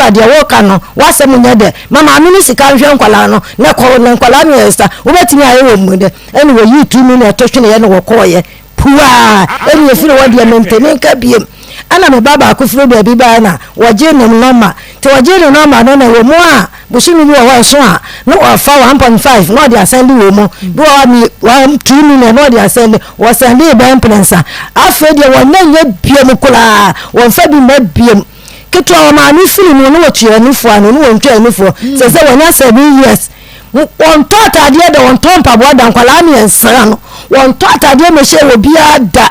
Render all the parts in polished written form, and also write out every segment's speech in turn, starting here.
a deɛ woka no w'asɛm nyɛ dɛ. Ma maame no sika nhwɛ nkwadaa no na kɔ na nkwadaa mmiɛnsa wobɛtumi ayɛ wɔn mu dɛ. Ɛna wɔyii 2 million to tweneɛ na wɔkɔɔyɛ. Puaa! Ɛna ɛfiri hɔ deɛ mentumi nka biem. Ɛna me ba baako firi baabi baeɛ na wɔgyee ne nɔma. Nti wɔgyee ne nɔma no na ɛwɔ mu a bosome bi wɔ hɔ a ɛso a na wɔfa 1.5 na ɔde asɛnde wɔ mu. Bi wɔ hɔ a me one 2 million na ɔde asɛnde. Wɔsɛndee bɛyɛ mprɛnsa. Afei deɛ wɔnyɛ nyɛ biom koraa. Wɔmfa bi mma biom. Ketewa wɔ maame firi mu na wɔtua nufoɔ ano na wɔntwa nufoɔ. Sɛ sɛ wɔnya 7 years. Wɔntɔ ataadeɛ da, wɔntɔ mpaboa da, nkwadaa mmiɛnsa no. Wɔntɔ ataadeɛ mmɛhyɛ wɔ biara da.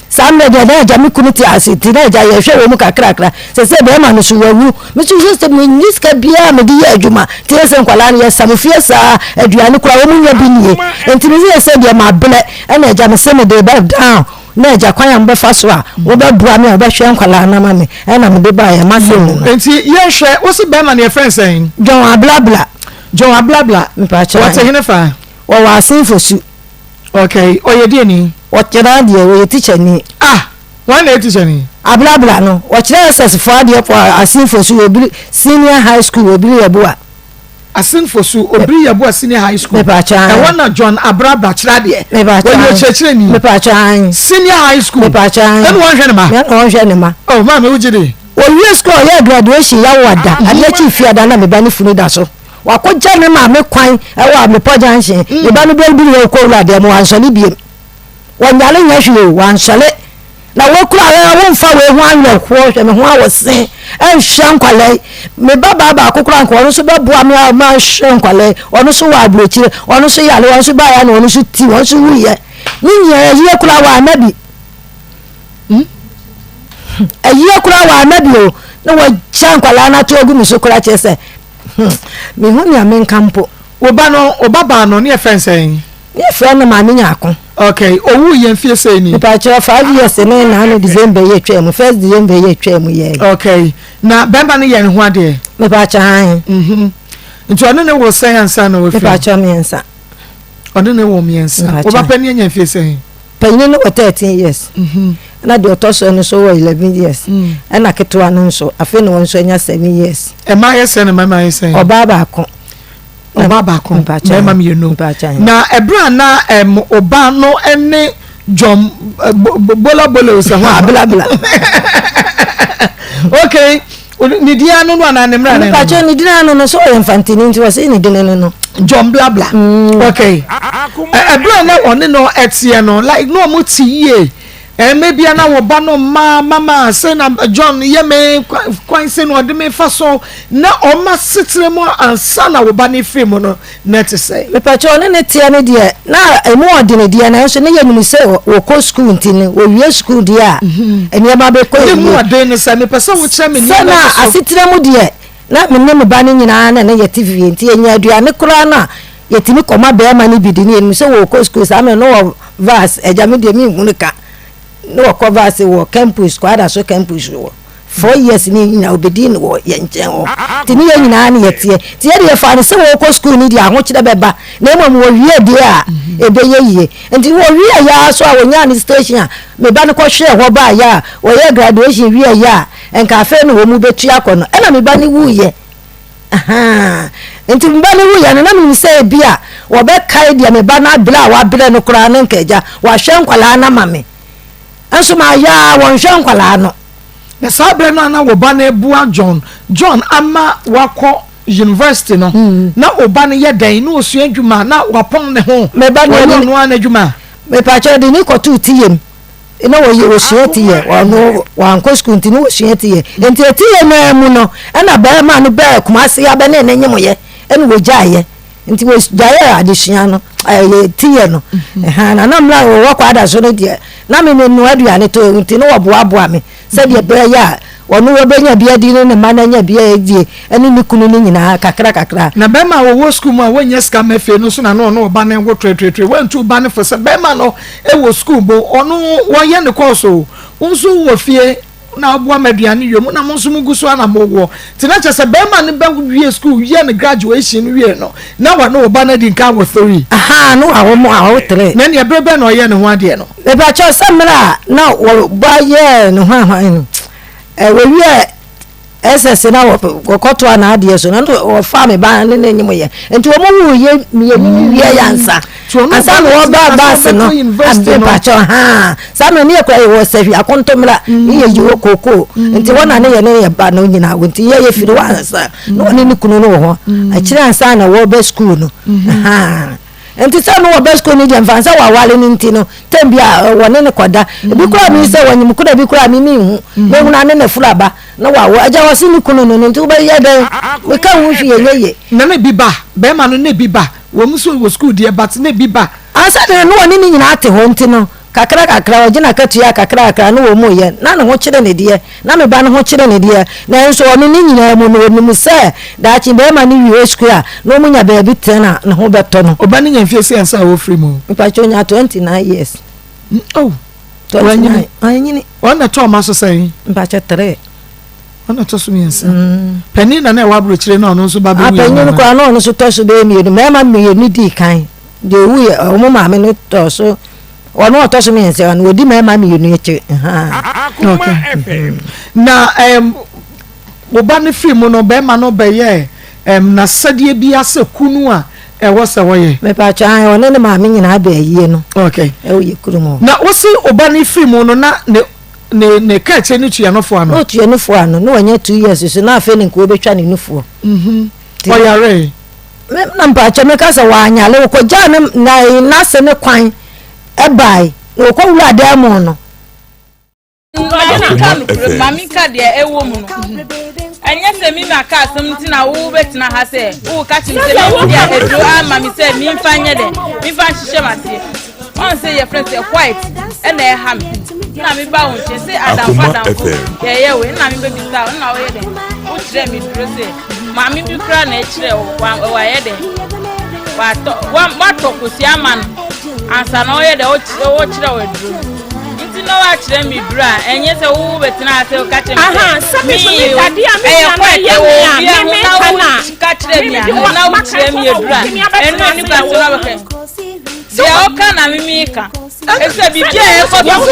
Saa mmerɛ deɛ na agya me kunu te ase nti na agya yɛhwɛ wɔ mu kakrakra. Sɛ sɛ bɛrima no so wawu. Me nso hwɛ sɛ menni sika biara mede yɛ adwuma. Nti yɛ sɛ nkwadaa no yɛsam fie saa, aduane koraa wɔn nya bi nie. Nti me sɛ sɛ deɛ mabrɛ ɛna agya me sɛ mede ba down na agya kwan a mobɛfa so a wobɛboa me a wobɛhwɛ nkwadaa no ama me ɛna mede baeɛ m'asɛm mu no. Nti yɛnhwɛ, wo se bɛrima no yɛfrɛ no sɛn? John Ablabla. John Ablabla. Mepakyɛ. Wɔte hene fa? Wɔwɔ Asenfosu. Okay, ɔyɛ deɛ ni? Ɔkyerɛ adeɛ, ɔyɛ teacher ni. Ah, wɔn na yɛ teacher ni? Ablabla no, ɔkyerɛ SS foɔ adeɛ wɔ Asenfosu, Obiri Senior High School, Obiri Yeboah. Asenfosu, Obiri Yeboah Senior High School. Mepakyɛ. Ɛhɔ na John Ablabla kyerɛ adeɛ. Mepakyɛ. Wɔyɛ ɔkyerɛkyerɛni. Mepakyɛ. Senior High School. Mepakyɛ. Ɛna wɔnhwɛ ne ma? Ɛna wɔnhwɛ ne ma. Oh, maame wogye di? Wɔwie school ɔyɛ graduation yawo ada adeɛ kyi fi ada na me ba ne funu da so. Wakɔgya ne maame kwan ɛwɔ Amepɔ Junction. Ne ba no bɛduru hɔ kɔ wura deɛ mo wansɔre biem. Wɔnyare nyɛ hwee o, wansɔre. Na wokura ara womfa wei ho awerɛhoɔ hwɛ me ho awɔse ɛnhwɛ nkwalaa yi. Me ba baa baako koraa nka ɔno nso bɛboa me a mahwɛ nkwalaa yi. Ɔno nso wɔ aburokyire, ɔno nso yare, ɔno nso baeɛ na ɔno nso ti, ɔno nso wuyɛ. Ne nyinaa ayie koraa wɔamma bi. Ayie koraa wɔamma bi o. Na wɔagya nkwalaa no ato agu me so koraa kyerɛ sɛ mehu nea menka mpo. Wo ba no, wo ba baa no, ne yɛfrɛ no sɛn? Ne yɛfrɛ no Maame Nyarko. Okay, owu yɛ mfie sɛn ni? Mepakyɛw, 5 years ne na ano December yi atwa mu, first December yi atwa mu yɛ. Okay, na bɛrima no yɛ ne ho adeɛ? Mepakyɛw, ahe. Nti ɔne ne wo sɛn ansa na wafiri? Mepakyɛw, mmiɛnsa. Ɔne ne wɔ mmiɛnsa. Wo ba panin anya mfie sɛn? Panyin no wɔ 13 years. Ɛna deɛ ɔtɔ so no nso wɔ 11 years. Ɛna ketewa no nso, afei na wɔn nso anya 7 years. Mmaa yɛ sɛn na mmarima yɛ sɛn? Ɔbaa baako. Ɔbaa baako, mmarima mmienu. Na ɛberɛ a na ɔbaa no ne John Bola Bola sɛ hɔ a. Ablabla. Okay, ne din ano no anaa ne mmara ne no? Mepakyɛ, ne din ano no, sɛ ɔyɛ mfantini nti wɔsɛ ne din no no. John Blabla. Okay. Ɛberɛ a na ɔne no ɛteɛ no, like na ɔmo te yie. Ɛmɛ bia na wɔba no mma mama sɛ na John yɛ me kwan sɛ na ɔde me fa so na ɔma setena mu ansa na wɔba no firi mu no na ɛte sɛ. Mepakyɛ, ɔne ne teɛ no deɛ na emu ɔdene deɛ, nanso ne yɛ nim sɛ wɔkɔ sukuu nti no wɔwie sukuu deɛ a nneɛma bɛkɔ Ne mu ɔden no sɛ mepɛ sɛ wokyerɛ me sɛ nneɛma na bi so. Asetena mu deɛ na me ne me ba no nyinaa na ne yɛte fie nti yɛnya aduane koraa no a yɛtumi kɔma bɛrima no bi di ne yɛnim sɛ wɔkɔ sukuu. Saa mmerɛ no wɔ varsity, agya me deɛ menhunu ka ne wɔkɔ varsity wɔ campus, Kwada so campus wɔ 4 years ne nyinaa obɛdi ne wɔ yɛn nkyɛn hɔ nti ne yɛn nyinaa ne yɛteɛ nti yɛde yɛfa no sɛ wɔkɔ sukuu no deɛ ahokyerɛ bɛba na mmom wɔwie deɛ a ɛbɛyɛ yie. Nti wɔwie yɛ so a wɔnyaa ne station a me ba no kɔhwɛɛ hɔ baayɛ a wɔyɛ graduation wie yɛ a nka afei na wɔn mu bɛtua akɔ no ɛna me ba no wuyɛ. Nti me ba no wuyɛ no na menim sɛ ebi a wɔbɛkae deɛ me ba no abrɛ a wabrɛ no koraa ne nka agya wahwɛ nkwalaa no ama me nso maayɛ a wɔnhwɛ nkwalaa no. Na saa berɛ no a na wo ba no boa John ama wakɔ university no, na wo ba no yɛ dɛn? Na ɔsua adwuma na wapɔn ne ho? Me ba no wɔyɛ ɔno ara n'adwuma? Mepakyɛ, de ne kɔtoo ti yam na wɔyɛ wɔsua ti yɛ. Ɔno wankɔ sukuu nti ne wɔsua ti yɛ nti eti yɛ naa mu no ɛna bɛrima no bɛɛ Kumase abɛne ne nyemuyɛ ɛna wɔgyaeɛ nti wɔgyaeɛ adesua no ɛyɛ ti yɛ no ɛhan na na mmerɛ a wɔwɔ kɔ ada so no deɛ na me me noa aduane to nti ne wɔboaboa me sɛdeɛ ɛbɛyɛ a ɔno wɔbɛnya bi adi ne ne mma no anya bi adie ɛne ne kunu no nyinaa kakra kakra. Na bɛrima a wɔwɔ sukuu mu a wɔnyɛ sika ma fie no so na na ɔno ɔba no wo turetureture wɔntu ba no fo sɛ bɛrima no wɔ sukuu mu, ɔno wɔyɛ ne course o, wo nso wɔ fie na aboa ma aduane wie mu na mo nso mo gu so ana mo wɔ nti na kyerɛ sɛ bɛrima no bɛ wie sukuu wie ne graduation no wie no na wɔne ɔba no adi nka wɔ three. Aha no awɔ mo awɔ three. Na nea bere bɛn na ɔyɛ ne ho adeɛ no? Mepakyɛw, sɛ mmerɛ a na wɔba yɛɛ ne ho ahwan no wɔwie. SS na wɔkɔtoa n'adeɛ so no, wɔfaa me ba ne ne nyem yɛ. Nti wɔn wu yɛ mmienu no wie yɛ ansa. Ansa na wɔba baase no, abepakyɛ haa. Saa mmerɛ ne yɛ kura yɛ wɔ sɛhwi akontomra ne yɛ yi wɔ kookoo. Nti wɔn na ne yɛ ne yɛ ba no nyinaa wɔ nti yɛ yɛ firi hɔ ansa na wɔne ne kunu no wɔ hɔ. Akyire ansa na wɔba sukuu no. Haa. Nti sɛ no wɔba sukuu no deɛ mfa sɛ wɔawale no nti no tɛm bi a wɔne no kɔda. Ebi koraa mi sɛ wɔnyem kora bi koraa mi mi nhu. Mehunu ane ne foro aba na wawo. Agya wɔse ne kunu no no nti wobɛyɛ dɛn? Meka ho hwee ɛnyɛ ye. Na na ebi ba, bɛrima no na ebi ba, wɔn nso wɔ sukuu deɛ but na ebi ba. Ansa na na wɔne ne nyinaa te hɔ nti no, kakra kakra ɔgye n'akatua kakra kakra na wɔn reyɛ. Na ne ho kyere no deɛ, na me ba no ho kyere no deɛ, nanso ɔno ne nyinaa mu no ɔnim sɛ daakye barima no wie sukuu a na wɔnya baabi tena a ne ho bɛtɔ no. Ɔba no nya mfeɛ sɛn ansa a ɔfiri mu? Mpakyɛ ɔnya 29 years. Oh, wanyini. Wanyini. Ɔno na ɛtɔ ɔma so sɛn? Mpakyɛ 3. Ɔno ɛtɔ so mmiɛnsa. Panin na na ɛwɔ aburokyire na ɔno nso ba bɛwu. Apanyin koraa na ɔno nso tɔ so bɛyɛ mmienu. Mmarima mmienu dii kan. Deɛ owu yɛ wɔn maame no tɔ so ɔno ɔtɔ so mmiɛnsa no ɔdi mmarima mmienu akyi. Okay. Na um, wo ba no firi mu no bɛrima no bɛyɛ um, n'asɛdeɛ bi asɛ kunu a ɛwɔ sɛ wɔyɛ. Mepatwa ɔne ne maame nyinaa bɛ ayie no. Okay. Ɛwɔ yɛ kurom hɔ. Na wosi wo ba no firi mu no na ne ne ne kɛkyɛ no tua nufoɔ ano. Na otua nufoɔ ano na wanya 2 years so na afei ne nka wɔbɛtwa ne nufoɔ. Ɔyare. Me na mpakyɛ meka sɛ wanyale wɔkɔgyaa ne na n'ase ne kwan ɛbae na wɔkɔwura dan mu no. Ɔde na ka nokorɛ ma menka deɛ ɛwɔ mu no. Ɛnyɛ sɛ me na ka asɛm nti na wobɛtena ha sɛ woka kyerɛ me sɛ mewo deɛ aduro ama me sɛ memfa nyɛ dɛ memfa nhyehyɛ m'aseɛ. Ɔn sɛ yɛfrɛ sɛ white ɛna ɛha me na meba wo nkyɛn sɛ adamfo adamfo yɛyɛ wei na mebɛbisa wo na woyɛ dɛ wokyerɛ me duro sɛ maame bi koraa na ɛkyerɛ wo wayɛ dɛ watɔ watɔ kosua ama no ansa na ɔyɛ dɛ ɔkyerɛ wo aduro nti na wakyerɛ me duro a ɛnyɛ sɛ wo bɛtena ase woka kyerɛ me sɛ me ɛyɛ kɔ ɛtɛ wɔ obi a ho na wo ka kyerɛ me a na wokyerɛ me aduro a ɛno ani kwan so na bɛkɛ deɛ ɔka na me mi ka ɛsɛ biribi a ɛkɔ so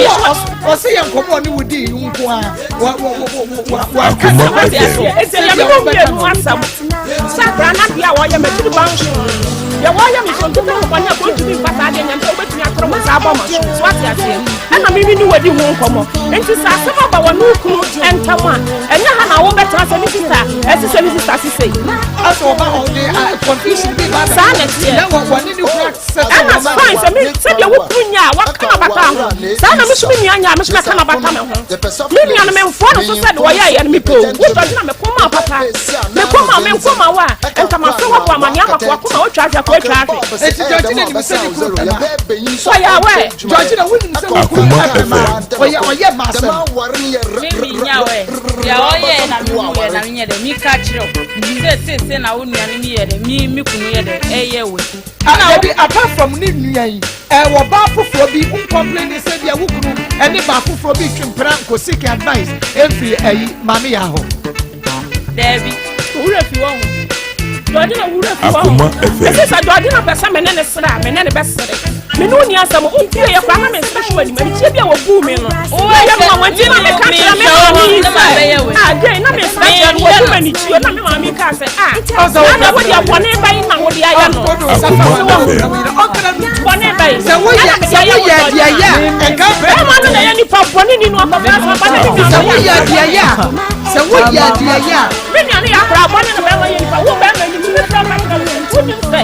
ɔsɛ yɛ nkɔmɔ ne wo di nko a wa wa wa wa Akoma FM. Eti yɛ mi mmienu asɛm sɛ akora na deɛ a wɔyɛ m'akyiri ba nso deɛ wɔyɛ me so ntutu nkɔmɔ ne akɔ ntumi mfa saa deɛ nyam sɛ wobɛtumi atoro mo nsa abɔ ma so so ate aseɛ ɛna mimi ne wadi ho nkɔmmɔ nti sɛ asɛm aba wɔ ne wo kunu ntam a ɛnyɛ ha na wobɛtena sɛ ne sista ɛsi sɛ ne sista sisei asɛ ɔba ɔde confusion bi ba saa na ɛteɛ na wɔ ne ne kura sɛ ɛna fine sɛ me sɛdeɛ wo kunu nya a waka na bata ho saa na me so me nua nya a me so mɛka na bata me ho me nua no memfoɔ no so sɛ de wɔyɛ yɛ no mepɛ o wodɔgye na meko ma papa meko ma menko ma wo a nka mafrɛ woabɔ amanneɛ ama ko akoma wotwa ahwɛ ko atwa ahwɛ eti Georgina nim sɛ ne kunu pɛ ma ɔyɛ awɛ Georgina wonim sɛ wo kunu Akoma pɛ ma FM. ɔyɛ ɔyɛ ma asɛm me mi nya wɛ deɛ ɔyɛ na me hu yɛ na me nyɛ dɛ mi ka kyerɛ wo sɛ sese na wo nua no mi yɛ dɛ mi mi kunu yɛ dɛ ɛyɛ wɛ. Dabi, apart from ne nua yi, ɛwɔ baa foforɔ bi ncomplain sɛ bia wo kunu ɛne baa foforɔ bi twe mpena nkɔ seek advice ɛmfiri ɛyi maame yɛ ahɔ. Daabi. Wura fi wɔ ho. Georgina wura fi wɔ ho. Akoma FM. Ɛsɛ sɛ Georgina pɛ sɛ me ne ne sere a, me ne ne bɛsere. Me ne wo ni asɛm, wompie yɛ koraa na mensere hwɛ w'anim. Anikyie bi a wɔguu me no. Wɔyɛ ma wɔn nti na meka kyerɛ me maame yi sɛ, ah, Jane, na mesrɛ kyerɛ no, wɔgu m'anikyi o, na me maame kaa sɛ, ah, na na wodeɛ bɔne bɛn na wode ayɛ no. Akoma FM. Bɔne bɛn. Sɛ woyɛ Ɛna mede sɛ ayɛ wo woyɛ deɛ Georgina. yɛ a ɛnka pɛ. Bɛrima no na ɛyɛ nipa bɔne ni no akɔfa asɛm aba na ne nua Sɛ no yɛ woyɛ deɛ yɛ a sɛ woyɛ deɛ yɛ a me nua no yɛ akora bɔne na bɛrima yɛ nipa wo bɛrima ni tumi frɛ ka kyerɛ wo nti wonim sɛ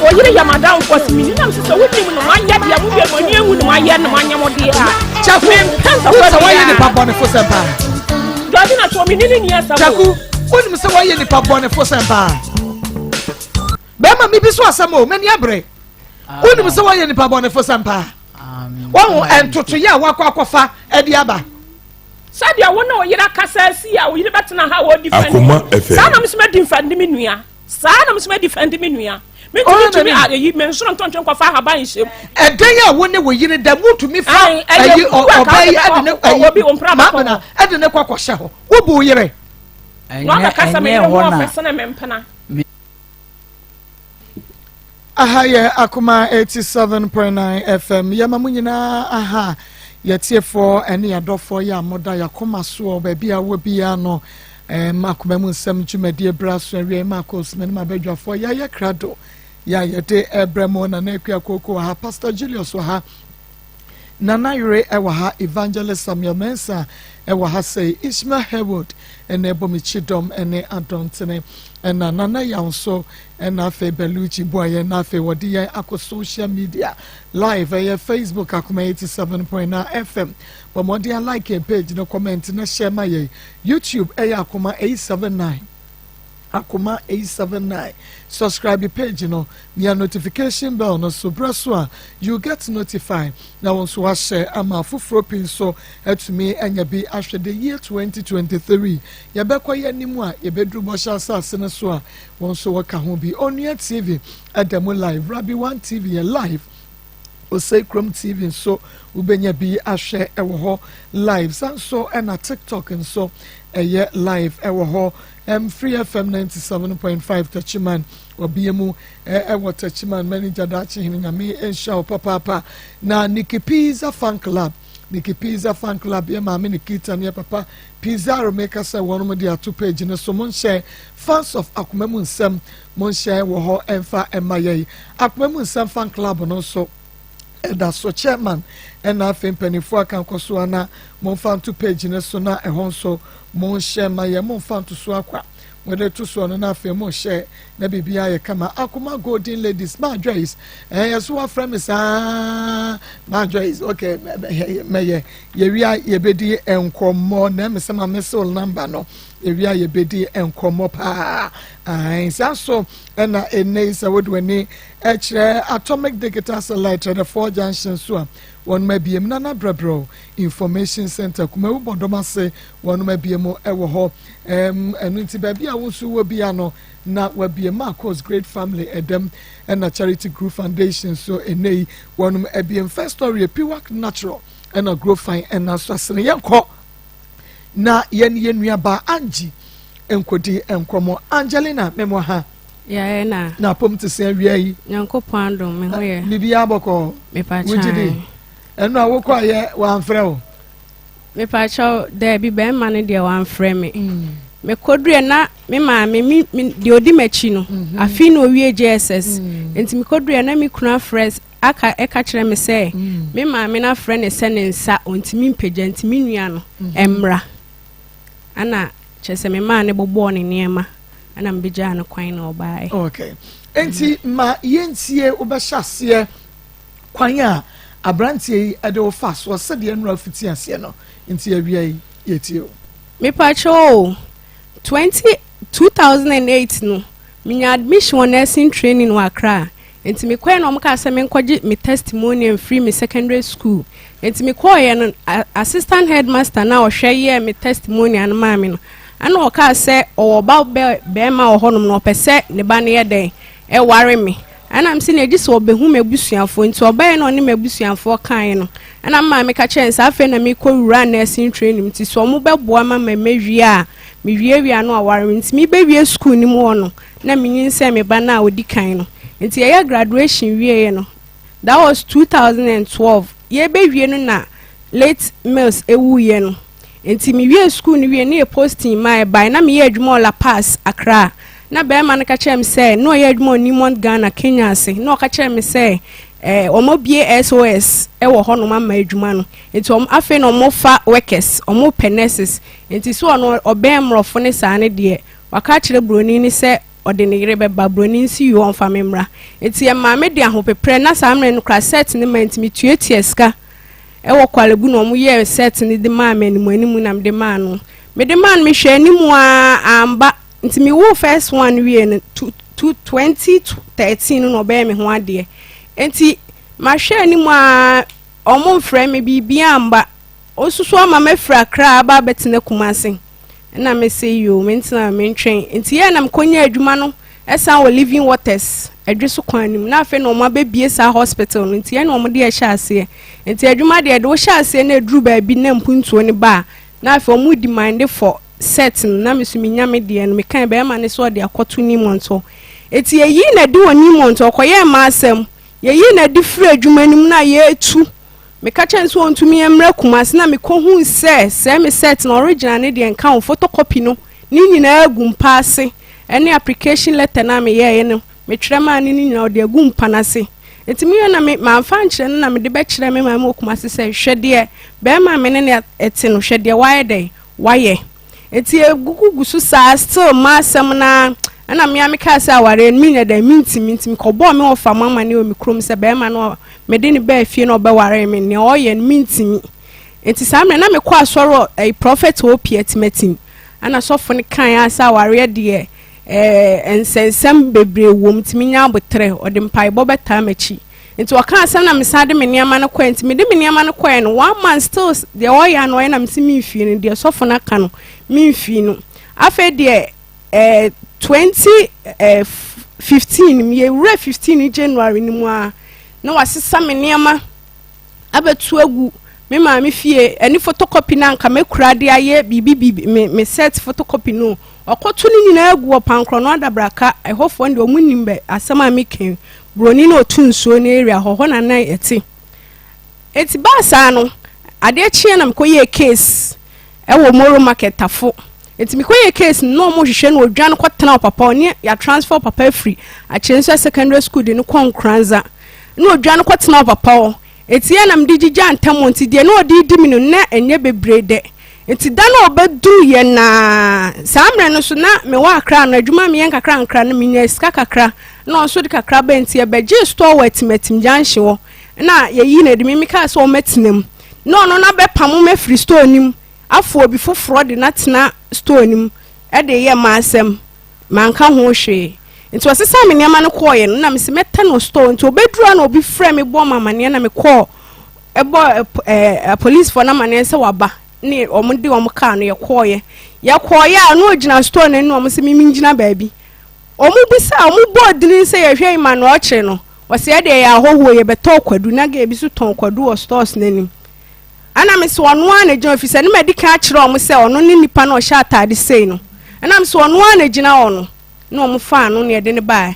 wɔyere yɛ madamfo ɔse meni nam sɛ sɛ wonim no moayɛ deɛ mowie mo ani ahu no moayɛ no moanyɛ mo deɛ a Kyaku mempɛ wo ntɔkwa sɛ woayɛ biara. nipa bɔnefo sɛm paa. Georgina to mene ne ni asɛm o. Kyaku wonim sɛ woayɛ nipa bɔnefo sɛm paa. Bɛrima mi bi so asɛm o m'ani abere. Wonim sɛ woayɛ nipa bɔnefo sɛm paa. Wɔn ntotoyɛ a wakɔ akɔfa ɛde aba. Sɛdeɛ wo ne wo yere akasa asi a wo yere bɛtena ha a wɔdi fɛndi Akoma FM. saa na me nso mɛdi mfɛndi me nua saa na me nso mɛdi fɛndi me nua mentumi tumi ayi me nsoro ntontwe nkɔfa ahaban nhyɛm. Ɛdɛn a wo ne wo yere da mutumi fa Ae, ɛyɛ ɛyi kuku a ɔbaa yi ka ɛde ne wode obi wo mpra bɛkɔ maame na ɛde ne kɔ akɔhyɛ hɔ wobu wo yere. Na ɔbɛka sɛ me yere ho ɔfɛ sene me mpena. Aha yɛ Akoma 87.9 FM. Yɛma mo nyinaa aha yɛtiefoɔ ne yɛadɔfoɔ yɛ a moda yɛakoma soɔ baabi a wɔ biara no. Akoma mu nsɛm dwumadie bra so awie. Maakɔ osima no mabadwafoɔ yɛayɛ krado yɛ a yɛde ɛbrɛ mu. Nana Akua Koko wɔ ha, Pastor Julius wɔ ha, Nana Yere ɛwɔ ha, Evangelist Samuel Mensa ɛwɔ ha, sɛ Ishmael Herwood ɛna ɛbɔ me kyidɔm ɛne adɔntene, ɛna Nana Yaw nso, ɛna afei Belucci boa yɛn, na afei wɔde yɛn akɔ social media live, ɛyɛ Facebook Akoma 87.9 FM. Bɔ mmɔden a like yɛn page no, comment na share ma yɛn. YouTube ɛyɛ Akoma 879, Akoma 879. Subscribe page no, nea notification bell no so brɛ so a, you get notified na wɔn nso ahyɛ ama afoforɔ pii nso atumi anya bi ahwɛ. The year 2023, yɛbɛkɔ yɛn anim a yɛbɛduru bɔhyɛ asase no so a, wɔn nso wɔka ho bi. Onua TV ɛda mu live, Rabi One TV yɛ live, Osei Kurom TV nso wobɛnya bi ahwɛ ɛwɔ hɔ live. San so ɛna TikTok nso ɛyɛ live ɛwɔ hɔ. Free FM 97.5 Tachiman wɔbea mu ɛwɔ Tachiman. Manager Daakye Hene, Nyame nhyira wo papaapa. Na Nikki Pizza Fan Club, Nikki Pizza Fan Club, yɛ maame Nikita ne yɛ papa Pizarro, meka sɛ wɔn de ato page no so. Monhyɛ fans of Akoma mu nsɛm, monhyɛ wɔ hɔ ɛmfa ɛma yɛn. Akoma mu nsɛm fan club no nso ɛda so, chairman ɛna afei mpanimfoɔ aka nkɔ so ana, momfa nto page no so na ɛhɔ nso monhyɛ ma yɛn. Momfa nto so akwa wɔde to soɔ no na afei monhyɛ na biribiara yɛ kama. Akoma Golden Ladies, Ma Joyce, ɛyɛ so wafrɛ me saa. Ma Joyce, okay, mɛyɛ yɛwia yɛbɛdi nkɔmmɔ na ɛmɛ sɛ ma mɛsɛw number no, yɛwia yɛbɛdi nkɔmmɔ paa. Ayi saa so ɛna ɛnɛ yi sɛ wode w'ani ɛkyerɛ Atomic Digital Satellite the four junction so a, wɔn abiem. Nana Brɛbrɛw Information Center, Kumawu bɔdɔm ase, wɔn abiem ɛwɔ hɔ. Ɛno nti baabi a wɔn nso wɔ bia no na wabie. Marcos Great Family ɛdɛm, ɛna Charity Group Foundation so ɛnɛ yi wɔn abiem. First Story, Piwak Natural ɛna Grow Fine ɛna so asene. Yɛn kɔ na yɛn nuaba Angie nkodi nkɔmɔ. Angelina, mɛmɔ ha. Yɛyɛ na. Na apom te sɛ awia yi? Nyankopɔn adom, me ho yɛ. Biribiara bɔkɔ? Mepa. Wogye di ɛno a wokɔ ayɛ wamfrɛ wo? Mepakyɛw, daabi, bɛrima no deɛ wamfrɛ me. Mekɔdurɛ na me maame me deɛ ɔdi m'akyi no, afei na owie JSS, nti mekɔdurɛ na me kunu afrɛ aka ɛka kyerɛ me sɛ me maame no afrɛ ne sɛ ne nsa ɔntumi mpagya, nti me nua no ɛmmra. Ana kyerɛ sɛ me maa ne bɔbɔɔ ne nneɛma ɛna mebɛgyaa no kwan na ɔbaeɛ. Okay, nti ma yɛntie, wobɛhyɛ aseɛ kwan a aberanteɛ yi ɛde wo fa soɔ sɛdeɛ nnura fiti aseɛ no, nti awia yi yɛtie o. Mepakyɛw o, 20 2008 no menya admission wɔ nursing training wɔ Accra, nti mekɔɛ na ɔmo kaa sɛ menkɔgye me testimonial mfiri me secondary school. Nti mekɔɔyɛ no, assistant headmaster na ɔhwɛ yɛɛ me testimonial no maa me no, ɛna ɔkaa sɛ ɔwɔ ba bɛrima wɔ hɔnom na ɔpɛ sɛ ne ba no yɛ dɛn ɛware me. Ɛna m sɛ na egye sɛ ɔbɛhu m'abusuafoɔ, nti ɔbɛyɛ na ɔne m'abusuafoɔ kaeɛ no, ɛna maame ka kyerɛ sɛ afei na mekɔ wura nursing training, nti sɛ ɔmo bɛboa ma ma mɛwie a, mewie wie a no aware me. Nti mebɛwie school no mu hɔ no na menyinsɛn me ba no a ɔdi kan no. Nti yɛyɛ graduation wieɛ no, that was 2012, yɛbɛwie no na late Mills ewuiɛ no. Nti mewie school no wie ne yɛ posting ma ɛbae na meyɛ adwuma wɔ Lapaz, Accra, na bɛrima no ka kyerɛ me sɛ na ɔyɛ adwuma wɔ Newmont Ghana, Kenya ase, na ɔka kyerɛ me sɛ wɔn abie SOS ɛwɔ hɔnom ama adwuma no, nti wɔn afei na wɔn fa workers, wɔn pɛ nurses, nti so ɔno ɔbɛn mmorɔfo ne saa ne deɛ waka akyerɛ buroni ne sɛ ɔde ne yere bɛba. Buroni nsi yi ɔnfa me mmra, nti ɛmaa me de ahopeprɛ na saa mmerɛ no kora set ne ma, nti metuatua sika ɛwɔ Korle Bu na wɔn yɛɛ set ne de maa me anim anim na mede maa no. Mede maa no, mehwɛ anim a amba, nti me wo first one wie no to 2013 no na ɔbɛyɛ me ho adeɛ, nti mahwɛ anim a ɔmo mfrɛ me, biribi amba. Osusu ama mafiri Akra aba abɛtena Kumase, ɛna mese yo, mentena mentwɛn. Nti yɛ na mekɔnya adwuma no ɛsan wɔ Living Waters ɛdwe so kwan no mu, na afei na ɔmo abɛbie saa hospital no, nti ɛna ɔmo de ɛhyɛ aseɛ. Nti adwuma deɛ de wohyɛ aseɛ na eduru baabi na mpuntuo ne ba a, na afei ɔmo demand for set no, na me so menya me deɛ no. Mekan bɛrima ne so ɔde akɔto Newmont hɔ, eti yɛyi na di wɔ Newmont, ɔkɔyɛ mmaa asɛm, yɛyi na di firi adwuma no mu na yɛtu. Meka kyɛn sɛ ɔntumi mmerɛ Kumase na mekɔhu sɛ me set na original ne deɛ nka ho, photocopy no. Ne nyinaa agu mpa ase ɛne application letter no a meyɛeɛ no metwerɛ maa no no nyinaa ɔde agu mpa no ase. Nti meyɛ na me mamfa ankyerɛ no na mede bɛkyerɛ me maame wɔ Kumasi sɛ hwɛ deɛ bɛrima a me ne no te no hwɛ deɛ wayɛ dɛn wayɛ. Nti egugu gu so saa still ma asɛm no ara ɛna me a mekaa sɛ awareɛ no menyɛ dɛn mentimi nti mekɔbɔɔ me wɔfa mo amanneɛ wɔ me kurom sɛ bɛrima no a mede no baa fie na ɔbɛwaree me nea ɔyɛ no mentimi. Nti saa mmerɛ na mekɔ asɔre wɔ ɛyi prɔfɛt hɔ pii atimatim ɛna sɔfo no kan a sɛ awareɛ deɛ ɛɛ nsɛnsɛm bebree wɔ mu nti menya abotrɛ ɔde mpaebɔ bɛtaa m'akyi nti ɔka asɛm na mesan de me nneɛma no kɔɛ nti mede me nneɛma no kɔɛ no one month still deɛ ɔyɛ ano ɔyɛ na mesi memfie no deɛ sɔfo no aka no memfie no afei deɛ ɛɛ 2015 yɛwura 15 January no mu a na wasesa me nneɛma abɛto agu me maame fie ɛne photocopy no anka mɛkura de ayɛ biribi biribi me me set photocopy no ɔkɔto ne nyinaa agu wɔ pankorɔ no adabraka ɛhɔfoɔ no deɛ ɔmo nim bɛ asɛm a meka buroni na ɔtu nsuo no area hɔ hɔ na na ɛte eti baa saa no adeɛ kyeɛ na mekɔyɛɛ case ɛwɔ Moro market tafo nti mekɔyɛ case no na ɔmo hwehwɛ no odwan kɔtena ɔpapa ɔne yɛ transfer ɔpapa afiri Akyerɛnso secondary school de no kɔ Nkoranza na odwan kɔtena ɔpapa hɔ eti yɛ na mede gyigya ntam nti deɛ na ɔde di mi no na ɛnyɛ bebree dɛ nti da na ɔbɛduru yɛ naa saa mmerɛ no so na mewɔ Akra no adwuma meyɛ nkakra nkra no menya sika kakra na ɔnso de kakra bɛ nti yɛbɛgye store wɔ Atimatim junction hɔ na yɛyi no adi me mekaa sɛ ɔmɛtena mu na ɔno na bɛpamo me afiri store no mu afo obi foforɔ de no atena store no mu de yɛ m'asɛm manka ho hwee nti ɔsesa me nneɛma no kɔɔeɛ no na mese mɛtɛ no store nti ɔbɛduru a na obi frɛ me bɔ ma amaneɛ na mekɔɔ ɛbɔ ɛɛ policefoɔ no amaneɛ sɛ waba ne wɔn de wɔn kaa no yɛkɔɔeɛ yɛkɔɔeɛ a na ɔgyina store no anim wɔn sɛ mimi gyina baabi wɔn bisa wɔn bɔɔ dini sɛ yɛhwɛ Emmanuel ɔkyerɛ no wɔsɛ yɛdeɛ yɛ ahɔhoɔ yɛbɛtɔ kwadu na gɛ bi so tɔn kwadu wɔ stores n'anim ɛna me sɛ ɔno ara na gyina ofiri sɛ ne ma di kan akyerɛ wɔn sɛ ɔno ne nipa na ɔhyɛ ataade sei no ɛna me sɛ ɔno ara na gyina hɔ no na wɔn faa no na yɛde ne baa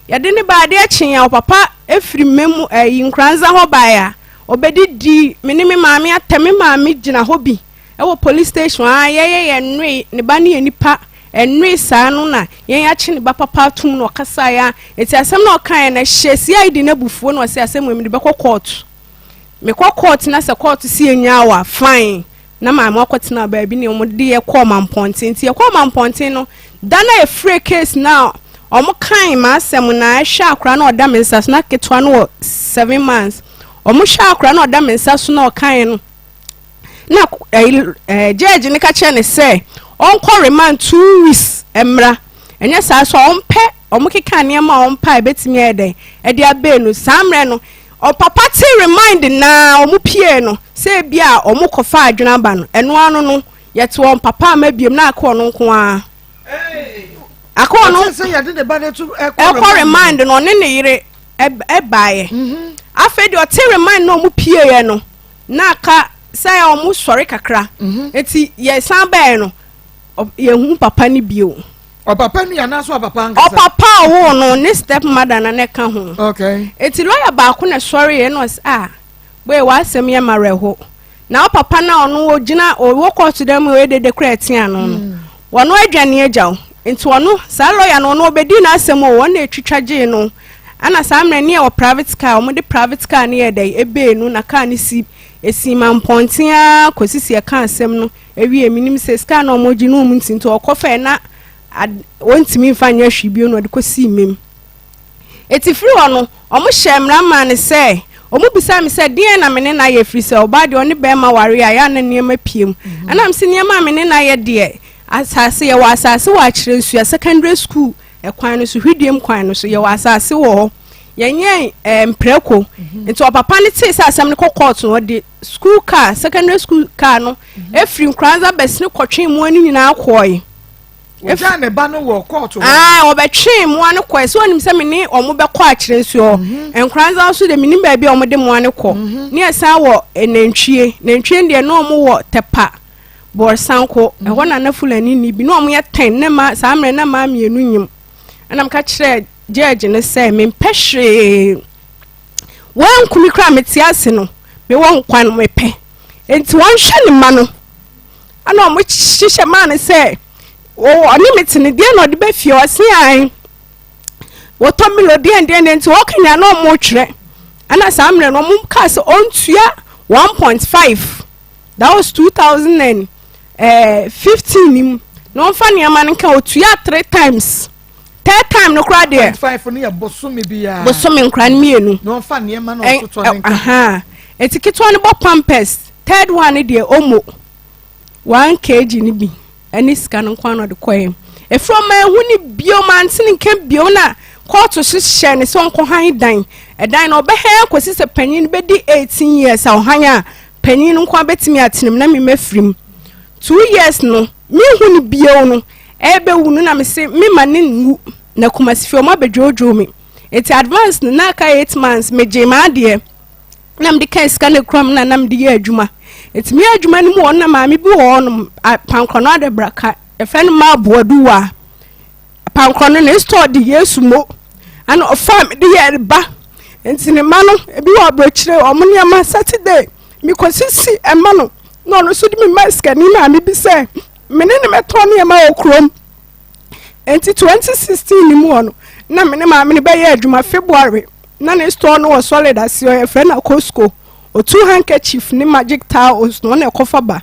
yɛde ne baa adeɛ kyen a ɔpapa efiri mmɛmu ɛyi Nkoranza hɔ baa a ɔbɛdidi me ne me maame atɛ me maame gyina hɔ bi ɛwɔ police station a yɛyɛ yɛn nnoe ne ba ne yɛ nipa ɛnnoe saa no na yɛn akye ne ba papa atum na ɔkasa ya eti asɛm na ɔka yɛn na hyɛ CID na bufuo na ɔsɛ asɛm wɔ mu de bɛkɔ court mekɔ court na sɛ court si enya wa fine na maame akɔtena baabi ne wɔn de yɛ kɔɔ mampɔnten nti yɛkɔɔ mampɔnten no da na efure case na wɔn kan m'asɛm na ɛhwɛ akora na ɔda me nsa so na ketewa no wɔ 7 months wɔn hwɛ akora na ɔda me nsa so na ɔkan no na ɛyi ɛɛ judge ne ka kyerɛ ne sɛ ɔnkɔ remand 2 weeks mmra ɛnyɛ saa so a ɔmpɛ ɔmo keka nneɛma a ɔmpɛ a ebetumi ayɛ dɛn ɛde abɛɛ no. Saa mmerɛ no ɔpapa te remand naa ɔmo pie no sɛ ebi a ɔmo kɔfa adwene aba no ɛno ano no yɛte wɔn papa ama biem na aka ɔno nko ara aka ɔno. Ɔte sɛ yɛde ne ba no to ɛkɔ ɛkɔ remand no ɔne ne yere ɛbaeɛ. Afei deɛ ɔte remand na ɔmo pieeɛ no na aka sɛ ɔmo sɔre kakra eti yɛsan bɛɛ no yɛhu papa no bio. Ɔpapa nua anaasɛ ɔpapa ankasa? Ɔpapa a ɔwoo no ne step mother na ne ka ho. Eti lɔya baako na sɔre yɛ na ɔsɛ a boy w'asɛm yɛ ma werɛho na ɔpapa na ɔno ogyina ɔwɔ kɔɔto dɛm ɔyɛ dede kora ɛte ano no wɔno adwane agya wo nti ɔno saa lɔya no ɔno ɔbɛdi n'asɛm o ɔno na etwitwa gyee no ɛna saa mmerɛ ne yɛ wɔ private car wɔn de private car ne yɛ dɛ ebee no na car ne si esi ma mpɔnten ara kɔsi si ɛka asɛm no ewie. Minim sɛ sika na wɔn gye no wɔn nti ɔkɔ fɛ na wɔntumi nfa nyɛ hwee bio na ɔde kɔ si mem. Eti firi hɔ no wɔn hyɛ mmara maa ne sɛ wɔn bisa mi sɛ deɛn na me ne na yɛ firi sɛ ɔbaa deɛ ɔne bɛrima ware a yɛ ana nneɛma pie mu. Ɛna mi sɛ nneɛma a me ne na yɛ deɛ asase yɛwɔ asase wɔ Akyerɛnsua secondary school ɛkwan no so hwiduam kwan no so yɛwɔ asase wɔ hɔ yɛnyɛ mprɛko. Nti ɔpapa no tee sɛ asɛm no kɔ court no ɔde school car secondary school car no efiri Nkoranza bɛsene kɔtwe mmoa no nyinaa kɔɔe. Ogya ne ba no wɔ court hɔ. Aa wɔbɛtwe mmoa no kɔɛ sɛ ɔnim sɛ me ne ɔmo bɛkɔ Akyerɛ nsuo hɔ. Nkoranza nso de menim baabi a ɔmo de mmoa no kɔ ne ɛsan wɔ nantwie nantwie deɛ na ɔmo wɔ Tɛpa Bɔrsanko ɛhɔ na na Fulani ni bi na ɔmo yɛ 10 ne ma saa mmerɛ na maa mmienu nyim. Ɛna meka kyerɛ judge no sɛ mempɛ hwee wɔankumi koraa mete ase no mewɔ nkwa no mepɛ nti wɔnhwɛ ne ma no ɛna ɔmo hyehyɛ maa no sɛ. Ɔne me te no deɛ na ɔde bɛ fie ɔse ae wɔtɔ milo deɛ deɛ deɛ nti wɔka nyinaa na ɔmo twerɛ ɛna saa mmerɛ no ɔmo kaa sɛ ɔntua 1.5. That was 2015 nim na ɔmfa nneɛma no nka otua three times, third time no koraa deɛ. 5 no yɛ bosome biara? Bosome nkora no mmienu. Na ɔmfa nneɛma no ɔtotɔ ne nka. Eti ketewa no bɔ Pampers, third one no deɛ omo 1 kg no bi ɛne sika no nko ano de kɔɛ. Efiri ɔmo ehu ne bio mante ne nka bio na kɔɔto hyehyɛ ne sɛ ɔnkɔ han dan ɛdan na ɔbɛhɛn akɔsi sɛ panyin no bɛdi 18 years a ɔhan a panyin no nko abɛtumi atena mu na mi mɛfiri mu. 2 years no mihu ne bio no ɛbɛwu no na mi se mi ma ne nwu na Kumasi fi ɔmo abɛdwoodwoo mi. Eti advance no na aka 8 months, megye maa adeɛ na mede ka sika no kura mu na mede yɛ adwuma. Nti meyɛ adwuma no mu wɔ na maame bi wɔ hɔnom Pankorɔ no Adabraka, yɛfrɛ no maa Boaduwa. Pankorɔ no ne store de Yesu mo ana ɔfa mede yɛ ba. Nti ne ma no ebi wɔ aburokyire, ɔmo nneɛma Saturday mekɔsisi ɛma no na ɔno nso de me ma sikani maame bi sɛ me ne ne mɛtɔn nneɛma wɔ kurom. Nti 2016 ni mu hɔ no na me ne maame no bɛyɛ adwuma February na ne store no wɔ Solid ase ɔyɛ frɛ na Costco. Otu handkerchief ne magic towels na ɔna ɛkɔfa ba,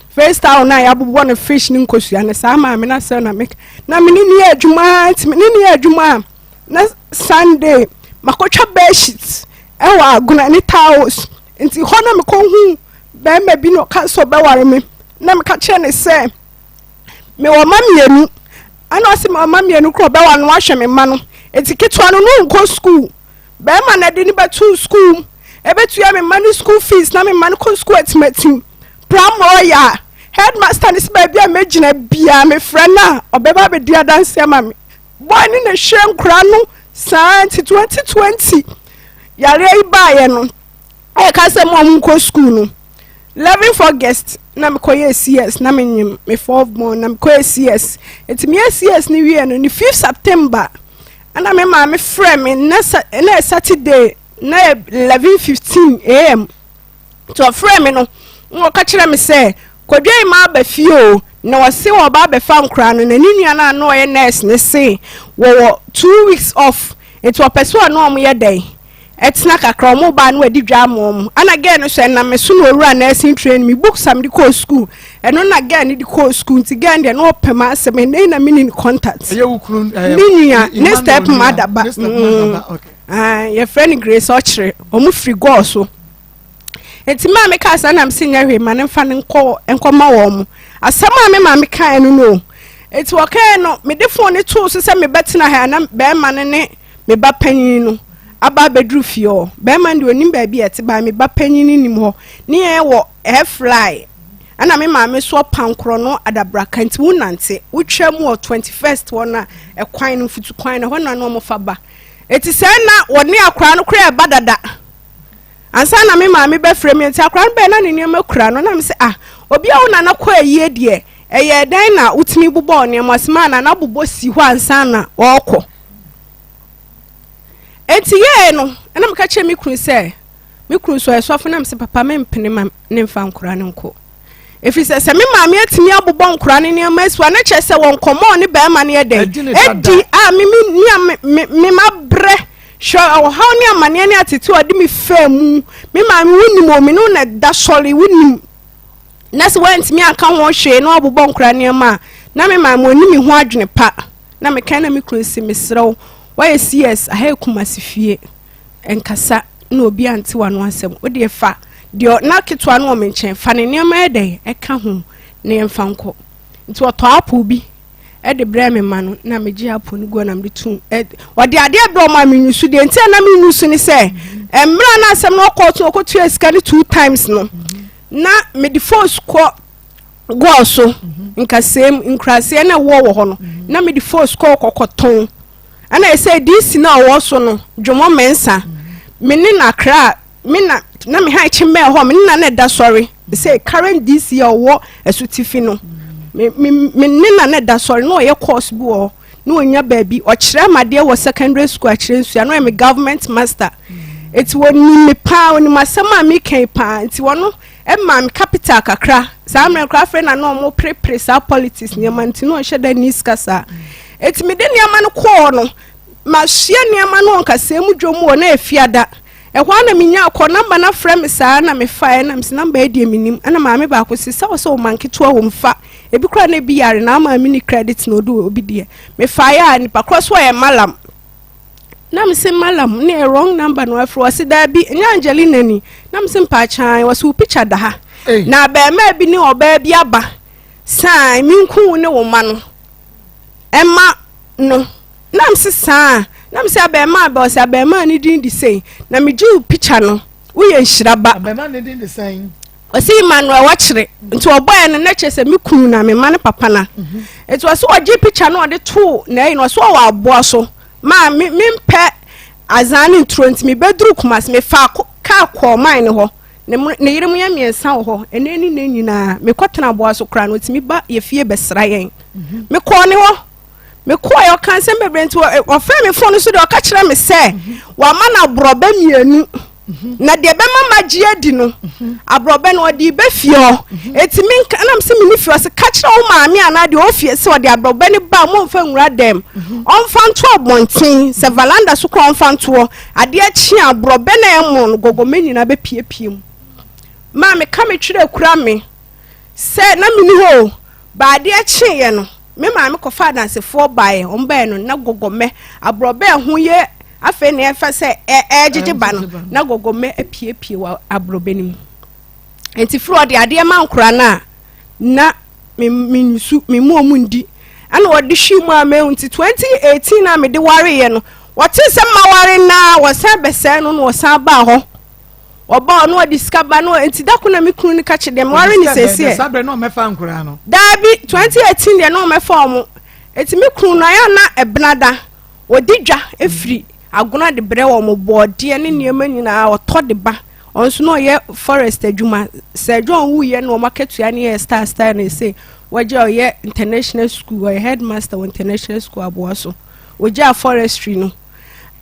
face towel na yɛabobɔ no fish ne nkosua no. Saa maame no asɛ na me na me ne ne yɛ adwuma. Nti me ne ne yɛ adwuma a na Sunday makɔtwa bedsheet ɛwɔ Agona ne towels. Nti hɔ na mekɔhu bɛrima bi na ɔka sɛ ɔbɛware me na meka kyerɛ ne sɛ mewɔ ma mmienu ana ɔsɛ mewɔ ma mmienu korɔ ɔbɛwa no wahwɛ me ma no. Eti ketewa no no nkɔ school, bɛrima na de ne bɛto school, ebetua me ma no school fees na me ma no kɔ school atimatim pram. Ɔyɛ a headmaster ne sɛ baabi a mɛgyina biara mefrɛ no a ɔbɛba abɛdi adanseɛ ma me. Boy ne na hwɛ nkora no saa. Nti 2020 yareɛ yi baeɛ no ɛka sɛ mo a monkɔ school no, 11 August na mekɔyɛ CS na menyim me fourth born na mekɔyɛ CS. Nti meyɛ CS no wie no ne 5 September ɛna me maame frɛ me na na yɛ Saturday na yɛ 11:15 a.m. Nti ɔfrɛ me no na ɔka kyerɛ me sɛ Kwadwo yi ma aba fie o na ɔse ɔba abɛfa nkora no na ne nua no a na ɔyɛ nurse ne se wɔwɔ 2 weeks off nti ɔpɛ sɛ ɔne ɔmo yɛ dɛn ɛtena kakra, ɔmo ba no wadi dwa ama ɔmo. Ana girl no so ɛnam me so na owura nursing training, me books am de kɔɔ school, ɛno na girl no de kɔɔ school. Nti girl no deɛ na ɔpɛ ma asɛm ɛnɛ na me ne ne contact. Ɛyɛ wo kunu? Ne nua ne Emmanuel step nua, mother ba. Ne step mother ba, okay. Ah, yɛfrɛ no Grace Ɔkyerɛ, ɔmo firi gɔɔ so. Nti maa mi kaa saa nam si nyɛ hwee ma ne nfa ne nkɔ nkɔma wɔn mo. Asɛm a me maame kaa no no nti wɔkaa no mede phone ne too so sɛ mebɛtena ha na bɛrima no ne me ba panyin no aba abɛduru fie hɔ. Bɛrima no deɛ onim baabi a ɛte baa, me ba panyin no nim hɔ ne yɛn wɔ airfly ɛna me maame so ɔpankorɔ no Adabraka. Nti wonante wotwa mu wɔ 21st hɔ no a ɛkwan no mfutu kwan no hɔ na na ɔmofa ba. Eti sɛ na wɔne akwaraa no koraa ɛba dada ansa na me maame bɛfrɛ mi. Nti akwaraa no bɛyɛ na ne nneɛma kura no na me sɛ, ah, obi a wo nana kɔ ayie deɛ ɛyɛ dɛn na wotumi bobɔ nneɛma? Ɔsɛ maa nana bobɔ si hɔ ansa na ɔrekɔ. Eti yɛɛ no ɛna meka kyerɛ me kunu sɛ me kunu nso ɔyɛ sɔfo na me sɛ papa mempene ma ne mfa nkora no nkɔ ɛfiri sɛ sɛ me maame atumi abobɔ nkora no nneɛma asi hɔ a na kyerɛ sɛ wɔn nkɔmmɔ ne bɛrima no yɛ dɛn Adi ne dada. edi a me me nea me me me ma brɛ hwɛ ɔhaw ne amanneɛ ne atete a ɔde me faa mu. Me maame wonim o, me ne wo na da sɔre wonim na sɛ woantumi anka ho hwee na wabobɔ nkora nneɛma a na me maame ɔni me ho adwene pa. Na meka na me kunu si mesrɛ wo woayɛ CS aha yɛ Kumasi fie nkasa na obi ante w'ano asɛm, wodeɛ fa deɛ na ketewa no wɔ me nkyɛn, fa ne nneɛma yɛ dɛn ɛka ho na yɛmfa nkɔ. Nti ɔtɔ apple bi ɛde brɛ me ma no na megye apple no gu na mede tum ɛ ɔde adeɛ brɛ ɔmo a menyu so deɛ. Nti a na menyu so ne sɛ mmerɛ na asɛm no ɔkɔɔ so ɔkɔtua sika no two times no na mede force kɔ gɔɔ so nkasɛm nkuraseɛ na ɛwɔ wɔ hɔ no na mede force kɔ kɔkɔtɔn. Ɛna ɛsɛ DC na ɔwɔ so no Dwomɔ Mɛnsa me ne nakra me na na me ha akyi mbɛn hɔ me ne na na ɛda sɔre sɛ current DC a ɔwɔ Ɛsotifi no me me me ne na na ɛda sɔre na ɔyɛ course bi wɔ hɔ na ɔnya baabi ɔkyerɛ amadeɛ wɔ secondary school akyerɛ nsua na ɔyɛ me government master. Eti wɔnim me paa, onim asɛm a meka yi paa. Nti wɔno Ɛmaa me capital kakra. Saa mmerɛ koraa afei na na wɔn perepere saa politics nneɛma nti na ɔnhyɛ da nni sika saa. Eti mede nneɛma no kɔɔ no, masua nneɛma no wɔ nkasɛɛ mu dwom wɔ na efiada. Ɛhɔ ara na menya akɔ namba no afrɛ me saa na mefaeɛ na mese namba yi deɛ menim. Ɛna maame baako se sɛ wɔ sɛ ɔma nketewa wɔ mu fa. Ebi koraa na ebi yare na ama me ni credit na ɔde obi deɛ. Mefaeɛ a nipa korɔ so ɔyɛ malam. Na me se malam ne ɛ wrong number na wafiri ɔse daabi ɛnyɛ Angelina ni na me se mpaakyan ɔse wo picture da ha na abɛɛmaa bi ne ɔbaa bi aba saa menku wo ne wo ma no ɛma no na me se saa na me se abɛɛmaa bɛ ɔse abɛɛmaa ne din de sei na megye wo picture no woyɛ nhyira ba abɛɛmaa ne din de sɛn Ɔsi Emmanuel wɔkyere nti ɔbɔɛ no na kyerɛ sɛ me kunu na me ma ne papa na mhm. nti ɔsi ɔgye picture no ɔde too na ɛyi no ɔsi ɔwɔ aboa so maa me me mpɛ azan ne nturo nti me bɛduru Kumasi me fa kaa kɔɔ man ne hɔ ne ne yere mu yɛ mmiɛnsa wɔ hɔ ɛnɛ ne ne nyinaa me kɔ tena aboa so koraa no otumi ba yɛ fie bɛsra yɛn mhm. me kɔɔ ne hɔ me kɔɔ yɛ ɔka nsɛm bebree nti ɔfrɛ me fon so deɛ ɔka kyerɛ me sɛ mhm. wama no aborɔbɛ mmienu. na deɛ ɛbɛma magye adi no aborɔbɛ no ɔde bɛ fie hɔ eti mi nka nam sɛ mi ni fie ɔsɛ ka kyerɛ wo maame anaa deɛ ɔfie sɛ ɔde aborɔbɛ no ba mo nfa nwura dɛm ɔnfa nto abɔnten sɛ valanda so koraa ɔnfa ntoɔ adeɛ kye aborɔbɛ na ɛmo no gɔgɔmɛ nyinaa bɛpiepie mu maa me ka me twerɛ kura me sɛ na mi ni hɔ o baadeɛ kyeeɛ no Me maame kɔfaa adansefoɔ baeɛ, wɔn baeɛ no na gɔgɔmɛ, aborɔbɛ a ɛho yɛ afei na ɛfa sɛ ɛregyegye ba no, na gɔgɔmɛ apiepie wɔ aborɔbɛ no mu. Nti firi ɔde adeɛ ma nkora no a, na menyusu, me mu ɔmu ndi. Ɛna ɔde hwii mu a mehu nti 2018 a mede wareeɛ no, wɔte sɛ maware naa wɔsan bɛsɛe no na wɔsan baa hɔ. Ɔba ɔno ɔde sika ba no nti da ko na me kunu no ka kyerɛ deɛ meware ne sɛsi ɛ. Saa berɛ na ɔmɛfa nkoraa no. Daabi 2018 deɛ na ɔmɛfa ɔmo. Nti me kunu no ayɛ na ɛbena da ɔdi dwa efiri agona de brɛ wɔn bɔɔdeɛ ne nneɛma nyinaa ɔtɔ de ba. Ɔno nso na ɔyɛ forest adwuma. Sir John wuyɛ na wɔn akatua no yɛ star star na ɛsɛ wɔgye ɔyɛ international school ɔyɛ headmaster wɔ international school aboa so. Ɔgyaa forestry no.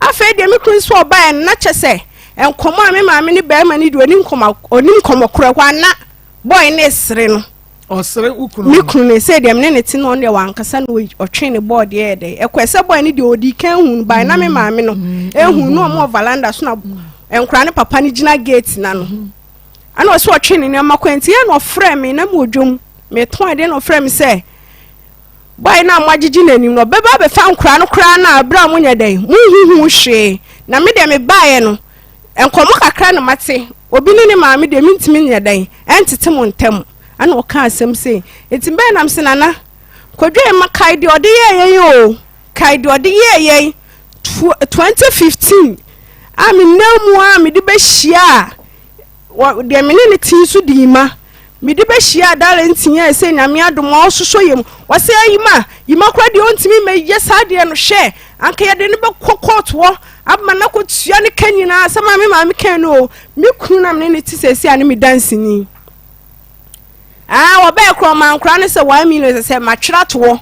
Afei deɛ me kunu nso ɔbaeɛ no na kyɛ sɛ nkɔmmɔ a me maame ne barima no di ɔnim nkɔmmɔ ɔnim nkɔmmɔ korɔ hɔ ana bɔe ne sere no. Ɔsere wo kunu. Me kunu no sɛ deɛ me ne ne te no ɔno deɛ wankasa na ɔtwe ne bɔɔ deɛ yɛ dɛ ɛkɔ sɛ bɔe no deɛ ɔdi kan hu no bae na me mm. maame no mm. ehu no ɔmo wɔ valanda so na mm. nkora ne papa no gyina gate na no ɛna ɔsɛ ɔtwe ne nneɛma kɔ nti yɛ na ɔfrɛ me na me wɔ dwom metɔn adeɛ na ɔfrɛ me sɛ Boy no a moagyegye n'anim no, ɔbɛba abɛfa nkoraa no koraa no a berɛ a monyɛ dɛn, monhuhu hwee. Na me deɛ mebaeɛ no, nkɔmmɔ kakra na mate. Obi ne ne maame deɛ mentumi nyɛ dɛn, ɛntete mo ntam. Ɛna ɔkaa asɛm sei. Nti bɛyɛ nam se Nana, Kwadwo Emma kae deɛ ɔde yɛɛ yɛn o, kae deɛ ɔde yɛɛ yɛn 2015 a menam mu a mede bɛhyia a Wɔ deɛ me ne no te nso dii ma mede bɛhyiaa Darlington a ɛsɛ Nyame adom a ɔsosɔ yɛ mu. Wɔsɛ Yima, Yima koraa deɛ ɔntumi mmɛyɛ saa deɛ no hwɛ, anka yɛde no bɛkɔ court hɔ ama no akɔtua ne ka nyinaa sɛ maame maame kan no o, me kunu na me ne no te seesei a ne me danseni. Ah, wɔbɛɛ korɔ ɔma nkora no sɛ 1 million sɛ sɛ matwerɛ ato hɔ.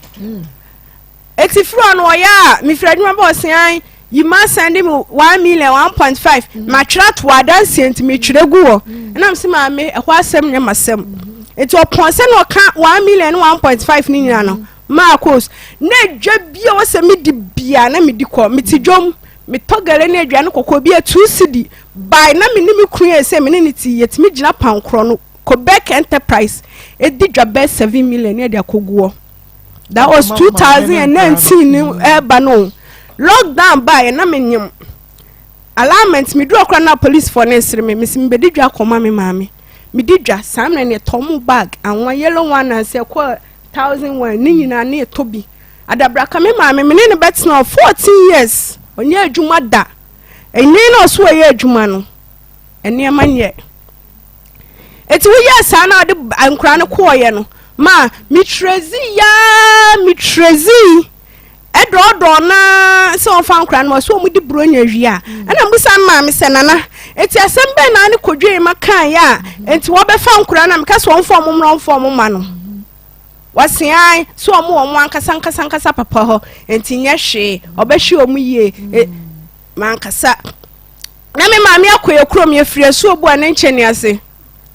Eti firi hɔ no ɔyɛ a mefiri adwuma ba ɔse an yi ma sɛnde me 1 million 1.5 matwerɛ ato adanseɛ nti metwerɛ gu hɔ ɛna mese maame ɛhɔ asɛm nyɛ masɛm nti ɔpɔn sɛ na ɔka 1 million ne 1.5 ne nyinaa no maa kos na adwa bi a wɔsɛ medi bia na medi kɔ mete dwom metɔ gale ne aduane kɔkɔɔ bi a 2 cedi by na me ne me kunu yɛ sɛ me ne ne ti yɛtumi gyina pankorɔ no Quebec Enterprise ɛdi dwa bɛɛ 7 million ne ɛde akɔguɔ That was 2019 ni ɛba no. Lockdown ba yɛ na me nyim. Alignment me duro kora na police for ne sere me. Me si me bedi dwa kɔma me maame. Me di dwa saa mmerɛ ne tɔ mo bag anwa yellow one and sɛ kɔ 1001 ne nyinaa ne ɛtɔ bi. Adabraka me maame me ne ne bɛtena 14 years. Ɔnyɛ adwuma da. Ɛnɛ na ɔso ɔyɛ adwuma no. Nneɛma nyɛ. Eti woyɛɛ saa na ɔde nkwadaa no kɔɔeɛ no ma metrezi yaa metrezi ɛdɔɔdɔɔ naa sɛ wɔmfa nkwadaa no ma so wɔn di buronya wie a ɛna mbusa maame sɛ nana eti asɛm bɛn na ne kodwe ma kan yɛ a eti wɔbɛfa nkwadaa na meka sɛ wɔmfa wɔn mmra wɔmfa wɔn ma no wɔsean sɛ wɔn wɔ wɔn ankasa ankasa ankasa papa hɔ enti nyɛ hwee ɔbɛhwɛ wɔn yie e mankasa. Na me maame akɔ yɛ kurom yɛfiri asuo bu a ne nkyɛne ase.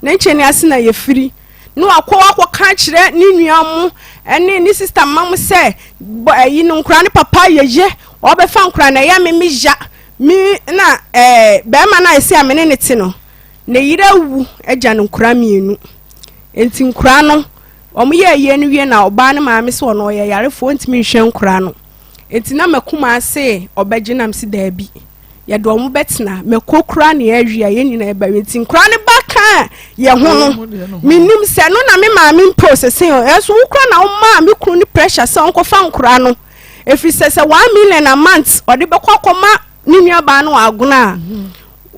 Ne nkyɛn ase na yɛfiri. Na wakɔ akɔka akyerɛ ne nua mo ne ne sista mma mo sɛ bɔ ayi no nkora ne papa yɛyɛ ɔbɛfa nkora na ɛyɛ me me ya me na ɛɛ bɛrima no a ɛsi a me ne ne te no ne yere awu agya no nkora mmienu nti nkora no wɔn yɛ ayie no wie na ɔbaa ne maame sɛ ɔno ɔyɛ yarefoɔ ntumi nhwɛ nkora no nti na makuma ase ɔbɛgye nam si daabi. Yɛde wɔn bɛtena mako kora ne awi a yɛn nyinaa ɛba nti nkora ne ba ka yɛ ho no menim sɛ no na me maame mpo sese o ɛnso wo kora na womaa me kunu ne pressure sɛ ɔnkɔfa nkora no ɛfiri sɛ sɛ one million a month ɔde bɛkɔ akɔma ne nuabaa no agono a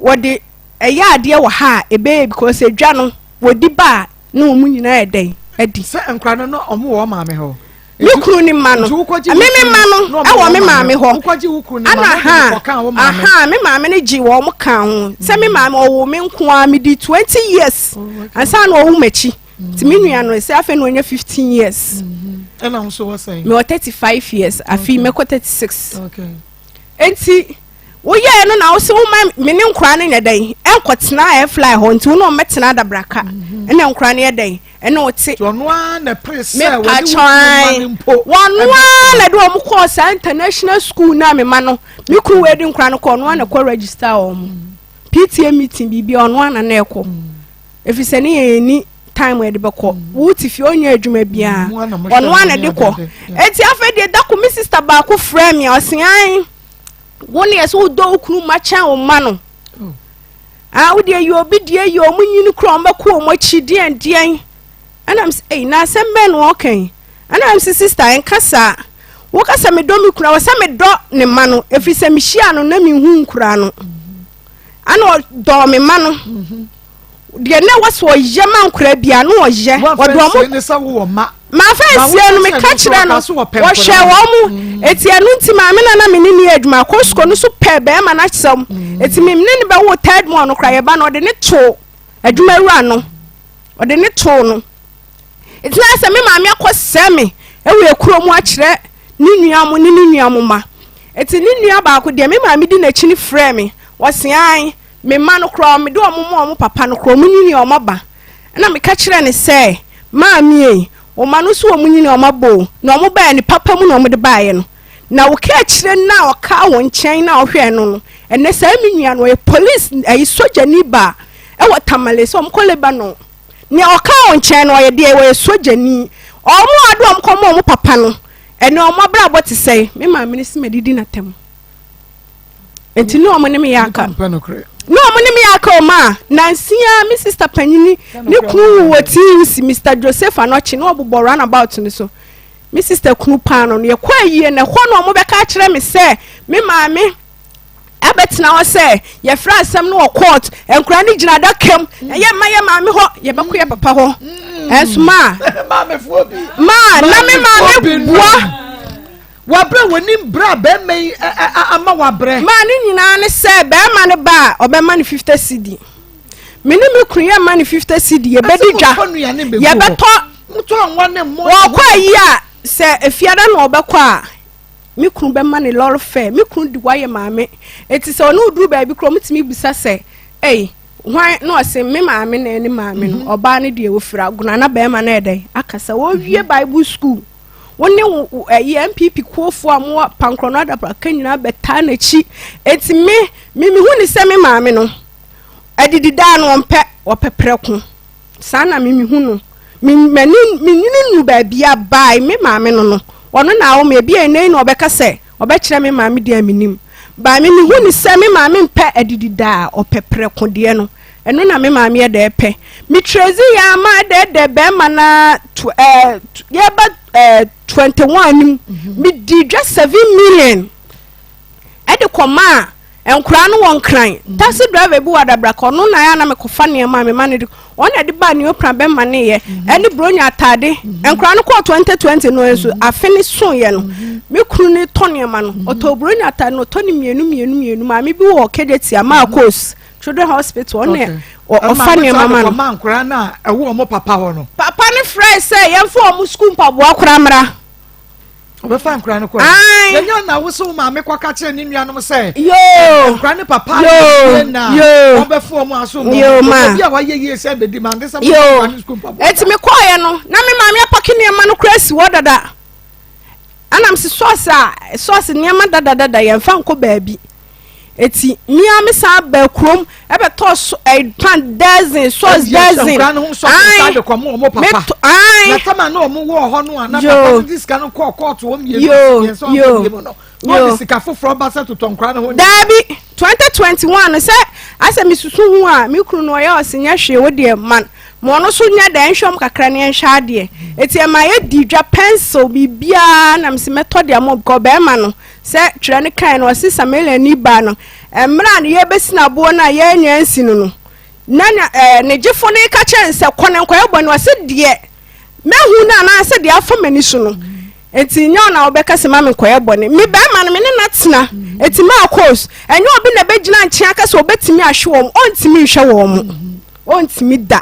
wɔde ɛyɛ adeɛ wɔ ha a ɛbɛyɛ because adwa no wɔdi ba a ne wɔn nyinaa yɛ dɛn adi. Sɛ nkora no na wɔn wɔ maame hɔ. Me kunu ne mma no me me mma no ɛwɔ me maame hɔ ana ha aha me maame no gye wɔn ka ho sɛ me maame ɔwɔ me nko ara me di 20 years oh, ansa na ɔwo m'akyi nti me nua no sɛ afei na ɔnya 15 years. Ɛna nso wɔ sɛn. Mewɔ 35 years afei mɛkɔ 36. Nti. Woyɛɛ no na wose woma me ne nkoraa no nyɛ dɛn ɛnkɔtena airfly hɔ nti wo ne ɔmmɛtena adabraka mhm. ɛna nkoraa no yɛ dɛn ɛne wote ɔno ara na pere sɛ wɔne wo ma no mpo wɔno ara na de wɔn kɔɔ saa international school na me ma no me kunu wei de nkoraa no kɔɔ ɔno ara na kɔ register wɔn mhm. PTA meeting biribi ɔno ara na na ɛkɔ mhm. ɛfiri sɛ ne yɛn ni time yɛde bɛkɔ wo te fie ɔnyɛ adwuma biara ɔno ara na de kɔ eti afei deɛ dako me sister baako frɛ me a ɔse Wo ne ɛsɛ wodɔ wo kunu ma kyɛn wo mma no. Oh. Ah, wo deɛ yɛ obi deɛ yɛ ɔmo nyini kura ɔmo bɛkɔ ɔmo akyi deɛn deɛn. Ɛna m sɛ ɛyi na asɛm bɛn na ɔka yi. Ɛna m sɛ sista ɛnka saa. Woka sɛ medɔ me kunu a wɔ sɛ medɔ ne mma no ɛfiri sɛ mehyia no na menhu nkura no. Ɛna ɔdɔɔ me mma no. Mm-hmm. Deɛ na ɛwɔ sɛ ɔyɛ ma nkwadaa biara na ɔyɛ. Ɔde wɔn ne sɛ wowɔ mma. Mafa nsie no meka kyerɛ no wɔhwɛ wɔn mu mm. eti ɛno nti maame na na me ne ne yɛ adwuma Costco no so pɛ bɛrima no akyerɛm mm. eti me ne ne bɛwo third one no kora yɛba no ɔde ne too adwuma wura no ɔde ne too no eti na sɛ me maame akɔ sɛ me ɛwɔ ekuro mu akyerɛ ne nua mo ne ne nua mo ma eti ne nua baako deɛ me maame di n'akyi ne frɛ me wɔsean Me mma no koraa, mede wɔn ma wɔn papa no koraa, wɔnyini a wɔaba. Ɛnna meka kyerɛɛ no sɛ, Maame ei, wo mma no nso wɔnyini a wɔaba o, na wɔbaeɛ no, papa mu na wɔde baeɛ no. Na wo kaakyire no a ɔkaa wo nkyɛn na ɔhwɛɛ no no, ɛnnɛ saa me nua no, ɔyɛ polisi, ɛyi sogyani baa ɛwɔ Tamale sɛ wɔkɔ Lebanon. Nea ɔkaa wo nkyɛn no, ɔyɛ deɛ, ɔyɛ sogyani. Wɔn a wɔde wɔn kɔma wɔn papa no, ɛnnɛ wɔn abrabɔ te sɛn? Me maame no se madidi n'atam. nti ne ɔmo ne me yɛ aka ne ɔmo ne me yɛ aka ɔmo a nansia me sista panyini ne kunu wu wɔ TUC Mr Joseph Anɔkye ne ɔbobɔ runabout no so me sista kunu paa no no yɛkɔ ayie na ɛhɔ na ɔmo bɛka akyerɛ me sɛ me maame abɛtena hɔ sɛ yɛfrɛ asɛm no wɔ court nkura no gyina adaka mu mm. ɛyɛ mma yɛ maame hɔ yɛbɛkɔ yɛ papa hɔ mm. ɛnso maa maa na me maame boa. Wabrɛ w'anim brɛ a bɛrima yi ama wabrɛ. Maa ne nyinaa ne sɛ bɛrima no ba a ɔbɛma no 50 cedi. Me ne me kunu yɛmma no 50 cedi yɛbɛdi dwa yɛbɛtɔ wɔkɔ ayi a sɛ efiada na ɔbɛkɔ a me kunu bɛma ne lɔre fɛ me kunu di wayɛ maame eti sɛ ɔne oduru baabi koro ɔmo tumi bisa sɛ ɛyi hwan na ɔse me maame na ɛne maame no mhm. ɔbaa no deɛ ofira agona na bɛrima no ɛdɛn akasa wɔwie mhm. bible school. Wo ne wo ɛyi NPP kuofoɔ a mowɔ Pankorɔ no Adabraka nyinaa bɛtaa n'akyi. Eti me me mehu ne sɛ me maame no adidi daa no ɔmpɛ ɔpɛ prɛko. Saa na me mehu no. Me m'ani menyini nu baabi a bae me maame no no ɔno na awo me ebi a ɛnɛ yi na ɔbɛka sɛ ɔbɛkyerɛ me maame deɛ a menim. Bae me mehu ne sɛ me maame mpɛ adidi daa ɔpɛ prɛko deɛ no. Ɛno na me maame yɛ dɛ pɛ. Me trezi yɛ ama ɛdɛɛdɛ bɛrima na to ɛɛ yɛba ɛɛ 21 nim. Mhm. Me di dwa 7 million ɛde kɔmaa nkoraa no wɔ nkran. Mhm. Taxi driver bi wɔ adabraka ɔno na yɛ na mekɔfa nneɛma a mema no de wɔn na ɛde baa neopra bɛma ne yɛ mhm. ɛne bronya ataade. Nkoraa no kɔɔ 2020 no nso afe ne so yɛ no. Me kunu ne tɔ nneɛma no ɔtɔ bronya ataade no ɔtɔ ne mmienu mmienu mmienu maame bi wɔ Kejetia maa kos. Children Hospital ɔne ɔfa nneɛma ma no. Ɔma nkwadaa no a ɛwɔ wɔn papa hɔ no. Papa no frɛ sɛ yɛmfa wɔn sukuu mpaboa koraa mmra. Ɔbɛfa nkora no kɔ. Ae. Yɛnyɛ na wo so wo maame kɔka kyerɛ ne nuanom sɛ. Yoo. Nkora ne papa Yoo. yɛ na. Yoo. Ɔbɛfo ɔmo aso mo. Yoo ma. Obi a wayɛ yie sɛ bɛdi ma ande sɛ mo Yoo. nkora ne sukuu mpaboa. Eti me kɔɔyɛ no na me maame apake nneɛma no koraa si hɔ dada. Ɛna me si sɔɔse a sɔɔse nneɛma dadadada yɛmfa nkɔ baabi. Eti me ara me san baa kurom ɛbɛtɔɔ so ɛ pan dozen sɔɔse dozen. Nkora no ho sɔɔse nsa de kɔmo ɔmo papa. Ae. Na tama na ɔmo wɔ hɔ no a na Yoo. papa no de sika no kɔɔ kɔɔto wɔn mmienu Yoo. mmiɛnsa ɔmo Yoo. mmienu no. Na ɔde sika foforɔ ba sɛ totɔ nkora no ho. Daabi 2021 no sɛ asɛ mesusu ho a me kunu no ɔyɛ ɔse nyɛ hwee wo deɛ man ma ɔno so nyɛ dɛ nhwɛ ɔm kakra ne ɛnhwɛ adeɛ eti ɛma yɛdi dwa pencil biribiara na mese mɛtɔ de ama because bɛrima no sɛ twerɛ no kan no ɔse Samariani baa no mmerɛ a no yɛbɛsi no aboɔ no a yɛanya ansi no no na na ɛɛ ne gyefo no ka kyerɛ no sɛ kɔ no nkɔyɛ bɔne ɔse deɛ mɛhu no anaasɛ deɛ afa m'ani so no Enti nyɛ wo na wobɛka sɛ ma menkɔyɛ bɔne. Me barima no, me ne no atena. Enti Marcos, ɛnyɛ obi na ɛbɛgyina nkyɛn aka sɛ ɔbɛtumi ahwe wɔn. Ɔntumi nhwɛ wɔn. Ɔntumi da.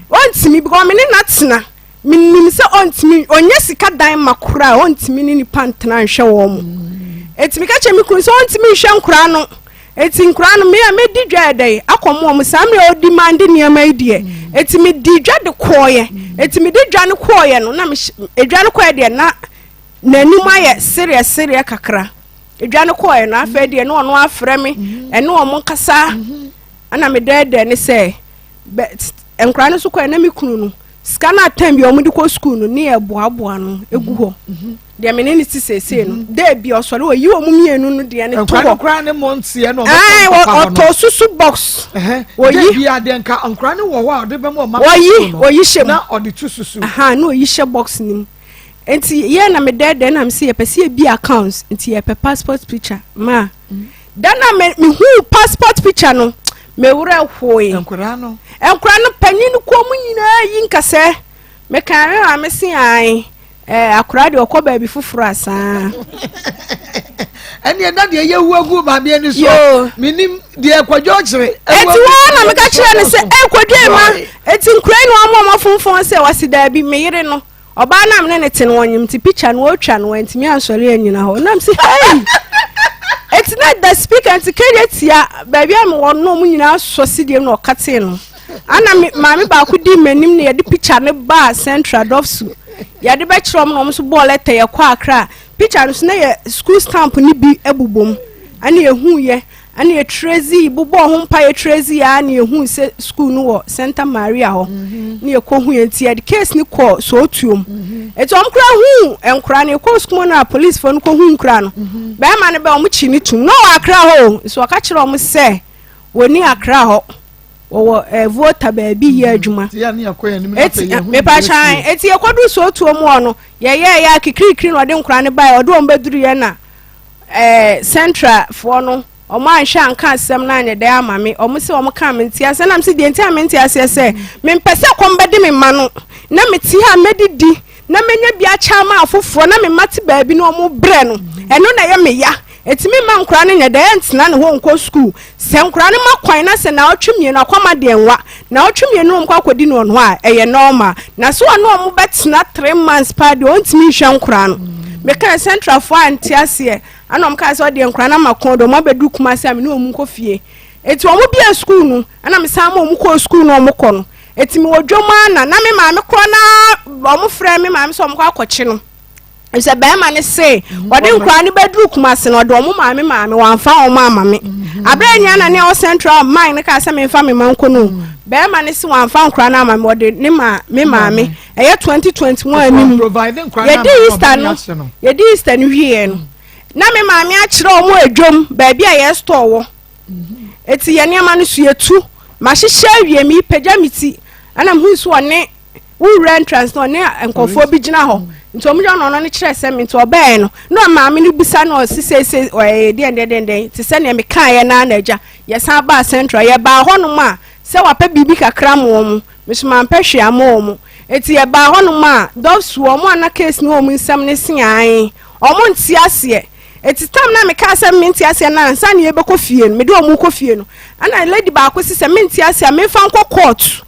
Ɔntumi because me ne no atena. Menim sɛ ɔntumi, ɔnyɛ sika dan ma koraa, ɔntumi ne nipa ntena nhwɛ wɔn. Enti meka kyerɛ me kunu sɛ ɔntumi nhwɛ nkoraa no. Enti nkoraa no, me a mɛdi dwa yɛ dɛn akɔmo wɔn saa mmerɛ a ɔdi mande nneɛma yi deɛ. Enti medi dwa de kɔɔeɛ. Enti mede dwa no kɔɔeɛ no, na edwa no kɔɔeɛ deɛ na n'anim ayɛ sereɛ sereɛ kakra. Edwa no kɔɔeɛ no, afei deɛ na ɔno afrɛ me, ɛne wɔn nkasa. Ɛna medɛɛdɛɛ ne sɛ, bɛ nkwadaa no nso kɔɛ na me kunu no sika no atɛn bi a wɔde kɔ sukuu no ne yɛ boaboa no egu hɔ deɛ me ne ne ti seesei no dɛ bi ɔsɔre oyi wɔn mmienu no deɛ ne to hɔ nkwadaa ne mo nteɛ na ɔmo kɔ papa hɔ no ɔtɔ susu box oyi dɛ bi adeɛ nka nkwadaa no wɔ hɔ a ɔde bɛma ɔma oyi oyi hyɛ mu na ɔde to susu na oyi hyɛ box ne mu nti yɛ na me dɛɛdɛɛ na me se yɛpɛ sɛ yɛbi accounts nti yɛpɛ passport picture ma da na me mehuu passport picture no me werɛ hoe nkwadaa no nkwadaa no panyin no kɔn mu nyinaa yi nkasɛ mekaa me maame se ae ɛɛ akwadaa deɛ ɔkɔ baabi foforɔ asaa ɛne ɛda deɛ yɛwu agu maame ani so menim deɛ kwadwo kyerɛ ɛti wɔn na meka kyerɛ no sɛ ɛkwadwo ma ɛti nkura ne wɔn a wɔafomfɔn sɛ wɔsi daabi me yere no Ɔbaa no a me ne no te no ɔnyem nti picture no ɔretwa no wantumi ansɔre anyina hɔ nam si hey eti na da speaker nti kɛdeɛ tia baabi a mewɔ no ɔmo nyinaa sɔ sidie na ɔkatee no ana me maame baako di m'anim na yɛde picture no baa central dɔfso yɛde bɛkyerɛ ɔmo na ɔmo nso bɔɔ lɛtɛ yɛkɔ akra picture no so na yɛ school stamp no bi bobom ɛna yɛhu yɛ Ɛna yɛtrɛzii, bobɔɔ ho mpaeɛ trɛzii ara na yɛhuu sɛ sukuu no wɔ Santa Maria hɔ. Mhm. Na yɛkɔhu yɛ nti yɛde case no kɔɔ Sootuom. Mhm. Nti wɔn koraa huu nkora no, yɛkɔɔ sukuu mu no a policefoɔ no kɔhu nkora no. Mhm. Bɛrima no bɛ wɔn kyi ne tum. Na ɔwɔ Accra hɔ o, nso ɔka kyerɛ wɔn sɛ wɔni Accra hɔ. Wɔwɔ eh, Volta baabi yɛ adwuma. Eti mepakyan, eti yɛkɔduru Sootuom hɔ no, yɛyɛɛ yɛ a kikirikiri na ɔde nkora no baeɛ, ɔde wɔn bɛduru yɛ na Eh, central foɔ no ɔmo anhwɛ anka asɛm no anyɛ dɛ ama me ɔmo sɛ ɔmo ka mente aseɛ nam sɛ deɛ nti a mente aseɛ sɛ mempɛ sɛ kɔm bɛde me ma no na mete ha mɛdidi na menya bi akyɛ ama afoforɔ na me mma te baabi na ɔmo brɛ no ɛno na ɛyɛ me ya ɛtumi ma nkora no nyɛ dɛ ɛntena ne hɔ nkɔ sukuu sɛ nkora no ma kwan na sɛ naawɔtwe mmienu akwama deɛ nwa naawɔtwe mmienu ɔmo kɔ akɔdi no ɔno a ɛyɛ normal na so ɔno ɔmo bɛtena three months paa deɛ ɔntumi nhwɛ nkora no meka centralfoɔ a nte aseɛ ɛna ɔmo kaa sɛ ɔdeɛ nkora no ama kɔn do ɔmo abɛduru Kumasi a me ne ɔmo nkɔ fie eti ɔmo bia sukuu no ɛna me san ma ɔmo kɔɔ sukuu no ɔmo kɔ no eti me wɔ dwom ana na me maame korɔ na ɔmo frɛ me maame sɛ ɔmo kɔ akɔkye no sɛ bɛrima no se ɔde nkwadaa no bɛduru Kumasi no ɔde ɔmo maame maame wamfa ɔmo ama me mhm. abere nea na ne ɛwɔ central mine no kaa sɛ memfa me ma nkɔ no mhm. bɛrima no se wamfa nkwadaa no ama me ɔde ne ma me maame ɛyɛ 2021 anim yɛdi Easter no yɛdi Easter no wieɛ no na me maame akyerɛ ɔmo adwom baabi a yɛ store wɔ mhm. eti yɛ nneɛma no so yɛtu mahyehyɛ awie mi pagya mi ti ɛna mehu so ɔne wowura entrance no ɔne nkurɔfoɔ bi gyina hɔ nti wɔn gyina hɔ na ɔno no kyerɛ sɛ me nti ɔbɛɛ no na maame no bisa no ɔsi seesei ɔyɛ deɛn deɛn deɛn deɛn te sɛ nea mekaeɛ naa na agya yɛsan baa central yɛbaa hɔnom a sɛ wapɛ biribi kakra ma wɔn me so mampɛ hwee ama wɔn eti yɛbaa hɔnom a dɔfsu wɔn a na case no wɔn nsɛm ne se ae wɔn nte aseɛ eti tam na mekaa sɛ mente aseɛ na ansa na yɛbɛkɔ fie no mede wɔn kɔ fie no ɛna lady baako si sɛ mente aseɛ a memfa nkɔ court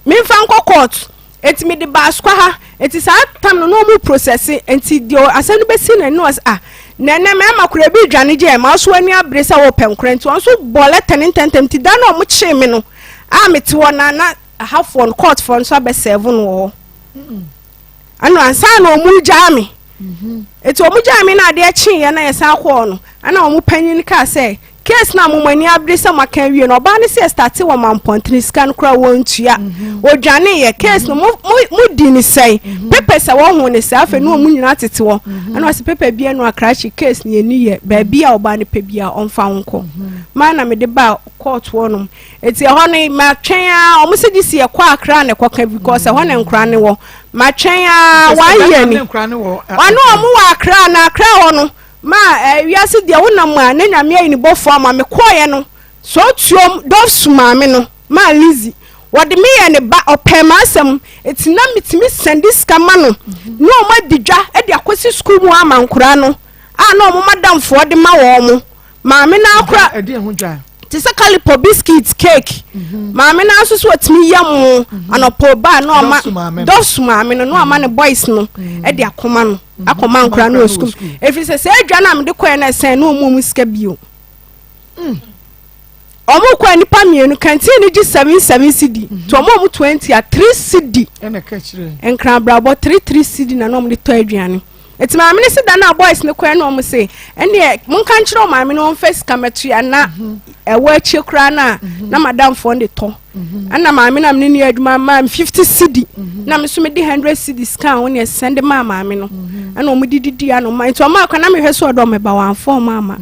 memfa nkɔ court. Enti mede baa Asukwa ha. Enti saa tam no na wɔn processe. Enti deɛ asɛm no bɛsi no ɛno ɔsɛ ah na ɛnɛ mmarima koraa ebi redwane gye ɛma ɔso ani abere sɛ wɔpɛ nkora nti wɔn nso bɔ lɛtɛ ne ntɛntɛm nti da na wɔn kyee me no a mete hɔ na na ahafoɔ no courtfoɔ no nso abɛsɛɛvo no wɔ hɔ. Ɛno ansa na wɔn gyaa me. Eti wɔn gyaa me na adeɛ kyeeɛ na yɛsan kɔɔ no ɛna wɔn panyin kaa sɛ case no a mo ani abere sɛ moaka awie no ɔbaa no sɛ yɛstate wɔ mampɔntene sika no koraa wɔntua mhm. odwaneeɛ case no mo mo di ne sɛn mhm. paper sɛ wɔho ne sɛ afei ne wɔn nyinaa tete hɔ mhm. ɛna ɔsɛ paper bi ɛno akrakye case no yɛni yɛ baabi a ɔbaa no pɛ bi a ɔmfa ho nkɔ maa na mede ba court hɔnom eti ɛhɔ no matwɛn a wɔn sɛ gye si ɛkɔ akra na ɛkɔka because ɛhɔ na nkora ne wɔ matwɛn a wɔayɛ ni ɔne wɔn wɔ akra na akra hɔ no Ma eh, wiase deɛ wonam a na nyame ayi ne bɔfoɔ ama me kɔɔeɛ no sootuom dɔfsu maame no maa Lizzy wɔde me yɛ ne ba ɔpɛɛ m'asɛm eti na metumi sɛnde sika ma no ne wɔn adi dwa de akɔsi sukuu mu ama nkoraa no a na wɔn madamfoɔ de ma wɔn mo maame no akora te sɛ kalipɔ biscuit cake mhm. maame no nso so ɔtumi yɛ mo mhm. anɔpɔ ba na ɔma dɔsu maame no na ɔma ne boys no mhm. de akɔma no akɔma nkora no wɔ sukuu ɛfiri sɛ sɛ adwa no a mede kɔɛ no ɛsɛn na ɔmu ɔmu sika bio mm. ɔmo kɔ nipa mmienu kantin no gye 77 cedi nti ɔmo ɔmo 20 a 3 cedi nkrabrabɔ 33 cedi na na ɔmo de tɔ aduane Eti maame no se da no a boys no kɔɛ no ɔmo se ɛneɛ monka nkyerɛ ɔmaame no ɔmfa sika mɛtua na ɛwɔ akyire koraa no a na madamfoɔ no de tɔ ɛna maame no a mene ne yɛ adwuma maa me 50 cedi na me so mede 100 cedi sika a wɔne ɛsɛn de maa maame no ɛna ɔmo de didi ano ma nti ɔmo akɔ na mehwɛ so ɔdɔ meba wɔamfa ɔmo ama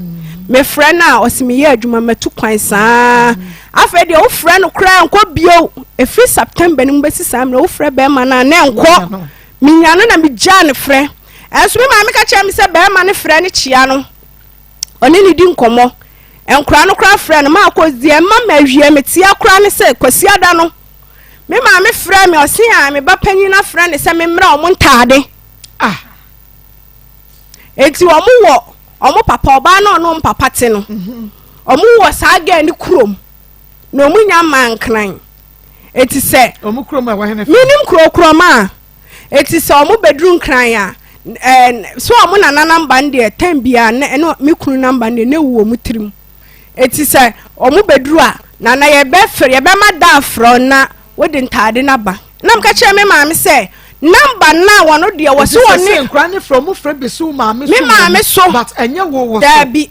mefrɛ no a ɔse meyɛ adwuma matu kwan saa afei deɛ wofrɛ no koraa nkɔ bio ɛfiri September no mu bɛsi saa mmerɛ wofrɛ bɛrima no a na ɛnkɔ Menya no na megyaa no frɛ. Ɛnso me maame ka kyerɛɛ me sɛ barima no frɛ no kyea no, ɔne no di nkɔmmɔ. Nkwadaa no koraa frɛ no maakɔ deɛ ɛma mawie metea koraa ne sɛ Kwasiada no me maame frɛ me ɔse a me ba panyin no afrɛ ne sɛ memmrɛ wɔn ntaade. Ah. Enti wɔn wɔ wɔn papa ɔbaa no ɔne wɔn papa te no. Mhm. Wɔn wɔ saa gɛɛ ne kurom na wɔn nya mmaa nkran. Eti sɛ. Wɔn kurom a ɛwɔ hene fa. Menim kuro korɔ ma. Eti sɛ wɔn bɛduru nkran a, ɛɛ so wɔn nana namba no deɛ tɛn biara ne ɛne me kunu namba no deɛ ne ewu wɔn tirim. Eti sɛ wɔn bɛduru a, nana yɛbɛfrɛ yɛbɛma da afrɛ na wode ntaade no aba. Na meka kyerɛ me maame sɛ namba no a wɔn deɛ wɔ so wɔn ne. Nkran ne frɛ wɔn frɛ besi wo maame so. Me maame so. But ɛnyɛ wo wɔ so. Daabi.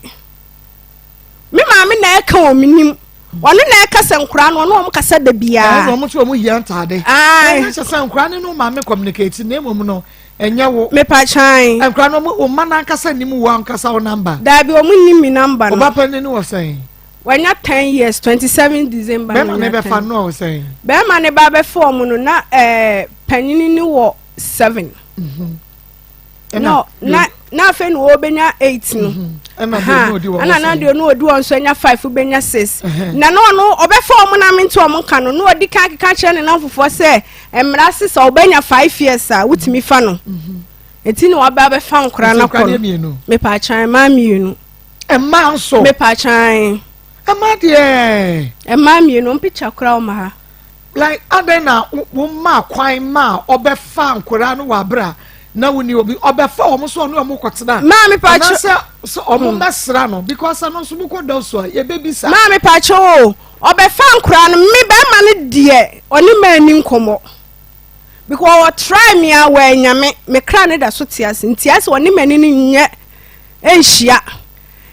Me maame na ɛka wɔn nim. Ɔno na ɛka sɛ nkoraa no ɔne wɔn kasa da biara. Ɛna wɔn nso wɔn hia ntaade. Ɛna kyɛ sɛ nkoraa no ne maame communicate na mmom no ɛnyɛ wo. Mepa kyan. Nkoraa no wɔn mma n'ankasa nim wo ankasa wo namba. Daabi wɔn nim mi namba no. Ɔba panyin no wɔ sɛn? Wanya 10 years, 27 December. Bɛrima ne bɛfa no wɔ sɛn? Bɛrima ne ba bɛfa wɔn no na ɛɛ panyin no wɔ 7. Mm -hmm. No, na na afei na wɔbɛnya 8 no. Mhm. Ɛna na deɛ ɔno ɔdi wɔn nso anya 5 wobɛnya 6. Na na ɔno ɔbɛfa wɔn na mente wɔn nka no na ɔdi kan keka kyerɛ ne namfofoɔ sɛ mmara se sɛ ɔbɛnya 5 years a wotumi fa no. Eti na waba abɛfa nkora no kɔ no. Mepakyan mmaa mmienu. Mmaa nso. Mepakyan. Mmaa deɛ. Mmaa mmienu mpikya koraa wɔn ha. Like adɛn na wo maa kwan maa ɔbɛfa nkwadaa no wɔ abere a na wo ni obi ɔbɛfa wɔn so ɔne wɔn kɔtena. Maame pakyɛ. Anaasɛ sɛ wɔn hmm. mmɛsra no because ɛno nso mo kɔ dɔso a yɛbɛbisa. Maame pakyɛ o ɔbɛfa nkwadaa no me bɛrima no deɛ ɔne maa ni nkɔmɔ because ɔtry me a wɔanya me me kra ne da so te ase nti asɛ ɔne m'ani no nyɛ nhyia.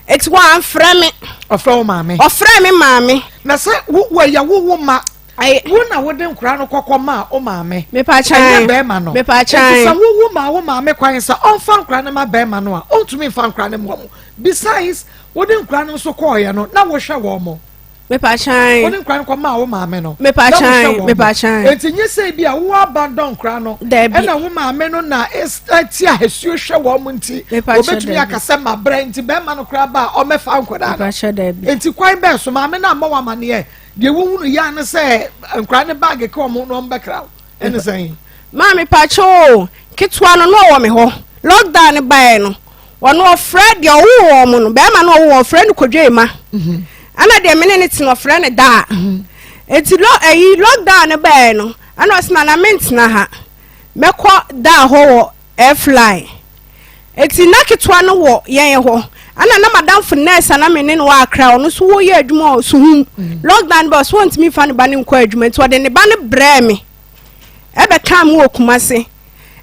Eti wɔamfrɛ me. Ɔfrɛ wo maame. Ɔfrɛ me maame. Na sɛ wo wɔyɛ wo wo ma. Wo na wode nkora no kɔkɔ maa wo maame. Mepa kyan. Ɛnyɛ bɛrima no. Mepa kyan. Eti sɛ wo wo maa wo maame kwan sɛ ɔnfa nkora no ma bɛrima no a, ɔntumi nfa nkora no mmoa mo. Besides, wode nkora no nso kɔɔyɛ no, na wohwɛ wɔn mo. Mepa kyan. Wode nkora no kɔ maa wo maame no. Mepa kyan. Mepa kyan. Eti nye sɛ bi a wo abandon nkora no. Dabi. Ɛna wo maame no na eti ahasuo hwɛ wɔn nti. Mepa kyɛ Obetumi aka sɛ ma brɛ nti bɛrima no koraa ba a ɔmɛfa nkwadaa no. Mepa kyɛ dabi. Eti kwan bɛɛ so maame no ammɔ wo amaneɛ. Deɛ wohunu yɛ ano sɛ nkora ne baage ka wɔn na wɔn bɛkra wo. Ɛne sɛn? Maame pa kyɛ o ketewa no na ɔwɔ me hɔ lockdown no baeɛ no Ɔno ɔfrɛ deɛ ɔwoo wɔn no, bɛrima no ɔwoo wɔn ɔfrɛ no Kodwo Ema. Mhm. Ɛna deɛ mene ne te no ɔfrɛ no Daa. Mhm. Eti lɔ ɛyi lockdown no bɛɛ no, ɛna Ɛna ɔse nana mentena ha mɛkɔ daa hɔ wɔ airfly. Eti na ketewa no wɔ yɛn hɔ. Ɛna na madamfo nurse a na me ne no wɔ Accra ɔno nso wɔyɛ adwuma wɔ Suhum. Lockdown ba ɔso ɔntumi nfa ne ba no nkɔ adwuma nti ɔde ne ba no brɛɛ me ɛbɛkaa me wɔ Kumase.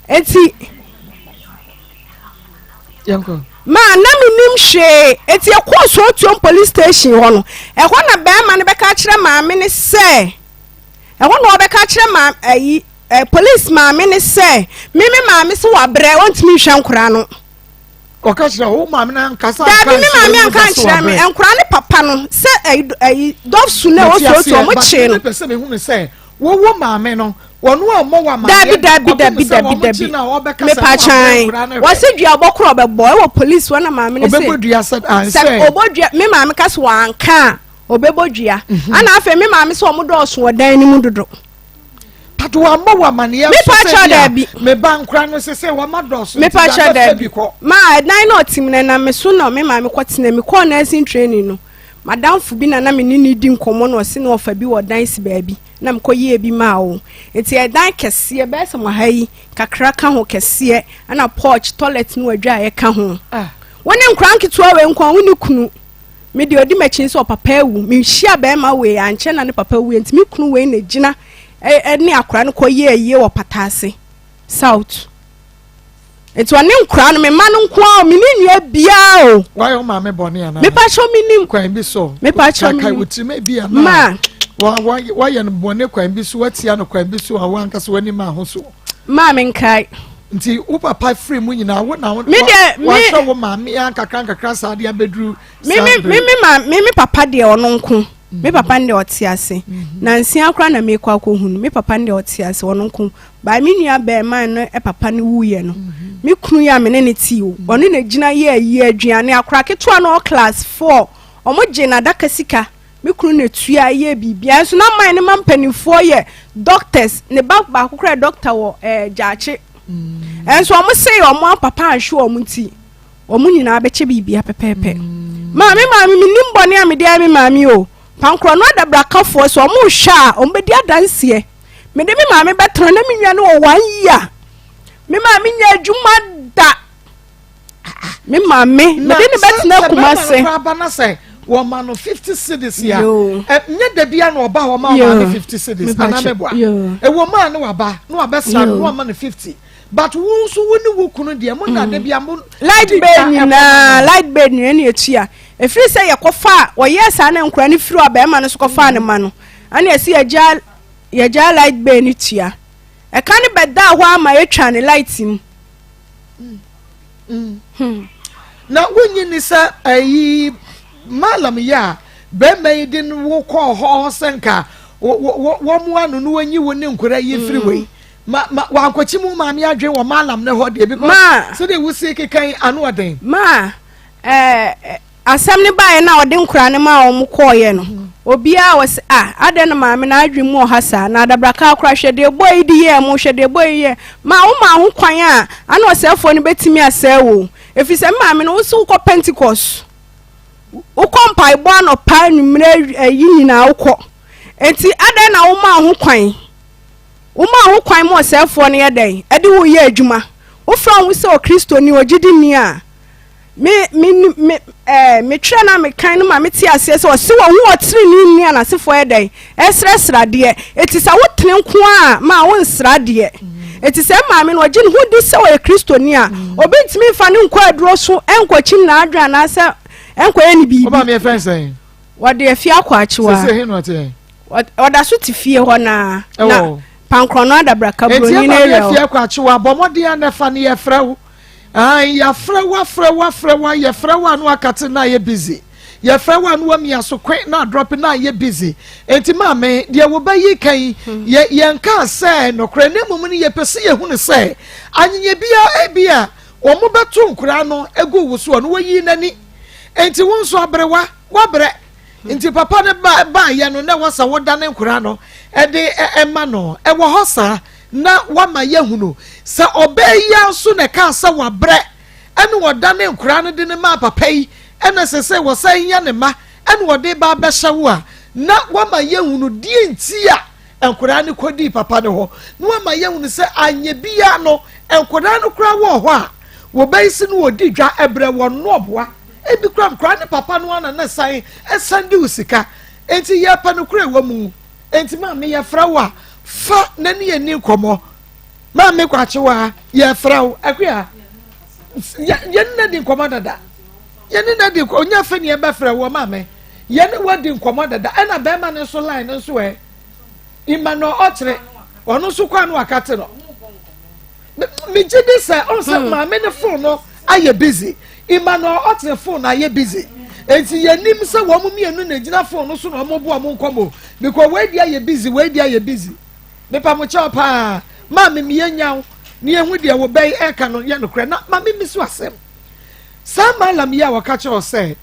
Eti Ma na mennim hwee. Eti yɛkɔɔ Sootuom police station hɔ no, ɛhɔ na bɛrima no bɛka akyerɛ maame no sɛ, ɛhɔ na ɔbɛka akyerɛ maa ayi ɛ police maame no sɛ, me me maame sɛ wabrɛ ɔntumi nhwɛ nkora no. Ɔka kyerɛ wo maame no ankasa anka Daabi me maame anka nkyerɛ me nkora ne papa no sɛ ɛyi ɛyi dɔfsu na ɛwɔ Sootuom ɔmo kyee no. Mepɛ sɛ mehunu sɛ Wowo maame no, wɔn a wɔmmɔ wo amaneɛ Dabi dabi kɔpem dabi sɛ dabi wɔn dabi. kyi na wɔbɛka sɛ Mepa na wabrɛ kyan. nkwadaa no hwɛ. Wɔsi dua ɔbɔ korɔ ɔbɛbɔ ɛwɔ police wɔn na maame no se. Ɔbɛbɔ dua sɛ Sɛ ansɛ. ɔbɔ dua me maame ka sɛ wanka a ɔbɛbɔ dua. Mhm. Ana afei me maame sɛ wɔn dɔɔso wɔ dan no mu dodo. But wɔammɔ wo amaneɛ nso Mepa sɛ kyɛw bi a dabi. me ba nkora no sɛ sɛ wɔma dɔɔso nti Mepa da kyɛw bɛfa dabi. bi kɔ. Ma ɛdan na ɔte mu no ɛnam me so na me maame kɔ tena mi kɔɔ nursing training no. M'adamfo bi na na me ne no redi nkɔmmɔ na ɔse na ɔfa bi wɔ dan si baabi na mekɔ yɛɛ bi maa wɔn. Nti ɛyɛ dan kɛseɛ bɛyɛ sɛ mo ha yi kakra ka ho kɛseɛ ɛna porch, toilet ne wadwaeɛ ka ho. Ah. Wo ne nkora nketewa wei nko a wo ne kunu. Me deɛ ɔdi m'akyi nso ɔpapa awu. Mehyia bɛrima wei ankyɛ na ne papa wuiɛ nti me kunu wei na gyina ɛne akora no kɔ yɛɛ ayie wɔ pata ase south. Nti ɔne nkora no me mma no nko ara o me ne nua biara o. Wayɛ wo maame bɔne anaa? Mepa kyɛw me nim. Kwan bi so. Mepa kyɛw me nim. Wo tirim ebi anaa? Ma. Wayɛ no bɔne kwan bi so watia no kwan bi so a wankasa w'anim aho so. Maa me nkae. Nti wo papa firi mu nyinaa wo na me deɛ me wahwɛ wo maame ya nkakra nkakra saa de abɛduru saa bere. Me me me me me papa deɛ ɔno nko. Me papa no deɛ ɔte ase. Nansia koraa na mekɔ akɔhu no. Me papa no deɛ ɔte ase ɔno nko. By me nua bɛɛman no papa no wuiɛ no, me kunu yi a me ne no te yi o, ɔno na gyina yɛɛ ayie, aduane, akwadaa ketewa no ɔwɔ class four, wɔn gyee n'adaka sika, me kunu na tua yɛɛ biribiara, nso na man no ma mpanimfoɔ yɛ doctors, ne ba baako koraa yɛ doctor wɔ ɛɛ eh, Gyaakye, nso wɔn se wɔn papa anhwɛ wɔn nti, wɔn nyinaa bɛkyɛ biribia pɛpɛɛpɛ. Maame maame menim bɔne a mede ayɛ me maame o, pankorɔ no adabrakafoɔ sɛ wɔn rehwɛ a wɔn bɛdi adanseɛ. Mede me maame bɛtena na me nua no wɔ one year. Me maame nyɛ adwuma da. Me maame mede ne bɛtena Kumase. Na sɛ bɛrima no sɛ wɔma no 50 cedis a nyɛ da bia na ɔba hɔ ma ɔma no 50 cedis anaa mɛboa ɛwɔ mu a ne waba na wabɛsra no na wama no 50 but wo nso wo ne wo kunu deɛ mo na da bia mo light bill nyinaa light bill nyinaa ne etua efiri sɛ yɛkɔfa wɔyɛ saa na nkura no firi ɔbɛrima no so kɔfa ne ma no ɛna ɛsi yɛgya Yɛgyaa light bill no tua. Ɛka no bɛdaa hɔ ara ma yɛtwaa ne light mu. Hmm. Na wonnye nni sɛ ayi Malam yi a bɛrima yi de wo kɔɔ hɔ sɛ nka wɔmmoa no na wɔnyi wo ne nkwadaa yi mfiri hɔ yi. Ma ma wankɔkyi mu maame adwene wɔ Malam no hɔ deɛ because sɛdeɛ wosi keka yi ano ɔden. Ma ɛɛ Asɛm no baeɛ no a ɔde nkoraa no maa wɔn kɔeɛ no, obiara wɔ sɛ, Ah, adɛn na maame no adwene mu ɔha saa? Na adabraka koraa, hwɛ deɛ bɔɔ yi de yɛɛ mo, hwɛ deɛ bɔɔ yi yɛɛ. Ma womaa ho kwan a, ana ɔsɛefoɔ no bɛtumi asɛe wo? Ɛfiri sɛ me maame no, wo se wokɔ Pentecost, wokɔ mpaebɔ anɔpa, anwummerɛ, ayi nyinaa wokɔ. Enti adɛn na womaa ho kwan? Womaa ho kwan ma ɔsɛefoɔ no yɛ dɛn? Ɛde wo yɛ adwuma. Wofrɛ wo ho sɛ Okristoni, ogyidini a, Me, me, me, ɛɛ, me twerɛ no a mekan no ma mete aseɛ sɛ ɔse wɔhu ɔtenenee ni a n'asefoɔ yɛ dɛn? Ɛsrɛsrɛ adeɛ. Eti sɛ wotene nko a ma wonsrɛ adeɛ. Eti sɛ maame no ɔgye ne ho di sɛ ɔyɛ Kristoni a, obi ntumi mfa no nkɔ aduro so nkɔkyim n'adwene anaasɛ nkɔyɛ ne biribi. Wo maame yɛfrɛ no sɛn? Wɔde afie akɔ akyewa. Sese he na ɔte he? Ɔda so te fie hɔ naa. Na pankorɔ adabraka buroni no area hɔ. Eti ɛma afie akɔ akyewa bɔ mmɔden a na ɛfa no yɛfrɛ wo. Ae yɛafrɛ wo afrɛ wo afrɛ wo yɛfrɛ wo a na wakate na ayɛ busy yɛfrɛ wo a na wamia so kwe na adrɔpe na ayɛ busy enti maame deɛ wo ba yi ka yi yɛ yɛnkaa sɛ nokorɛ na mmom no yɛpɛ sɛ yɛhunu sɛ anyenyɛ biara ebi a wɔn bɛto nkoraa no egu wo soɔ no wɔyii n'ani enti wo nso aberewa wabrɛ nti papa no ba baayɛ no na ɛwɔ sɛ wodane nkoraa no ɛde ɛma no ɛwɔ hɔ saa na wama yɛahunu sɛ ɔbaa yi ara nso na ɛkaa sɛ wabrɛ ɛna ɔdane nkoraa no de no maa papa yi ɛna sesei wɔsan nya ne mma ɛna ɔde ba abɛhyɛ wo a na wama yɛahunu deɛ nti a nkwadaa no kɔdii papa no hɔ na wama yɛhunu sɛ anyɛ biara no nkwadaa no koraa wɔ hɔ a wɔbɛyi si no wɔdi dwa ɛbrɛ wɔn no ɔboa ebi koraa nkwadaa ne papa no ana na san ɛsan di wo sika enti yɛpɛ no korɛ wɔ mu enti maame yɛfrɛ wo a fa na ne yɛni nkɔmmɔ maame kwakyewa yɛfrɛ wo akua yɛne na di nkɔmmɔ dada yɛne na di nkɔmmɔ onya fɛ ne yɛbɛfrɛ wɔ maame yɛne wadi nkɔmmɔ dada ɛna bɛrima no nso line no nso ɛ Emmanuel ɔkyerɛ ɔno nso kɔ ano akate no megye di sɛ ɔn sɛ hmm. maame ne phone no ayɛ busy Emmanuel ɔkyerɛ phone no ayɛ busy eti yɛnim sɛ wɔn mmienu na egyina phone no so na wɔn bo wɔn nkɔmɔ because wei di ayɛ busy wei di ayɛ busy mepa mo kyɛw paa maame mi yɛ nyaw ne ehu deɛ wɔ bɛyi ɛka no yɛ nokorɛ na maame mi so asɛm saa malam yi a wɔka kyerɛ sɛ.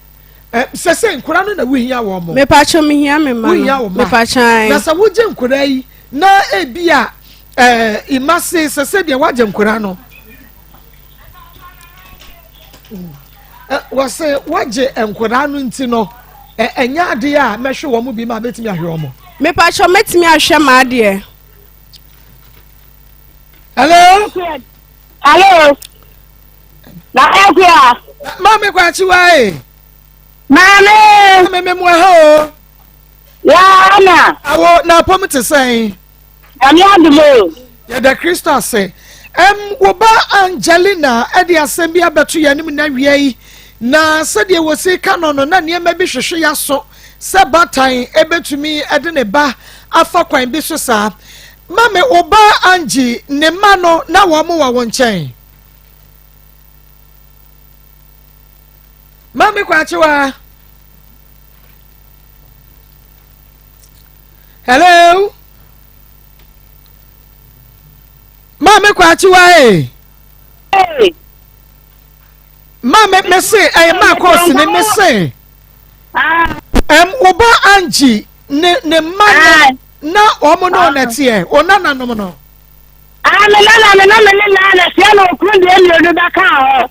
Sɛ sɛ nkwadaa no na wohia wɔn mo. Mepatwo mehia me mma no. Wohia wo mma. Mepatwo ae. Na sɛ wogye nkwadaa yi na ebi a ɛɛ ima se sɛ sɛ deɛ wagye nkwadaa no. Wɔsɛ wagye nkwadaa no nti no ɛnyɛ adeɛ a mɛhwɛ wɔn bi ma bɛtumi ahwɛ wɔn. Mepatwo mɛtumi ahwɛ m'adeɛ. Hello. Hello. Maame Akua. Maame Kwakyewa e. Maame. Maame me mu ha o. Yaa na. Awo na apɔm te sɛn. Nyame adom o. Yɛda Kristo ase. Ɛm wo ba Angelina ɛde asɛm bi abɛto yɛn anim na wia yi na sɛdeɛ wɔsi ka no no na nneɛma bi hwehwe ya so sɛ batan ɛbɛtumi ɛde ne ba afa kwan bi so saa. Maame wo ba Angie ne mma no na wɔn wɔ wo nkyɛn. Maame Kwakyewa. Hello. Maame Kwakyewa e. Hey. Maame mese ɛyɛ maa kɔɔsi ne mese. Ɛm wo ba Angie ne ne mma no na wɔn ne wɔn teɛ wɔn nananom no. Ah, me nana me na me ne naa na sia na okunu deɛ mmienu bɛka hɔ.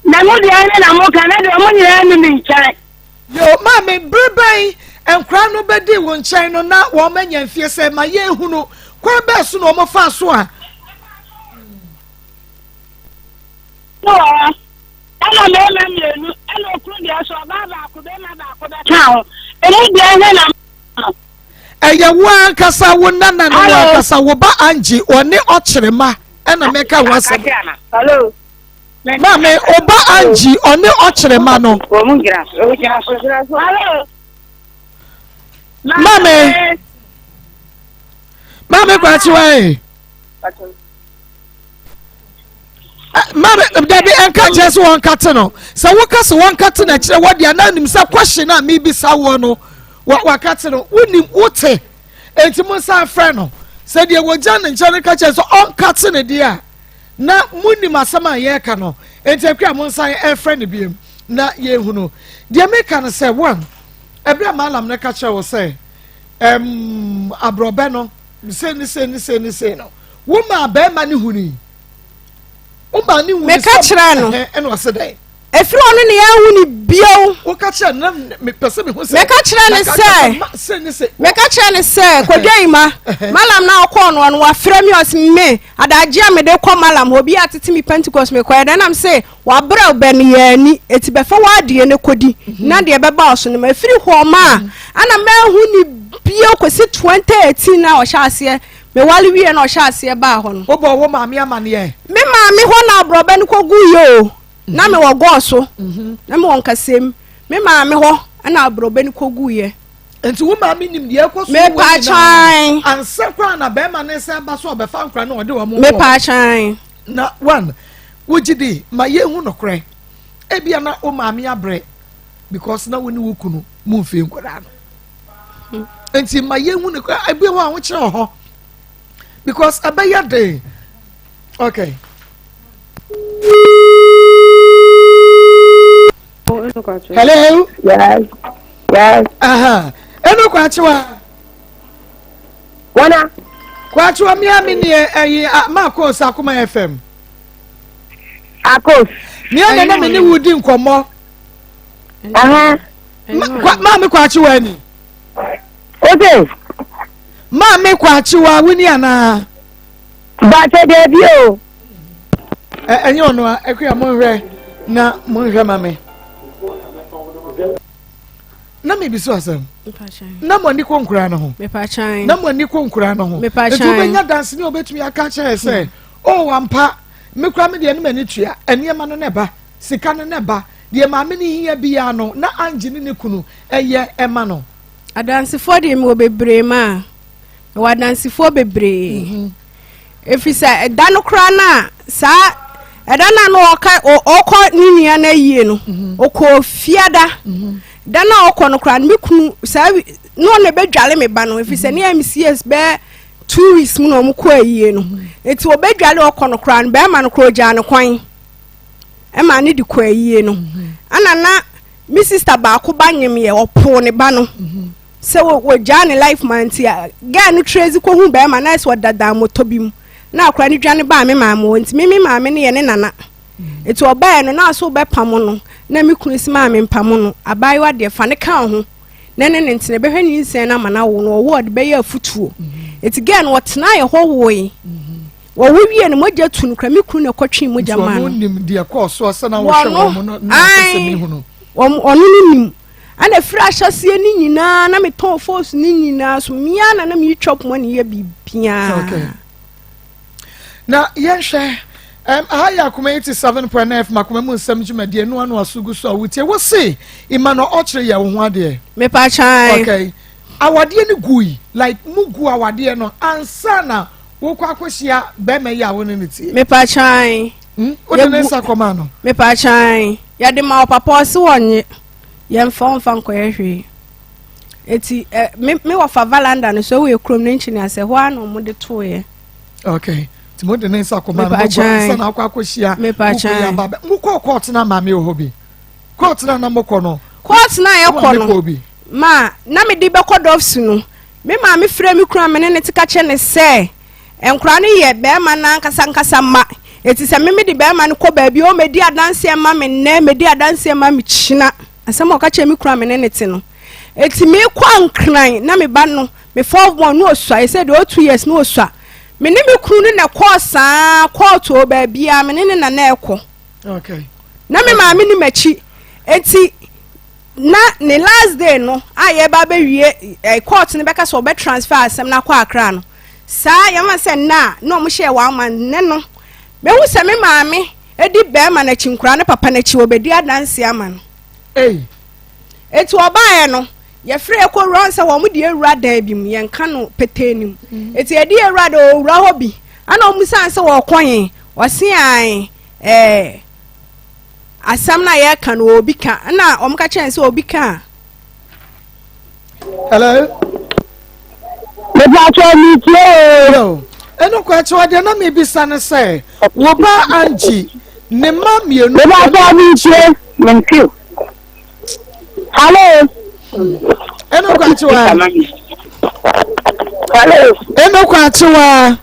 Na mo deɛ ne na mo ka na deɛ ɔmo nyinaa ni me nkyɛn. Yo, maame, bere bɛn nkwadaa no bɛdii wo nkyɛn no na wɔn anya mfie sɛ ma yɛnhunu kwan bɛɛ so na wɔn faa so a. No wɔ hɔ, ɛna mmarima mmienu, ɛna okunu deɛ so ɔbaa baako, barima baako bɛka ho. Emu deɛ he na mo. Ɛyɛ wo ankasa wo nana ne wo ankasa wo ba Angie ɔne ɔkyerema ɛna mɛka ho asɛm. Maame wo ba Angie ɔne ɔkyerema no. Maame maame kwakyewa yi. Maame dabi ɛnka kyerɛ sɛ wɔn kate no sɛ woka sɛ wɔn kate no akyerɛ wɔ deɛ na nim sɛ kɔhye no a mebisa woɔ no wakate no wonim wote enti mo nsa afrɛ no sɛ deɛ wɔgya ne nkyɛn no ka kyerɛ sɛ ɔnkate no deɛ a na monim asɛm a yɛreka no enti akua mo nsa ɛfrɛ no biom na yɛhunu deɛ meka no sɛ one ɛberɛ a maalam no ka kyerɛ wo sɛ ɛm aborɔbɛ no sei ne sei ne sei ne sei no wo maa bɛrima ne huni wo maa ne huni meka kyerɛ no ɛna ɔse dɛn ɛfiri ɔno ne yɛahu ne bio woka kyerɛ no na mepɛ sɛ mehu sɛ meka kyerɛ ne sɛ meka kyerɛ ne sɛ kwadwa yi ma malam na ɔkɔɔ no ɔno wafrɛ me ɔse me adagye a mede kɔ malam hɔ obi atete me pentecost mekɔɛ dɛn nam se wabrɛ bɛ no yɛ ani eti bɛfa w'adeɛ no kɔdi mhm. na deɛ bɛba ɔso no ma ɛfiri hɔ ma a mhm. ana mahu ne bio kɔsi 2018 na ɔhyɛ aseɛ mewale wie na ɔhyɛ aseɛ baa hɔ no wobɔ wo maame amaneɛ me maame hɔ na aborɔbɛ no kɔgu yɛ o na mewɔ gɔɔ so mhm. na mewɔ nkasɛm me maame hɔ na aborɔbɛ no kɔgu yɛ nti wo maame nim deɛ ɛkɔ so wɔ nyinaa ansa koraa na bɛrima ne nsa ba so ɔbɛfa nkora na ɔde wɔn kɔ mepaakyɛn na one wogye di ma yɛhu nokorɛ ebia na wo maame abrɛ because na wo ne wo kunu mu mfie nkwadaa no hmm. nti ma yɛhu nokorɛ ebi hɔ a wokyerɛ wɔ hɔ because ɛbɛyɛ den okay. Hello. Yes. Yes. Aha. Eno kwachiwa. Wana. Kwachiwa mi ami ni ɛyi ma akos akoma FM. Akos. Mi ana na mi ni wudi nkɔmɔ. Aha. Maame kwachiwa ni. Ote. Maame Kwakyewa, wo ni anaa? Bakyɛ daabi o. Ɛnyɛ ɔno a, Akua monhwɛ na monhwɛ ma me. Na mebisa asɛm. Na mo ani kɔ nkuraa no ho. Na mo ani kɔ nkuraa no ho. Nti wobɛnya danseni a obɛtumi aka kyerɛ sɛ, o ampa, me koraa me deɛ ne m'ani tua, nneɛma no na ɛba, sika no na ɛba, deɛ maame no hia biara no, na Angie ne ne kunu ɛyɛ ɛma no. Adansefoɔ deɛ mewɔ bebree ma mewɔ adansefoɔ bebree mhm. ɛfiri sɛ ɛda no koraa no a saa ɛda no a na ɔka ɔkɔ ne nua no ayie no mhm. ɔkɔɔ fiada mhm. da no a ɔkɔ no koraa no me kunu saa na ɔna ɛbɛdwale me ba no ɛfiri sɛ ne mcs bɛɛ 2 weeks mu na ɔmo kɔ ayie no nti ɔbɛdwale ɔkɔ no koraa no bɛrima no koraa ɔgyaa no kwan ɛma ne de kɔ ayie no ana na Me sister baako ba nyem yɛ ɔpoo ne ba no sɛ wɔgyaa ne life ma nti a girl no trace kɔhu bɛrima na ɛsɛ ɔda dan mɔtɔ bi mu na akora no dwane baa me maame hɔ nti me me maame no yɛ ne nana nti ɔbaeɛ no na aso bɛpamo no na me kunu si maame mpamo no abaayewa deɛ fa ne ka ho na ne ne ntena bɛhwɛ ne nsɛn no ama no awo no ɔwɔ ɔde bɛyɛ afutuo nti girl no ɔtena yɛ hɔ woe Wɔwo wie no mogya tu no kora me kunu na ɛkɔtwee mogya maa no. Ɔno nim deɛ kɔɔ soɔ sɛ na wɔhwɛ wɔn no na ɔpɛ sɛ mehu no. Ɔno no nim. Ɛna firi ahyɛseɛ no nyinaa na metɔn fos no nyinaa so mmea na na meyi chop money yɛ biribiara. Okay. Na yɛnhwɛ um, aha yɛ akoma 87.9 FM akoma mu nsɛm dwumadie no ano aso gu so a wotie wo se Emmanuel ɔkyerɛ yɛ wo ho adeɛ. Mepa kyan. Okay. Awadeɛ no gui like mu gu awadeɛ no ansa na Wokɔ akɔhyia bɛrima yi a wo ne no tie. Mepa kyan. Hmm? Wode ne nsa kɔma no. Mepa kyan. Yɛde ma ɔpapa ɔse wɔnye. Yɛmfa ɔmfa nkɔyɛ hwee. Eti eh, me me wɔfa valanda no so ɛwɔ yɛ kurom ne nkyene asɛ hɔ ara na wɔn de tooyɛ. Okay. Nti mo de ne nsa kɔma no mo gua nsa na akɔ akɔhyia. Mepa kyan. Mo kɔ kɔɔt na maame wɔ hɔ bi. Kɔɔt na na mo kɔ no. Kɔɔt na yɛkɔ no. Ma na me de bɛkɔ dɔfsi no. Me maame frɛɛ me kunu a me ne no te ka kyerɛɛ no sɛ, Nkwadaa no yɛ barima no ankasa ankasa mma. Enti sɛ me mede barima no kɔ baabi a, ɔmmɛdi adanseɛ mma me nnɛ, mmɛdi adanseɛ mma me kyina. Asɛm a ɔka kyerɛɛ me kunu a me ne no te no. Enti mekɔ Ankran na me ba no, me fourth born no ɔsua, ɛsɛ deɛ ɔwɔ 2 years no ɔsua. Me ne me kunu no na ɛkɔɔ saa kɔɔto baabiara, me ne ne na na ɛkɔ. Okay. Na me maame ni m'akyi. Enti Na ne last day no a yɛreba abɛwie eh, court no bɛka sɛ wɔbɛ transfer asɛm no akɔ Accra no, saa yɛma sɛ nna a na wɔn hyɛɛ wɔn ama nnɛ no, mehu sɛ me maame di bɛrima no akyi, nkoraa no papa no akyi, wɔbɛdi adanse ama no. Ei. Eti ɔbaeɛ no, yɛfrɛ yɛ kɔ wura sɛ wɔn de awura dan bi mu, yɛnka no petee no mu. Eti yɛde awura de ɔwura hɔ bi, ɛna wɔn san sɛ wɔkɔ he, ɔse ae, ɛɛ. Asɛm no a yɛreka no obi ka ɛna wɔn ka kyerɛ sɛ obi ka a. Hello. Mepatwa mi tie o. Ɛno kɔ akyerɛ deɛ na mebisa no sɛ wo ba Angie ne mma mmienu. Mepatwa mi tie mentie. Hello. Ɛno kɔ akyewa. Hello. Ɛno kɔ akyewa.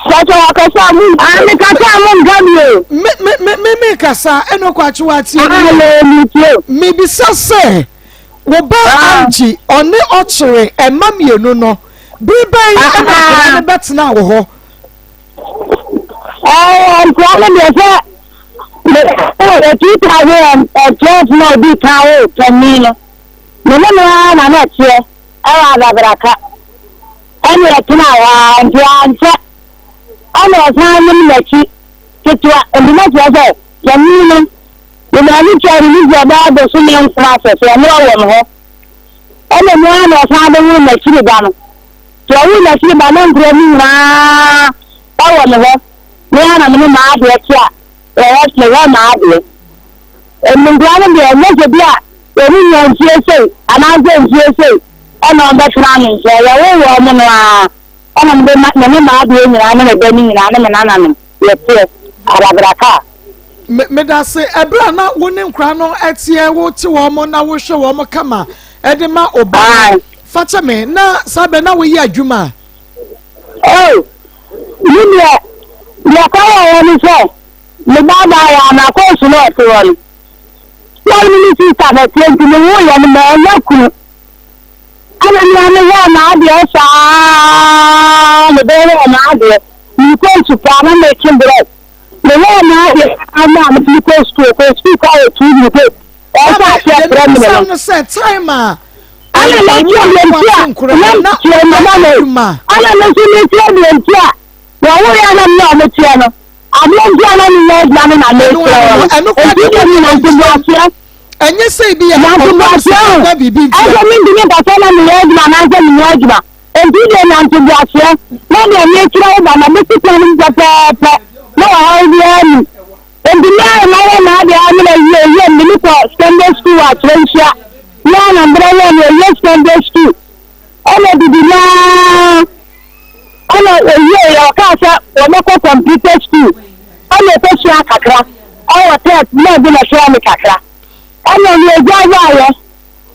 Pàtó akasa mu. Àmì kasa mu nka mi o. Me me me me me kasa ɛno kɔ akyewa tie mi. Hello mi tie. Mi bisa sɛ wo ba ah. Angie ɔne ɔkyere ɛma mmienu no bere bɛn ɛna akwadaa no bɛtena wɔ hɔ. Ɛɛ nkwadaa no deɛ sɛ. Mewɔ 2012 na ɔdii kan woo panin no, me ne no ara na na ɛteɛ ɛwɔ adabraka. Ɛna ɛtenaa hɔ ara nti ankyɛ ɛna ɔsan nim n'akyi ketewa. Nti na kyerɛ sɛ panin no, me maame twaa ne nufu ɔbaa bosome nkron asɛ sɛ ɛno ɔwɔ me hɔ. Ɛna mu ara na ɔsan de woo n'akyiri ba no. Nti ɔwoo n'akyiri ba no nkura mu nyinaa ɛwɔ me hɔ. Me ara na me ne m'adeɛ te a, mehwɛ mehwɛ m'adeɛ. Nkwadaa no deɛ, ɛnyɛ sɛ bi a wɔn nya mfie sei anaasɛ mfie sei ɛna wɔbɛtena me nkyɛn. Yɛwo wɔn no ara ɛna mede ma me ne m'adeɛ nyinaa ne me ba no nyinaa ne me nananom yɛteɛ adabraka a. Me medase ɛberɛ a na wo ne nkwadaa no teɛ wo te wɔn na wohwɛ wɔn kama ɛde ma wo ba no fa kyɛ me na saa berɛ na woyɛ adwuma a. Oh, me deɛ, deɛ ɛkɔyɛeɛ ne sɛ, me ba abaayewa no, akɔnso na ɔte hɔ no, na ɔne ne sista bɛteɛ nti mewoeɛ no, mannya kunu. Ɛna me ara meyɛɛ m'adeɛ saa, mebɛyɛɛ m'adeɛ. Mekɔɔ sukuu a na metwe berɛ. Meyɛɛ m'adeɛ saa na metumi kɔɔ sukuu. Kɔɔ sukuu kɔ ayɛ two weeks. Ɔhyɛ aseɛ frɛ me no. No sɛ time a ɛna metie deɛ nti a na tie mama no ɛna me nso metie deɛ nti a wɔwoyɛ na me a wɔteɛ no adeɛ nti a na meyɛ adwuma no na mekyerɛ wɔn nti deɛ me nante boaseɛ ɛnyɛ sɛ ebi yɛ nante boaseɛ o na biribi nti ɛsɛ mentumi nkasa na meyɛ adwuma anaasɛ menyɛ adwuma nti deɛ nante boaseɛ na deɛ mekyerɛ wo ba na mesi kwan no mu pɛpɛɛpɛ na ɔhaw biara ni. Enti me ara mayɛ m'ade ara mena wie yɛ mede me kɔ secondary school wɔ Akyerɛnhyia me ara na mbrɛ yɛ me ɛyɛ secondary school ɛna didi naa ɛna ɛwie yɛ ɔkaa sɛ wɔbɛkɔ computer school ɛna ɛkɔsua kakra ɛwɔ tɛp na ɛde na ɛhwɛ me kakra ɛna ɛne ɛgya yɛ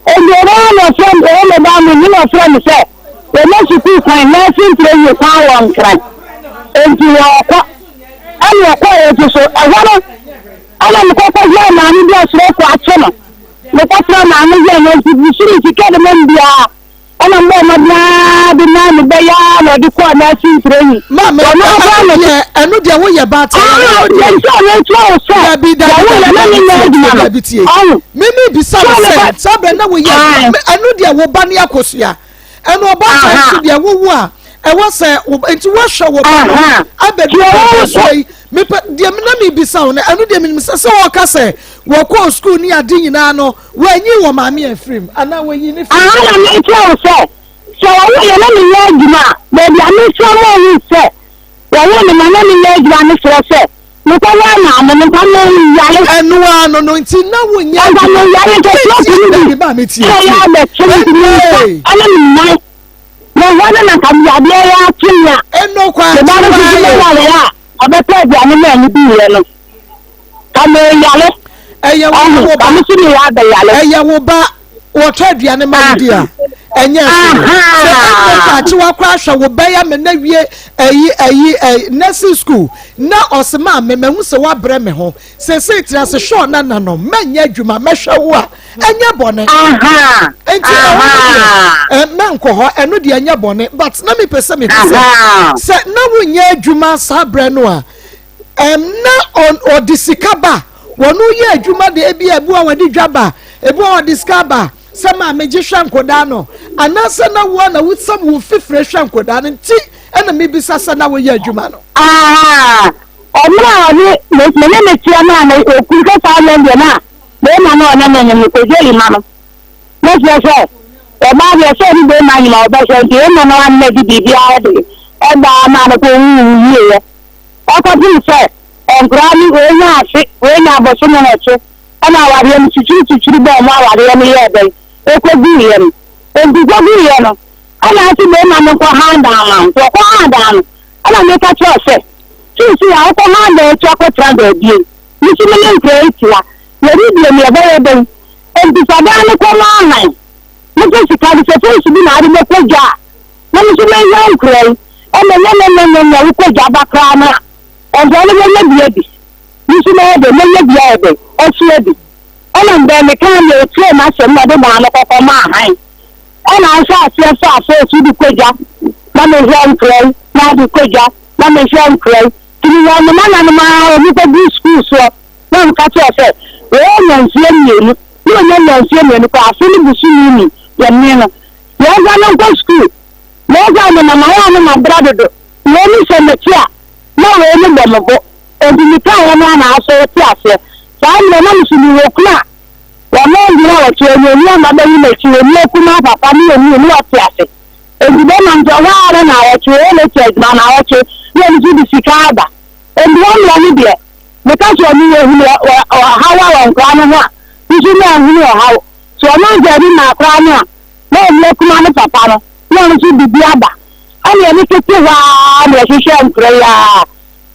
Enti ɔno ara na ɔfrɛ me, ɔwɔ me ba no, ne na ɔfrɛ me sɛ wɔma sukuu kwan, nursing training kwan wɔ Nkran. Enti wɔkɔ. Ɛna ɔkɔɔ nso so, ɛhɔ no, ɛna mekɔkɔhwɛɛ maame bi a stroke akye no. Mekɔsraa maame yɛɛ no nti, mesoro sika de ma me biara. Ɛna mbɔɔ mmɔden ara de maa me bɛyɛ ara na ɔde kɔɔ nursing training. Maame, Ɔno ɛno ara na deɛ ɛno deɛ woyɛ baatan. Ah, ɛno deɛ deɛ nti a mekyerɛ wo sɛ dabi dabi wɔwo dabi yɛ na dabi menyɛ tie adwuma tie no. dabi tie. Ɔho. Mimi bisa wo Sɛ sɛ meba- saa bɛn na woyɛ Ae. adwuma ɛno deɛ wo ba ne akosua ɛno ɔbaatan Aha. nso deɛ wowo a ɛwɔ sɛ wo nti woahwɛ wo ba no Aha. abɛdu Deɛ pɛpɛ wɔwo so yi mepɛ deɛ na mebisa wo no ɛno deɛ menim sɛ sɛ wɔka sɛ wɔkɔɔ sukuu ne ade nyinaa no Wɔanyi wɔ maame amfiri mu anaa wɔyi ne firi Aha na mekyerɛ wo sɛ, sɛ wɔwo yɛ na menyɛ adwuma a, baabi a mesrɛ mo ahu sɛ wɔwo me na na menyɛ adwuma no serɛ sɛ mekɔware maame no nka meyare. Ɛno ara no no nti na wonyɛ Nka adwuma. meyare nka stroke no bi Dabi maame tie ɛna tie. yɛ abɛkye me nti me nsa Hey! ɛne me nan na ɛhɔ no na nka yadeɛ yɛ akye me a Ɛno kwa me ba no nso so meyare a ɔbɛtɔ aduane ma ɛne bi yɛ no. Ka meyare. Ɛyɛ wo wo ba. Ka me so meyɛ abɛyare. Ɛyɛ wo ba wɔtɔ aduane ma wo di a ɛnyɛ hwee. Sɛ ɛnyɛ daakye wakora ahwɛ wo bɛyɛ me na wie ɛyi ɛyi ɛyi nursing school na ɔsɛ maa me mahu sɛ wabrɛ me ho sese tena ase hwɛ ɔna na no mɛnyɛ adwuma mɛhwɛ wo a ɛnyɛ bɔne. Nti ɛhɔ no deɛ mɛnkɔ hɔ ɛno deɛ ɛnyɛ bɔne but na mepɛ sɛ mehu sɛ sɛ na wonyɛ adwuma saa brɛ no a Ɛm na ɔde sika ba. Wɔn yɛ adwuma de ebi ebi a wɔde dwa ba, ebi a wɔde sika ba sɛ maame gye hwɛ nkɔdaa no. Anaasɛ na wo na wosam wo fifire hwɛ nkɔdaa no nti ɛna mebisa sɛ na woyɛ adwuma no. Aa ɔmmerɛ a ɔne me ne me teɛ no a na okuru sɛ saa yɛn deɛ na bɛrima no ɔne me nyem no kɔdwa yi ma no na kyerɛ sɛ ɔbaa deɛ sɛ ɔne bɛrima nyem a ɔbɛhwɛ nti ɛma no anna di biribiara de ɛbaa ma no kɔ wuwu wieɛ. Ɔkɔpem sɛ nkoraa no wei nya afe, wei nya abosome nwɔtwe, ɛna awareɛ no kyikyiri kyikyiri bɔɔ mu awareɛ no yɛɛ dɛn? Ɛkɔguiɛ no. Enti kɔguiɛ no, ɛna ase bɛɛma no nkɔ han dan ma wo. Nti ɔkɔ han dan no, ɛna meka kyerɛ wo sɛ, seesei a wokɔ han dan akyi akɔtena baabie, me nso me ne nkoraa yi te ha, yɛne deɛ mu yɛbɛyɛ dɛn? Enti fa dan no kɔma han, ne sɛ sika no sɛ fɛnsi bi na ade bɛkɔ dwa a, Na me nso mɛnya nkura yi, ɛna ɛnyɛ nɛnɛnɛnɛ wokɔ gya ba koraa no a, ɛnka ɔno bɛnya bi adi. Me nso mɛyɛ dɛ, mɛnya bi ayɛ dɛ, asu adi. Ɛna mbɛn mekaa nea otiee m'asɛm na ɔde maa no kɔkɔ maa hann. Ɛna ahyɛ aseɛ sɛ afei de kɔ gya na mehwɛ nkura yi, na ade kɔ gya na mehwɛ nkura yi. Nti mewɔ me nananom ara wɔn kɔduru sukuu soɔ na wɔka kyerɛ sɛ wɔyɛ nyansie mmienu, na wɔnya nyansie mmienu koraa afe no bosome ni yɛmee no. Yɛmfa no nkɔ sukuu. M'agya ne mama yɛ a na mabrɛ dodo. Wei ne hyɛ m'akyi a, na wei ne bɔ me bo. Enti mekaeɛ no ara na asɔ wote aseɛ. Saa mmerɛ na meso mewɔ kunu a wɔma ngyina wɔkyi ɔnyɛ onua mma bɛyi m'akyi onua kumaa papa ne onua ne wɔte ase. Enti bɛma nti ɔhɔ ara na naawɔtwe ɔyɛ n'akyi adwuma naawɔtwe na ɔno nso de sika aba. Enti wɔn mmerɛ no deɛ meka sɛ ɔno wɔhunu ɔhaw a wɔ nkoraa no ho a nso manhunu ɔhaw. Sɛ ɔno nso ɛde ma akora no a, na ɔnua kumaa no papa no, na ɔno nso de bi aba. Ɛna ɛne tete hɔ ara na ɛhwehwɛ nkora yi ara.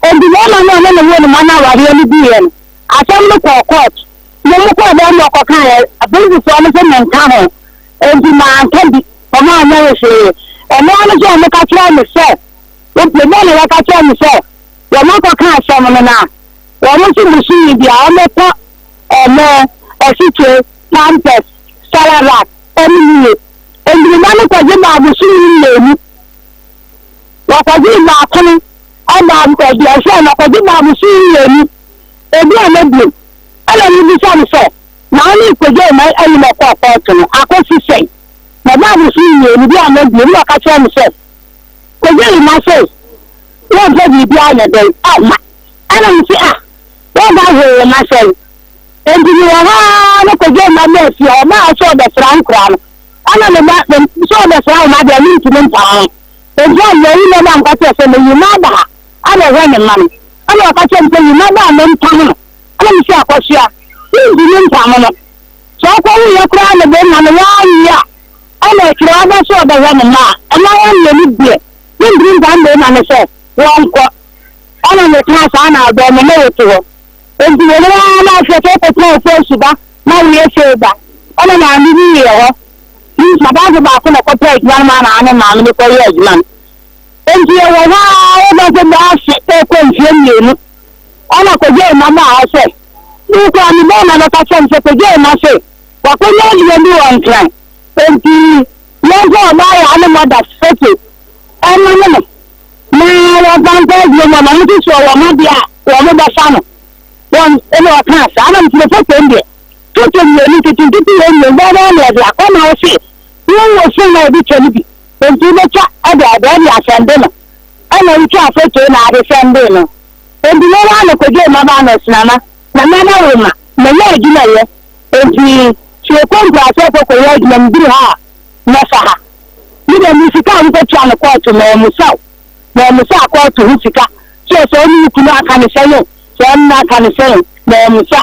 Enti bɛrima no a ɔne ne woo ne ma no awareɛ no guiɛ no, asɛm no kɔɔ kɔɔto. Na wɔn kɔɔ dɛm na ɔkɔkaeɛ, apolisifoɔ no sɛ menka ho. Enti manka bi, wɔn anyɛ me hwee. Ɛno ara ne sɛ wɔka kyerɛɛ me sɛ, mebɔɔ na wɔka kyerɛɛ me sɛ wɔn akɔka asɛm no na wɔn nso bosome biara wɔbɛtɔ ɛmo, asikyire, pampers, Sarawak, ɛne nie. Enti me ba no Wɔkɔgye baa bosome mmienu. Wɔkɔgyee baako no ɛbaa aduasa na ɔkɔgye baa bosome mmienu. Ebi a na bio. Ɛna mebisa no sɛ, na wo ne Kojo ma ayi na ɔkɔɔ kɔɔto no akɔsi sɛn? Na ɛbaa bosome mmienu bi a na bio na ɔka kyerɛ me sɛ, Kojo yi ma se wɔmfa biribiara nyɛ dɛn ɛmma. Ɛna mese ah, wɔmfa hwee mma sɛn? Enti mewɔ hɔ ara na Kojo mma baa fie hɔ, ɔbaa sɛ ɔbɛsra nkoraa no. Ɛna me ba, sɛ ɔbɛsra wo mma deɛ mentumi mpam no. Enti ɔno ayi na ɔba nka kyerɛ sɛ meyi mma aba ha abɛhwɛ ne mma no. Ɛna ɔka kyerɛ me sɛ yi mma ba a mempam no. Ɛna mese Akɔsoa, mentumi mpam no. Sɛ ɔkɔwuiɛ koraa ne bɛrima no wanwie a, ɛna akyire ɔba sɛ ɔbɛhwɛ ne mma a, mma wɔmmienu deɛ, mentumi mpam bɛrima no sɛ wɔnkɔ. Ɛna mekaa saa na ɔbɛn me ne wote hɔ. Enti wɔn ara na ahwɛ sɛ wokɔtena ofuasu ba na woyɛ sei ba. Ɛna maame bi yɛ hɔ. Madamfo baako na ɔkɔpɛ adwuma no maa na ne maame no kɔyɛ adwuma no. Enti yɛwɔ hɔ ara wobɛ sɛ bɛase ɛkɔ mfeɛ mmienu. Ɛna kɔgye mma baa hɔ sɛ, wokɔ a me bɛrima bɛka kyerɛ me sɛ kɔgye mma se wakɔnya adwuma bi wɔ Nkran. Enti yɛmfa ɔbaa yɛ ne mɔda foto ɛma ne no. Na wɔmfa nkɔ adwuma mu ama wɔn nso so wɔn adeɛ a wɔn bɛfa no. Wɔn ɛna ɔkaa saa na mfiri foto deɛ foto mmienu nketenkete wɔ mmienu bɛyɛ bɛyɛ na ɛde akɔ na ɔse wɔn wɔ fon a ebi twɛ no bi nti wobɛtwa ɛde ɛde ɛde asɛnde no ɛna wotwa foto na ade sɛnde no nti wɔn ara na kɔgye mmabaa na ɔsinama na mɛma wo ma mɛyɛ adwuma yɛ nti sɛ ɛkɔ nkuraase kɔkɔyɛ adwuma mbiri ha a mɛfa ha Me deɛ me sika a wokɔtua no kɔɔto no ɔmmusa wo. Na ɔmmusa kɔɔto ho sika. Sɛ sɛ ɔne wo kunu aka no sɛn o, sɛ ɔne no aka no sɛn o, na ɔmmusa.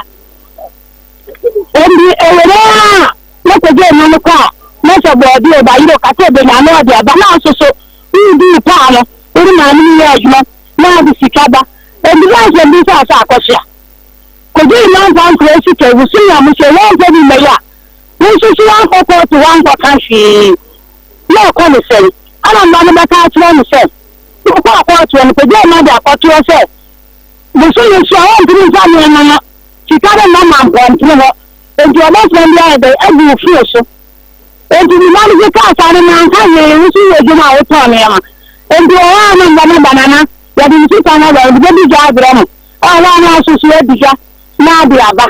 Enti ɛwɔ mu ara a na kɔgye mma no kɔ a, na sɛ bɔɔde o, bayerɛ o, kata obenya na ɔde aba. Na nso so, woredi wo paa no, wo ne maame no yɛ adwuma na ade sika ba. Enti na asɛm bi nso asɛ akɔsoa. Kɔgye mma mfa nkora sika yi, bosome a mohyɛ, woamfa bi mmɛyɛ a, Wo nso so woankɔ kɔɔto woankɔka hwee. Na ɛkɔ no sɛn? Ɛna mma no bɛka akyerɛ no sɛ, wokɔɔ kɔɔto hɔ no, kɔgyaa mma de akɔtoɔ sɛ bosome so a wɔntumi mfa nneɛma no sika no mma mampɔntene hɔ, enti wɔbɛsɛn de ayɛ dɛn agu wo fon so. Enti ne mma no nso kaa saa no, manka hwee, wo nso wowɔ adwuma a wotɔn nneɛma. Enti wɔ hɔ a na mma no ba nana, yɛde ne sika no aba, yɛde bɛdi dwa abrɛ mo. Ɛwɔ hɔ a na asoso adi dwa na ade aba.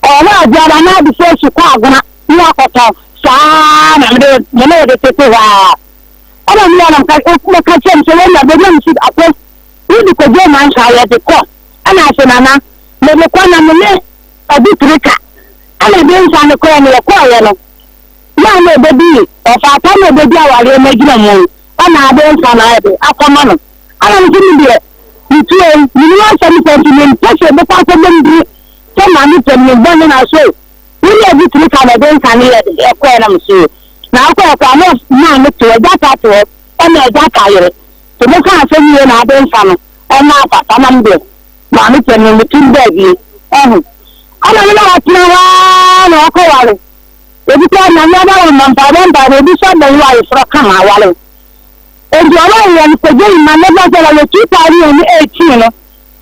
Ɔwɔ aduaba na ade fo su kɔ agona ne akɔtɔn saa na mede me ne wode tete hɔ ara. Ɛna me nuanom ka ka kyerɛ me sɛ wɔn na bɛnya me si akɔ wode kɔgye mansa yɛde kɔ ɛna ase nana mede kɔ na me ne ɔde ka ɛna de nsa no kɔɛ no yɛkɔɔyɛ no na na ɔbɛdi ɔfaata na ɔbɛdi awareɛ no agyina mu ɛna ade nsa no ayɛ de akɔma no ɛna me nso me deɛ metuo menim asɛm sɛ nti mempɛ sɛ ɛbɛkɔ akɔbɛm biri sɛ maame panyin bɔ ne na so wo ne obi tumi ka na ɛde nsa ne yɛ de ɛkɔɛ na mo so na akɔ ɛkɔ a na maame to agya ta to hɔ ɛna agya ta yere to mo ka asɛm yie na ade nsa no ɛma papa na mo deɛ maame panyin mo tim baabi ɛho ɛna me na watena hɔ ara na ɔkɔ ware ebi kɔ na nyɛ ba wɔn mpaebɔ mpaebɔ ebi sɔ bɛn wɔ ayeforɔ kama aware nti ɔba yɛ no kɔgye yi ma ne ba sɛ wɔyɛ 2018 no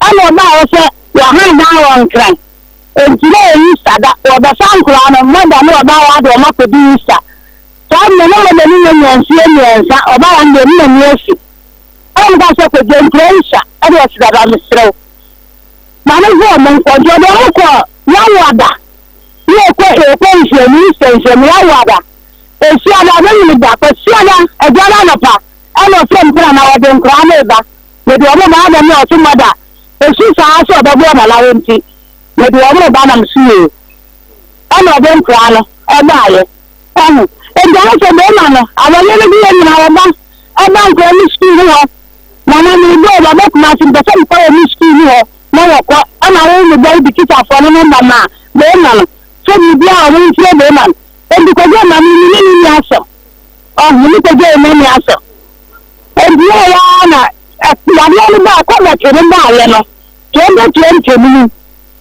ɛna ɔbaa hɔ sɛ wɔhan dan wɔ Nkran, enti na ɛyɛ Easter da, wɔbɛfa nkoraa no, mother ne ɔbaa hɔ de wɔn akɔdi Easter. Saa mmerɛ no na m'ani nya nya mfeɛ mmiɛnsa, ɔbaa hɔ no deɛ ne m'ani afi. Ɛna meka sɛ kɔgye nkora yi sa, ɛna ɔse dada mesrɛ wo, ma me mfa wɔn nkɔ, nti ɔde wɔn kɔɔ Yawoada, ne yɛkɔ yɛkɔ nhyiamu, Easter nhyiamu, Yawoada, Efiada, Memeneda, Kwasiada, Aduana anɔpa, ɛna ɔfrɛ me sɛ nana wɔde nkoraa no reba. Mede wɔn baa dɛm na ɔse mother esu saa sɛ ɔbɛboa Malawi nti mede wɔn reba na mese yoo ɛna ɔde nkoraa no ɛbaayɛ ɔho nti ayɛ sɛ bɛɛma no awɔyɛ no bi yɛ nyina ɔba ɛba nkoraa no sukuu no hɔ nana mebɔ ɔba bɛ Kumasi mpɛ sɛ mekɔ wɔ me sukuu no hɔ na wɔkɔ ɛna wo me bɔ de tikyafoɔ no nɔmba maa bɛɛma no sɛ biribi a ɔmo mfrɛ bɛɛma no nti kɔgye ma me ne ne ni asɛm ɔho ne kɔgye ma ni asɛm. Enti yɛɛ ara na yadeɛ no baa COVID no baeɛ no 2020 no mu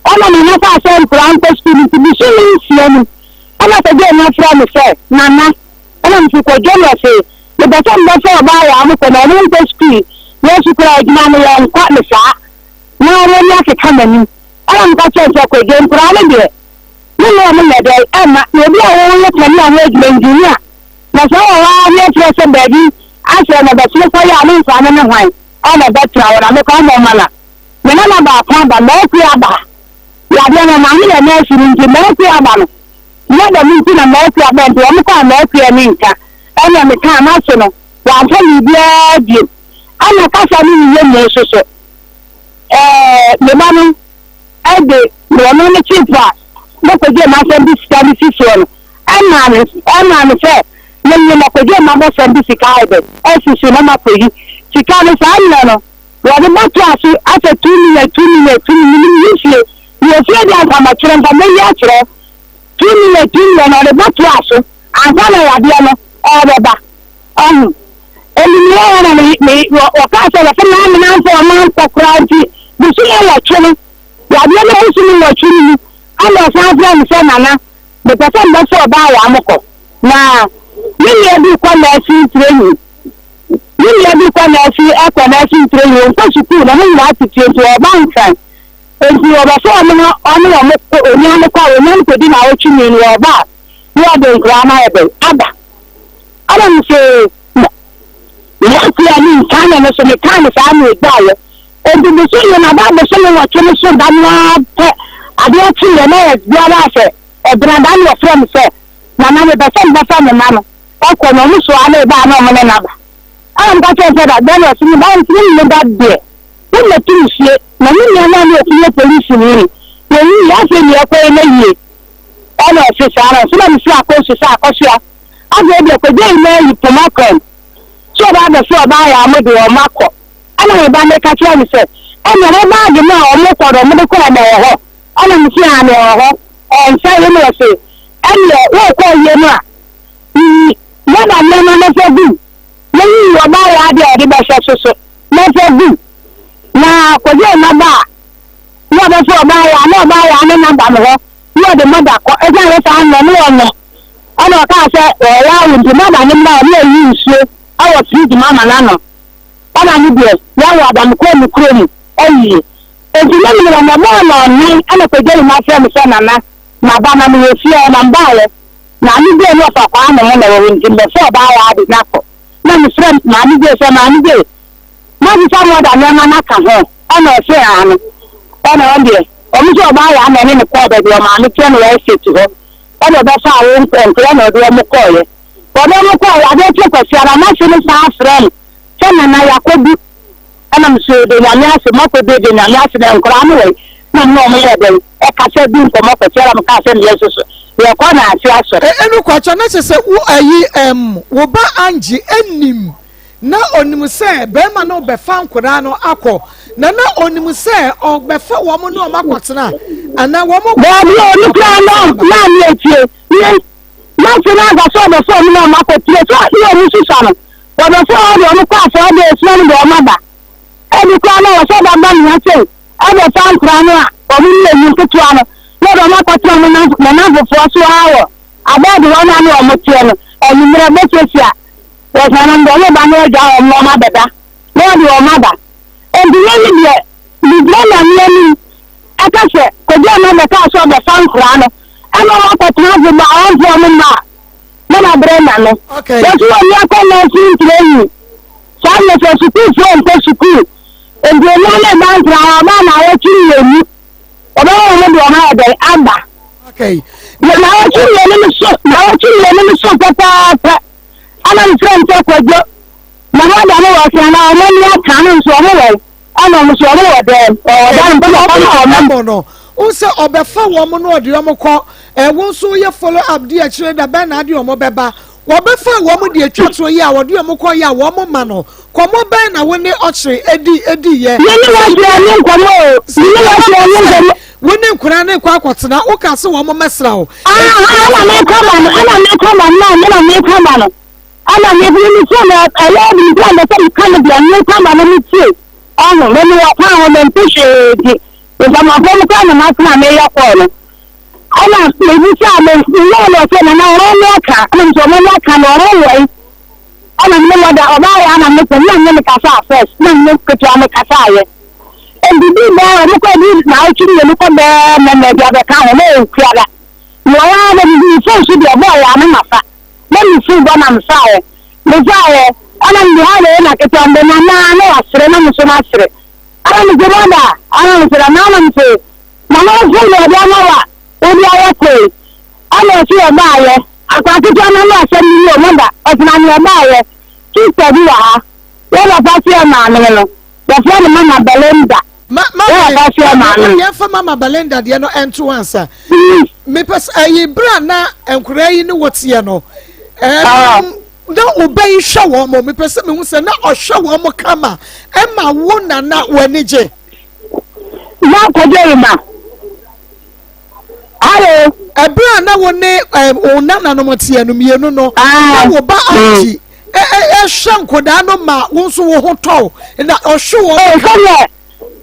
ɛna Nana kaa sɛ nkwadaa nkɔ sukuu no nti bosome nsia mu ɛna Kwadwo Anya frɛ me sɛ Nana ɛna mese Kwadwo na ɔse mepɛ sɛ mebɛfa ɔbaa wɔ amokɔ na ɔno nkɔ sukuu yɛn nso koraa adwuma no yɛnkɔ ne saa na wɔn akeka m'anim ɛna meka kyerɛ sɛ Kwadwo nkwadaa no deɛ me ne ɔmo yɛ dɛn ɛma na obi a wɔyɛ kanea ho adwuma engineer na sɛ wɔ hɔ ara. adeɛ kyerɛ sɛ baabi asɛ na bɛsene kɔyɛ a ne mfa ne ne hwan ɛna bɛtra hɔ na mekɔ mmɔ ma na me nana baako aba maakue aba yadeɛ no maame yɛ nɛɛse no nti maakue aba no nyɛ dɛm nti na maakue aba nti wɔn kɔ a maakue ani nka ɛna mekaa m'ase no wɔamfa biribiara bio ɛna kasa no yiyɛ mu nso so ɛɛ me ba no de ɔno ne chip a mekɔgye m'asɛm de sika no si soɔ no ɛmaa me ɛmaa me sɛ menye mɛkɔgye m'abɔsɛm de sika ayɛ dɛ asi so na makɔyi sika no saa mmerɛ no wɔde bɛtoa so asɛ 2 million 2 million 2 million menim yi fie mewɔ fie deɛ anka mɛkyerɛ nka mɛyi akyerɛ 2 million 2 million na ɔde bɛtoa so ansa na yadeɛ no ɛrebɛba ɔho ɛnimmerɛ hɔ na me me wɔkaa sɛ wɔsɛ naa me namfo ɔma nkɔ koraa nti bosome nwɔtwe no yadeɛ no bosome nwɔtwe no mu ɛna ɔsan frɛ me sɛ nana mepɛ sɛ mbɛfo ɔbaa wɔ amokɔ na me nua bi kɔ nursing training me nua bi kɔ nursing ɛkɔ nursing training ɔnkɔ sukuu na mo nyinaa tete nti ɔba nkran nti wɔbɛfo ɔno ɔne ɔmo kɔ onua no kɔ a onua no kɔdi na awɔtwe mmienu ɔba a na ɔde nkoraa no ayɛ dɛn aba ɛna me sɛ mmeranteɛ a menka ne no so mekaa ne saa na ɛgyaeɛ enti bosome no aba bosome nwɔtwe no so da no ara pɛ adeɛ kyeeɛ na yɛ biara sɛ ɛbenada ne ɔfrɛ me sɛ nana mepɛ sɛ mebɛfa me ma no ɛkɔ na ɔmo soa ne ɛbaa na ɔmo ne naba ɛna meka kyerɛ sɛ da bɛn na ɔse me ba ntumi ne ba deɛ womɛto me fie na me nua no a ne ɔtumi yɛ polisi ni no wɔyi afei deɛ ɛkɔyɛ no yie ɛna ɔse saa na ɔse na mesi akɔsu sɛ akɔsoa afei deɛ kɔgye yi na ayi poma kɔn sɛ ɔba abɛfo ɔbaa yɛ ɔmo de ɔmo akɔ ɛna me ba meka kyerɛ me sɛ ɛna ɔmo baage no a ɔmo kɔ no ɔmo de kɔɔ na ɛwɔ hɔ ɛna me se ane ɛwɔ hɔ ɛnsa yi na ɔse ɛneɛ wɔkɔ yie no a yiyi yɛda nneɛma no fa gu na yiyi ɔbaa yɛ adeɛ a ɔde bɛhyɛ so so na fa gu na kɔgye na ba a na ɔbɛfo ɔbaa yɛ a na ɔbaa yɛ ane naba no hɔ na ɔde mɔda kɔ ɛsiane sɛ saa nnɛ ne ɔnyɛ ɛna ɔkaa sɛ ɔyɛ awo nti mɔda ne mmra ɔne ayi nsuo ɛwɔ fridge mu ama n'ano ɛna ne deɛ yɛawo adam kɔɔ ne kuro mu ayie nti ne mene wɔn mɔbɔɔ na ɔnan ɛna kɔgya ne mu afrɛ me sɛ nana maba na mewɔ fie ɔ na mbaayɛ maame gye ne ɔfa kwaa ne ho na wɔwɔ nti mbɛfɛ ɔbaa yɛ ade n'akɔ na mesrɛ maame gye sɛ maame gye mabisa mɔda nneɛma no aka ho ɛna ɔse ano ɛna ɔn deɛ ɔmo sɛ ɔbaa yɛ ama ne ne kɔɔ baabi ɔmaame teɛ no wɔ estate hɔ ɛna ɔbɛfa awo nkɔnkɔ ɛna ɔde ɔmo kɔɔyɛ ɔde ɔmo kɔɔyɛ adeɛ kye kwasi ara n'ase no saa frɛ no sɛ nana yakɔdu ɛna mo so de nyame ase makɔdu de nyame ase na nkɔraa no wɔ na mo na ɔmo yɛ dɛn ɛkasa di nkɔmɔ kwasi ara mo kaa sɛ neɛ soso yɛkɔ na ase asɔre. Ɛnu kwakyɛ na kyerɛ sɛ wo ayi ɛm wo ba Angie ɛnim na onim sɛ bɛrima no bɛfa nkwadaa no akɔ na na onim sɛ ɔbɛfa wɔn ne wɔn akɔtena anaa wɔn. Baabi a ɔno koraa na na ne atie ne n'ase no anka sɛ ɔbɛfa wɔn ne wɔn akɔtena sɛ ne wɔn susua no wɔbɛfa wɔn de wɔn kɔ afɔre de esua no de wɔn aba ebi koraa na wɔsɛ ɔbɛba ne ha sɛ ɛbɛfa nkwadaa no a wɔn ne eyi nketewa no na ɔde wɔn akɔtena wɔn ne nanfofoɔ so ara wɔ abɛɛde wɔn a ne wɔn teɛ no anwummerɛ bɛsiesie wɔsanom deɛ ɔmo ba no agya wɔn na ɔmo abɛda na wɔde wɔn aba nti yɛn ne deɛ bibire na ne anim ɛka sɛ kogye ɔmo abɛka so ɔbɛfa nkoraa no ɛna ɔmo akɔtena ase ba ɔmfo ɔmo mma a na ma brɛ na no wɔsi wɔn ni akɔ nɔɔse ntirɛyi saa nyɛ sɛ sukuufoɔ nkɔ sukuu nti onua ne ba nkoraa ɔba na awɔtwe mmienu ɔbɛma wɔn de wɔn ayɛ dɛn aba na awɔtwe mmienu no so na awɔtwe mmienu no so pɛpɛɛpɛ. Ɛna mefrɛ no sɛ Kwadwo, na mada no wɔ ase anaa ɔmo ani aka no nso ɔmo wɔ ɛna ɔmo nso ɔmo wɔ dɛm ɔwɔ dan mpɛ sɛ ɔmo ɔmo. Ɛbɔ no n sɛ ɔbɛfa wɔn no ɔde wɔn kɔ ɛwo nso yɛ follow up di akyire da bɛn na ade wɔn bɛba wɔbɛfa wɔn de atwa toɔ yi a wɔde wɔn kɔ yi a wɔn ma no kɔmɔ bɛn na wo ne ɔkyere edi edi yɛ. Yɛne wɔn ase ɛne nkɔmɔ o yɛne wɔn ase ɛne nkɔmɔ. Wo ne nkwadaa no rekɔ akɔtena woka sɛ wɔn mmɛsra wo. Ɛna mekɔ ma no ɛna mekɔ ma no na mekɔ ma no ɛna mekɔ me tie na ɛyɛ ɛdi nti a mɛsɛ meka no deɛ mekɔ ma no me tie ɔho me me wɔ kwan ho mente hwee nti nsamafo mo kora na matena meyɛ kɔɔ no ɛna mebisa me meyɛ no ɔsɛ nana ɔmo ne aka ɛna mesɛ ɔmo ne aka no ɔmo wɔ yi ɛna me mɔda ɔbaa yɛ ana mekɔ na me mekasa first na me ketewa mekasa ayɛ nti bi bɛɛ ɔmo kɔ bi na ɔtwi mmienu kɔ bɛɛ mɛmɛ bi abɛka ho na ɔkura da na ɔyɛ ara na mi fon so deɛ ɔbɔɔ yɛ ano ma fa na mi fon bɔ na mi fa yɛ. Mefaeɛ, ɛna mede ha wei na ketewa mede ma naa na wasere na me nso masere. Ɛna mese mada, ɛna mese na naa na mese mama wo fon na ɔde ama wa wode ayɛ koe. Ɛna ɔse ɔbaayɛ, akwa ketewa no ano asɛm no yie o mada, ɔse na nea ɔbaayɛ, sister bi wɔ ha, yɛ papa se ɔmaame no no, yɛfrɛ no mama Belinda. Ma ma Yɛ papa se ɔmaame no. yɛmfa mama Belinda deɛ no ɛnto ansa. Mepɛ sɛ ɛyi berɛ a na nkwadaa yi ne wo teɛ no, ɛɛm, na wo ba yi hwɛ wɔn mo. Mepɛ sɛ mehu sɛ na ɔhwɛ wɔn mo kama ɛma wo na na w'ani gye. Na kɔdwo yi ma. Hello. Ɛberɛ a na wo ne ɛɛm, wo nananom teɛ no mmienu no, na wo ba Angie ɛhwɛ nkwadaa no ma wo nso wo ho tɔ wo, na ɔhwɛ wɔn mo kama.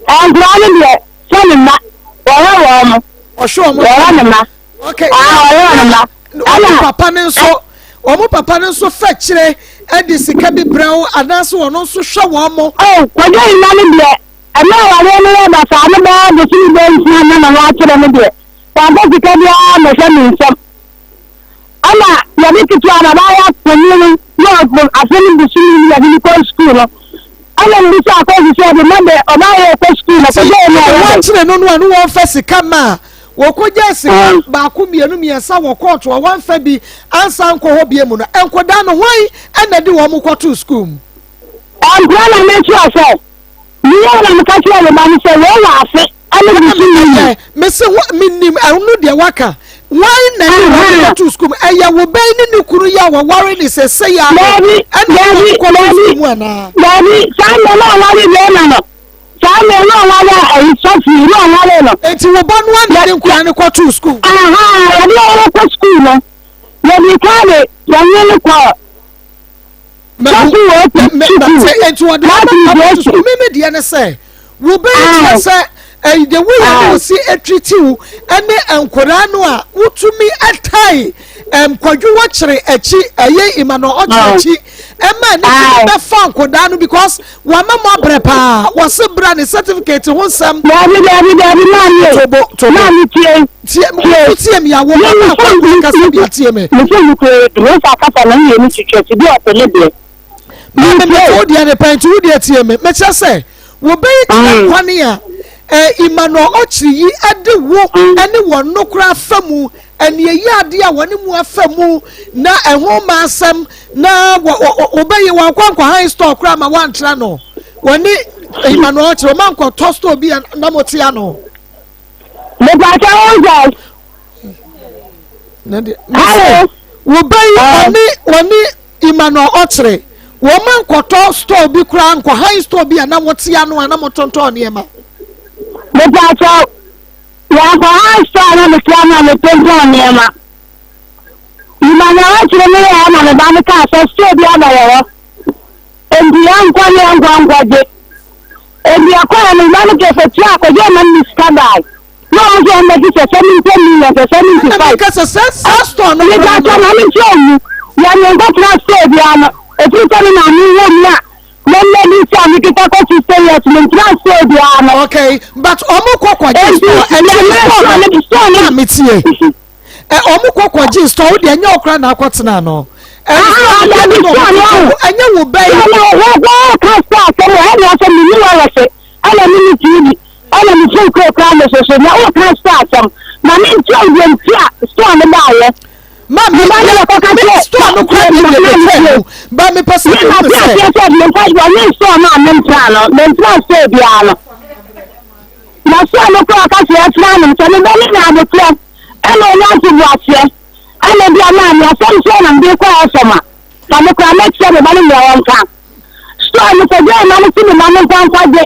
Sɛdeɛ nkwadaa no deɛ sɛ ne mma wɔhwɛ wɔn mo. Ɔhwɛ wɔn Wɔhwɛ ne mma. Okay. Ah, ɔhwɛ ne mma. Wɔn papa no nso, wɔn papa no nso fɛ kyerɛ de sika bi brɛ wo anaasɛ wɔn nso hwɛ wɔn mo. Oh, kwadwo mma no deɛ, ɛmɛ awareɛ no yɛ basaa no bɛyɛ bosome bɛyɛ nsia na na wɔakyerɛ no deɛ, wɔamfa sika biara mmɛhyɛ me nsam. Ɛna yɛde ketewa no abaayewa panin no na ɔbɔ afe no bosome no yɛde no kɔ sukuu no. Ɛna mbisa akɔsi sɛ ɔde ma dɛ ɔbaayewa kɔ sukuu na kɔgye ɛna ɔyɛ dɛ. Wɔkyerɛ no no a no wɔmfa sika ma a wɔkɔgyaa sika baako mmienu mmiɛnsa wɔ kɔɔto a wɔamfa bi ansa nkɔ hɔ bie mu no, nkwadaa no hwan ɛna de wɔn kɔtoo sukuu mu? Ɛmpra na mekyerɛ sɛ meyɛ na meka kyerɛ me ba no sɛ wei wɔ afe ɛne bosome mu. Mese ho menim ɛno deɛ waka. Wan na ɛde wɔn kɔtoo sukuu mu? Ɛyɛ wo bɛn ne ne kunu yi a wɔware ne sɛsɛ yi ano Daabi, ɛna daabi, wɔn kɔtoo daabi, sukuu mu anaa? daabi, saa mmerɛ na ɔware bɛrima no. Saa mmerɛ na ɔware a ɛyi sɔfo yi na ɔware no. Enti wo ba no ara na ɛde nkwadaa no kɔtoo sukuu? Ahaa, yɛde wɔn kɔ sukuu no, yɛde kaa de yɛne no kɔ sɔfo wɔ sukuu. Enti wɔde wɔn akɔto sukuu. Mímí deɛ ne sɛ, wo bɛyɛ kyerɛ sɛ ɛyi de wo yɛ no si etiriti wo ɛne nkwadaa no a wotumi ɛtae nkwadwo wɔkyerɛ akyi ɛyɛ Emmanuel ɔkyerɛ akyi ɛma ne ti bɛfa nkwadaa no because Wama mo abrɛ paa. Wɔse bra ne certificate ho nsɛm. Dabi dabi dabi maame o. Tobo tobo. Maame tie. Tie mo tie mi awo ma na akɔ akɔ kasa bi atie me. Me se nukure Rosa kasa na yie ni twitwa ti bi ɔpɛ ne deɛ. Maame me to deɛ ne pɛn ti wo deɛ tie me. Me kyerɛ sɛ wo bɛyi kyerɛ kwane a eh, Emmanuel Okyiri yi ɛde wo ɛne wɔn no koraa fa mu ɛne ɛyi adeɛ a wɔne mu afa mu na ɛho ma asɛm na wɔbɛyɛ wɔn akɔ nkɔ han store koraa ma wɔantra no wɔne Emmanuel kyerɛ wɔn ankɔtɔ store bi a na mo te ano. Mepatwa wɔn sɛ. Hello. Wɔbɛyi wɔne wɔne Emmanuel ɔkyerɛ wɔn ankɔtɔ store bi koraa nkɔ han store bi a na mo te ano a na mo tontɔn nneɛma. Mepatwa wɔn akɔ han store na mo te ano a mo tontɔn nneɛma. Mema nea wɔakyerɛ me yɛɛ na me ba no kaa sɛ sukuu bi aba wɔ hɔ. Enti yɛnkɔ ne yɛnkɔ nkɔgye. Enti yɛkɔɛ no, me ba no kɛɛ sɛ tua akɔgye ɔma no ne sika bae. Na wɔn nso wɔn bɛgye sɛ 70 million, sɛ 75. Ɛna meka sɛ sɛ saa store no koraa no. Meka sɛ maame nkyerɛ mu. Yɛne nkɔtena store biara no. Ɛfiri sɛ me maame wɔ mu a mɛmɛ bi sɛ mekeka kɔ 60 years mentena store biara no. Okay, but ɔmo kɔ kɔgye store. Ɛnti store no, store no, maame tie. Ɛ ɔmo kɔ kɔ gye store wo deɛ ɛnyɛ ɔkora na akɔ tena no. Ɛnyɛ wo bɛ yi. Ɛna wɔn ka store asɛm wɔ ɛna asɛm mi ni wɔn wɔ ɛna mi ni TV ɛna mi fon kura kura mi soso na wɔn ka store asɛm na mi nti a deɛ nti a store no ba ayɛ. Ma mi mi store no kura mi deɛ mi fɛ mu ba mi pɛ sɛ mi hu sɛ. Mi ma ti aseɛ sɛ mi nfa wɔn store no a mi ntra no mi ntra store biara no. Na sɛ no kɔ ɔka sɛ ɛfra no sɛ ne ba no nya aboterɛ ɛna ɔnya ntoboaseɛ ɛna bi ama me asɛm sɛ na mede kɔ ɛfam a fa me koraa mɛkyerɛ me ba no nea ɔnka store no kɔgye ma no si me ma no mfa nkwagye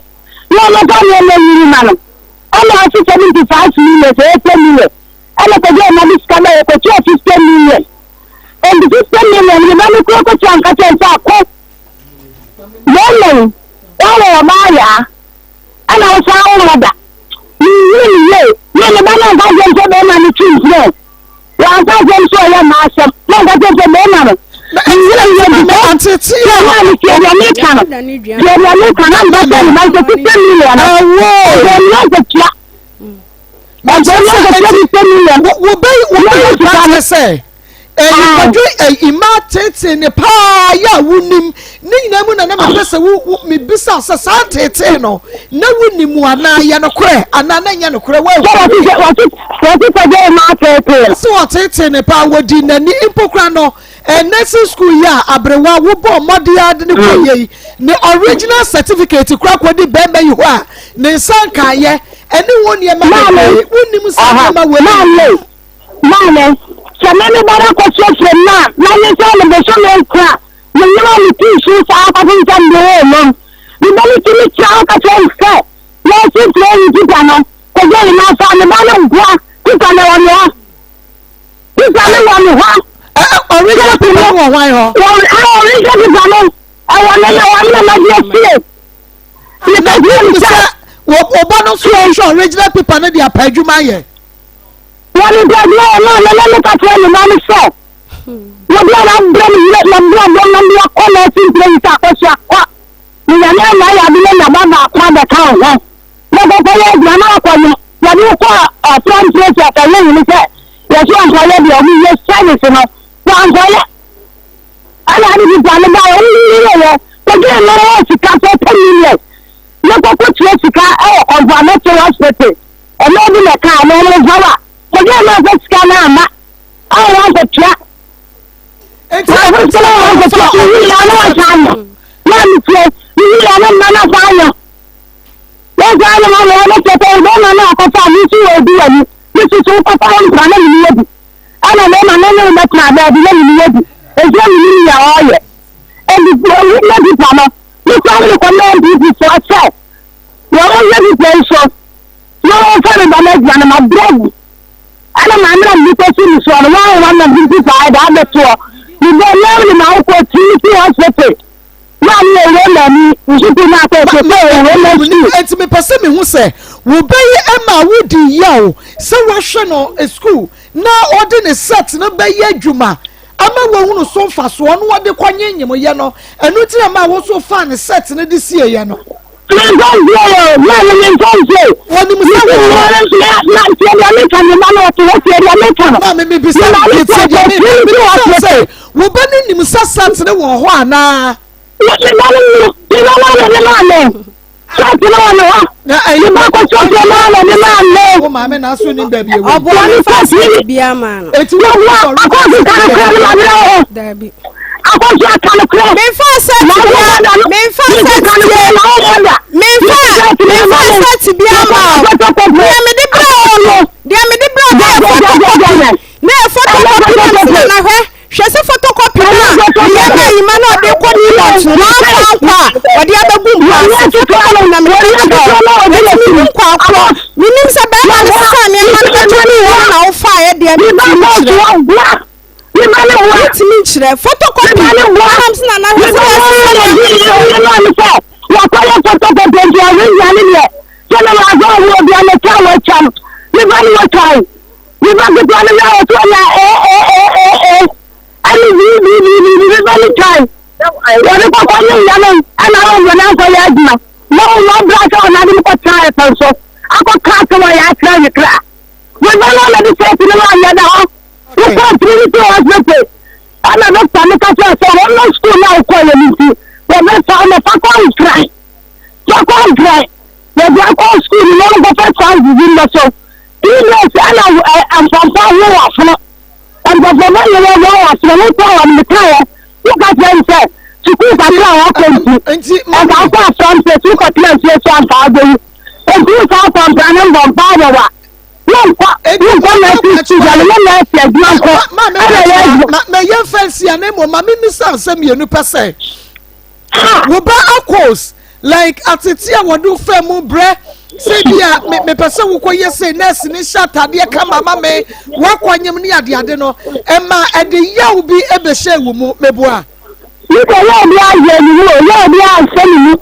na ɔno fa nneɛma nyini ma no ɛna ɔse 75 million sɛ 80 million ɛna kɔgye ma no sika bɛyɛ kɔtua 50 million ɛnti 50 million me ba no kuro kɔtua nka kyɛn sɛ akɔ yɛmɛn wɔwɔ ɔbaa yaa ɛna ɔsan wo mma da. Menhunu no yie. Me ne ba no anka asɛm sɛ bɛrima no twe mpena o. Wanka asɛm sɛ ɔyɛ mma asɛm. Na ɔka kyerɛ sɛ bɛrima no. Menhunu no yie because deɛ maa me tie deɛ meka no. Deɛ deɛ meka no mba sɛ ne ba sɛ fifty million no. Ɛsɛ mmea nkatua. Ɛsɛ mmea nkatua fifty million. Wobɛyi wobɛyi sɛ. Ɛyi kwadwo ɛyi mmaa teetee ne paa yɛ a wonim ne nyinaa mu na na mepɛ sɛ wo wo mebisa sɛ saa teetee no na wonim anaa yɛ nokorɛ anaa na nyɛ nokorɛ Sɛ woahu. wɔte sɛ wɔte wɔte kwadwo mmaa teetee no. Sɛ wɔteetee ne paa wɔdi n'ani mpo koraa no eh, nursing school yi a aberewa wobɔ mmɔden ara de ne kɔ yɛ yi ne original certificate koraa kɔdi bɛrima yi hɔ a ne nsa nkaayɛ ɛne wo nneɛma Maame, bebree wonim saa aha, nneɛma wɔ maame, maame, sɛ me ne ba no akɔkyerɛkyerɛ mu a, na nye sɛ ne bosome nkron a, me yere a metii so saa kɔpem sɛ mede woo no, me ba no tumi kyerɛ hɔ ka kyerɛ me sɛ, yɛsi training tikya no, kɔgye yi na fa me ba no boa tikya no wɔ ne hɔ. Tikya no wɔ ne hɔ. Original paper no wɔ hwan hɔ? Wɔ original paper no ɛwɔ ne na wɔn na magye asie. Na wonim sɛ wo ba no nso hwehwɛ original paper no de apɛ adwuma ayɛ. Wɔn ntadeɛ wɔ no a na na meka kyerɛ ne ma no sɛ wɔde a wabrɛ me yerɛ na brɛ bɔ na de akɔ na asi mpire yi sɛ akɔhyia kɔ ne nyame ama yɛ ade na nya ba baako abɛka wo ho na kɔkɔ yɛ adwuma na wakɔyɛ yɛde wokɔ ɔsra mpire sɛ akɔyɛ hunu sɛ yɛso ankɔyɛ deɛ ɔmo yɛ service no wankɔyɛ ɛna ade nipa no ba yɛ woyɛ kɔgye no wɔ sika sɛ 10 million na kɔkɔ tua sika ɛwɔ kɔmfoamɛte hospital Ɔno bi na ɛkaa no ɔno nfa wa kɔdwa no ɔsɛ sika no ama a wankɔtua ɔsɛ sika no wankɔtua owi ya no ɔsa ayɔ na metie owi ya no mma no ɔsa ayɔ wɔsa ayɔ ma wɔn no kyɛ sɛ ɔbɛma no akɔfa me nso wɔ obi wɔ mu me soso wokɔfa wo nkora na mene yɛ bi ɛna mɛma no ne wobɛtena baabi na mene yɛ bi ɛnti na mene yɛ ɔyɛ ɛnti na nipa no mekɔ ne kɔ na npp foɔ sɛ wɔn yɛ nipa nso na wɔmfa me ba no aduane ma berɛ agu ɛna maame na mede kɔsi me soɔ no wɔn wɔn na mede saa ɛda abɛtoɔ mebɔ nam ne ma wokɔ Trinity Hospital na ne ɛwɔ mani nsuku na akɔ ɛsɛ sɛ ɛwɔ ma sukuu. Enti mepɛ sɛ mehu sɛ wobɛyɛ ɛma wodi yaw sɛ woahwɛ no sukuu na ɔde ne set no bɛyɛ adwuma ama wahunu so mfasoɔ na ɔde kɔnyenyemyɛ no ɛno nti na ma wo nso faa ne set no de sieeɛ no. Memfa nsie o, maame memfa nsie. Wɔnim sɛ wɔ hɔ. Na tie deɛ meka ne ba no ɔte hɔ tie deɛ meka no. Maame mebisa no tie deɛ meka mebisa sɛ wo ba no nim sɛ sat ne wɔ hɔ anaa? Me ba no nim, me ba no na ne maame. Sat ne wɔ ne hɔ. Na ɛyi Me ba kɔtɔ fie maa na ne maame. Wo maame na aso nim baabi ewu. Ɔboa me fa sat bi ama no. Eti wo wɔ akɔso kare kare ne maame wɔ hɔ. Dabi. Akɔso aka no korɛ. Memfa sat bia memfa sat bia memfa memfa sat bia ma o. Deɛ mede brɛ o no deɛ mede brɛ o na yɛ photocopy na yɛ photocopy na msi na hwɛ hwɛ sɛ photocopy no a meyɛ ma ayima na ɔde kɔ New York no wamfa ankɔ a ɔde abɛgu mpa ase photocopy na mede kyerɛ o eti menim kɔ akorɔ menim sɛ bɛrima no sesa nneɛma no bɛtɔ ne hɔ na wofaeɛ deɛ mentumi nkyerɛ. Wotumi nkyerɛ photocopy nam so na n'ahwɛ sɛ yɛasesa nneɛma sɛ wɔkɔyɛ photocopy nti ɔwehia ne deɛ sɛ ne wɔasɛ ɔwɔ obi a ne ka wɔatwam ne ba ne wɔtwae ne ba ketewa no yɛ ɔso ɔnya ee ɛne biribi ne ba ne twae wɔde kɔkɔ ne wia no ɛna wɔwɔ no ankɔyɛ adwuma na wɔwɔ bra sɛ ɔnade no kɔtena ɛfɛ so akɔka sɛ wɔyɛ akyerɛ ne kra ne ba no ɔnade sɛ ɛtene no anyɛ da hɔ Wokɔɔ Trinity Hospital ɛna dɔkta no ka kyerɛ sɛ wɔn no sukuu no a wokɔɔ yɛ no nti wɔbɛfa wo na fa kɔ Nkran. Fa kɔ Nkran. Wɔde akɔ sukuu no na wɔnkɔfa science bi mmɛ so. 3 days ɛna mpɔmpɔ ho wɔ afono. Mpɔmpɔ bɛ yɛ wɔ wɔ afono wokɔ hɔ no mekaeɛ woka kyerɛ no sɛ sukuu kakra a wakɔ nti ɛnka wokɔ asɔre sɛ wokɔtena nsuo so anka wobɛwu. Nti wo saa akwampra no mbɔ mpaa wɔ wa. Wonkɔ, wonkɔ nurse school da no, ne nurse adwuma nko ɛna ɛyɛ adwuma. Ma yɛn fɛ nsi a na mmom ma memmisa nsɛm mmienu pɛ sɛ wo ba akos like atete a wɔde fɛ mu brɛ sɛ bi a mepɛ sɛ wokɔyɛ sɛ nurse ne hyɛ atadeɛ kama ma me woakɔ nyem ne adeade no ɛma ɛde yaw bi ɛbɛhyɛ wo mu meboa. Mekɔ yɛ obi ayɛ ne mu o yɛ obi anhyɛ ne mu.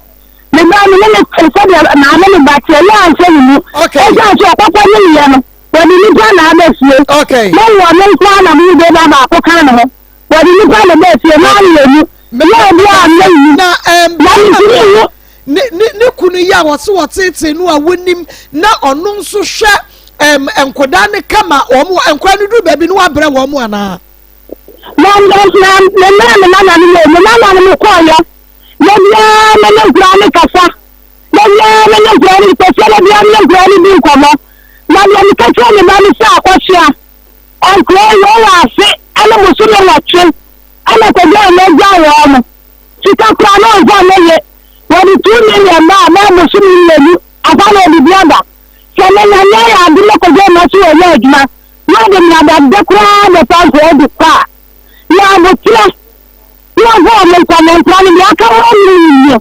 Me ba me ne no te sɛdeɛ maame ne ba teɛ yɛ anhyɛ ne mu. Ɛsiane sɛ ɔkɔkɔ ne yɛ no wɔde nipa na aba fie. Me wɔ me nko ara na me de ba baako ka ne ho. Wɔde nipa na ba fie na mmienu. Yɛ obi a nyɛ ne mu. Na Na mentumi nwu. Ne ne ne kunu yi a wɔse wɔteetee no a wonim na ɔno nso hwɛ ɛm nkwadaa no kama wɔn nkwadaa no duru baabi no wabrɛ wɔn anaa. Na na na me mmerɛ me nana no yɛ me nana no me kɔɔyɛ da biara me ne nkura ne kasa da biara me ne nkura ne kɔsia da biara me ne nkura ne di nkɔmmɔ na deɛ meka kyerɛ me ba ne sɛ akɔsoa nkura yi wɔwɔ ase ɛne bosome nwɔtwe ɛna kɔgya wɔn agya wɔn no sika koraa na ɔmfa ne ye wɔde 2 million ba a bɛyɛ bosome 2 afa na ɔde bi aba sɛ me Nyame ayɛ adom na kɔgya wɔn so wɔyɛ adwuma na ɔde mmeradade koraa bɛfa nkura di kɔ a yɛ aboterɛ na ɔfa wɔn nkɔ ne nkora no deɛ aka wɔn no yie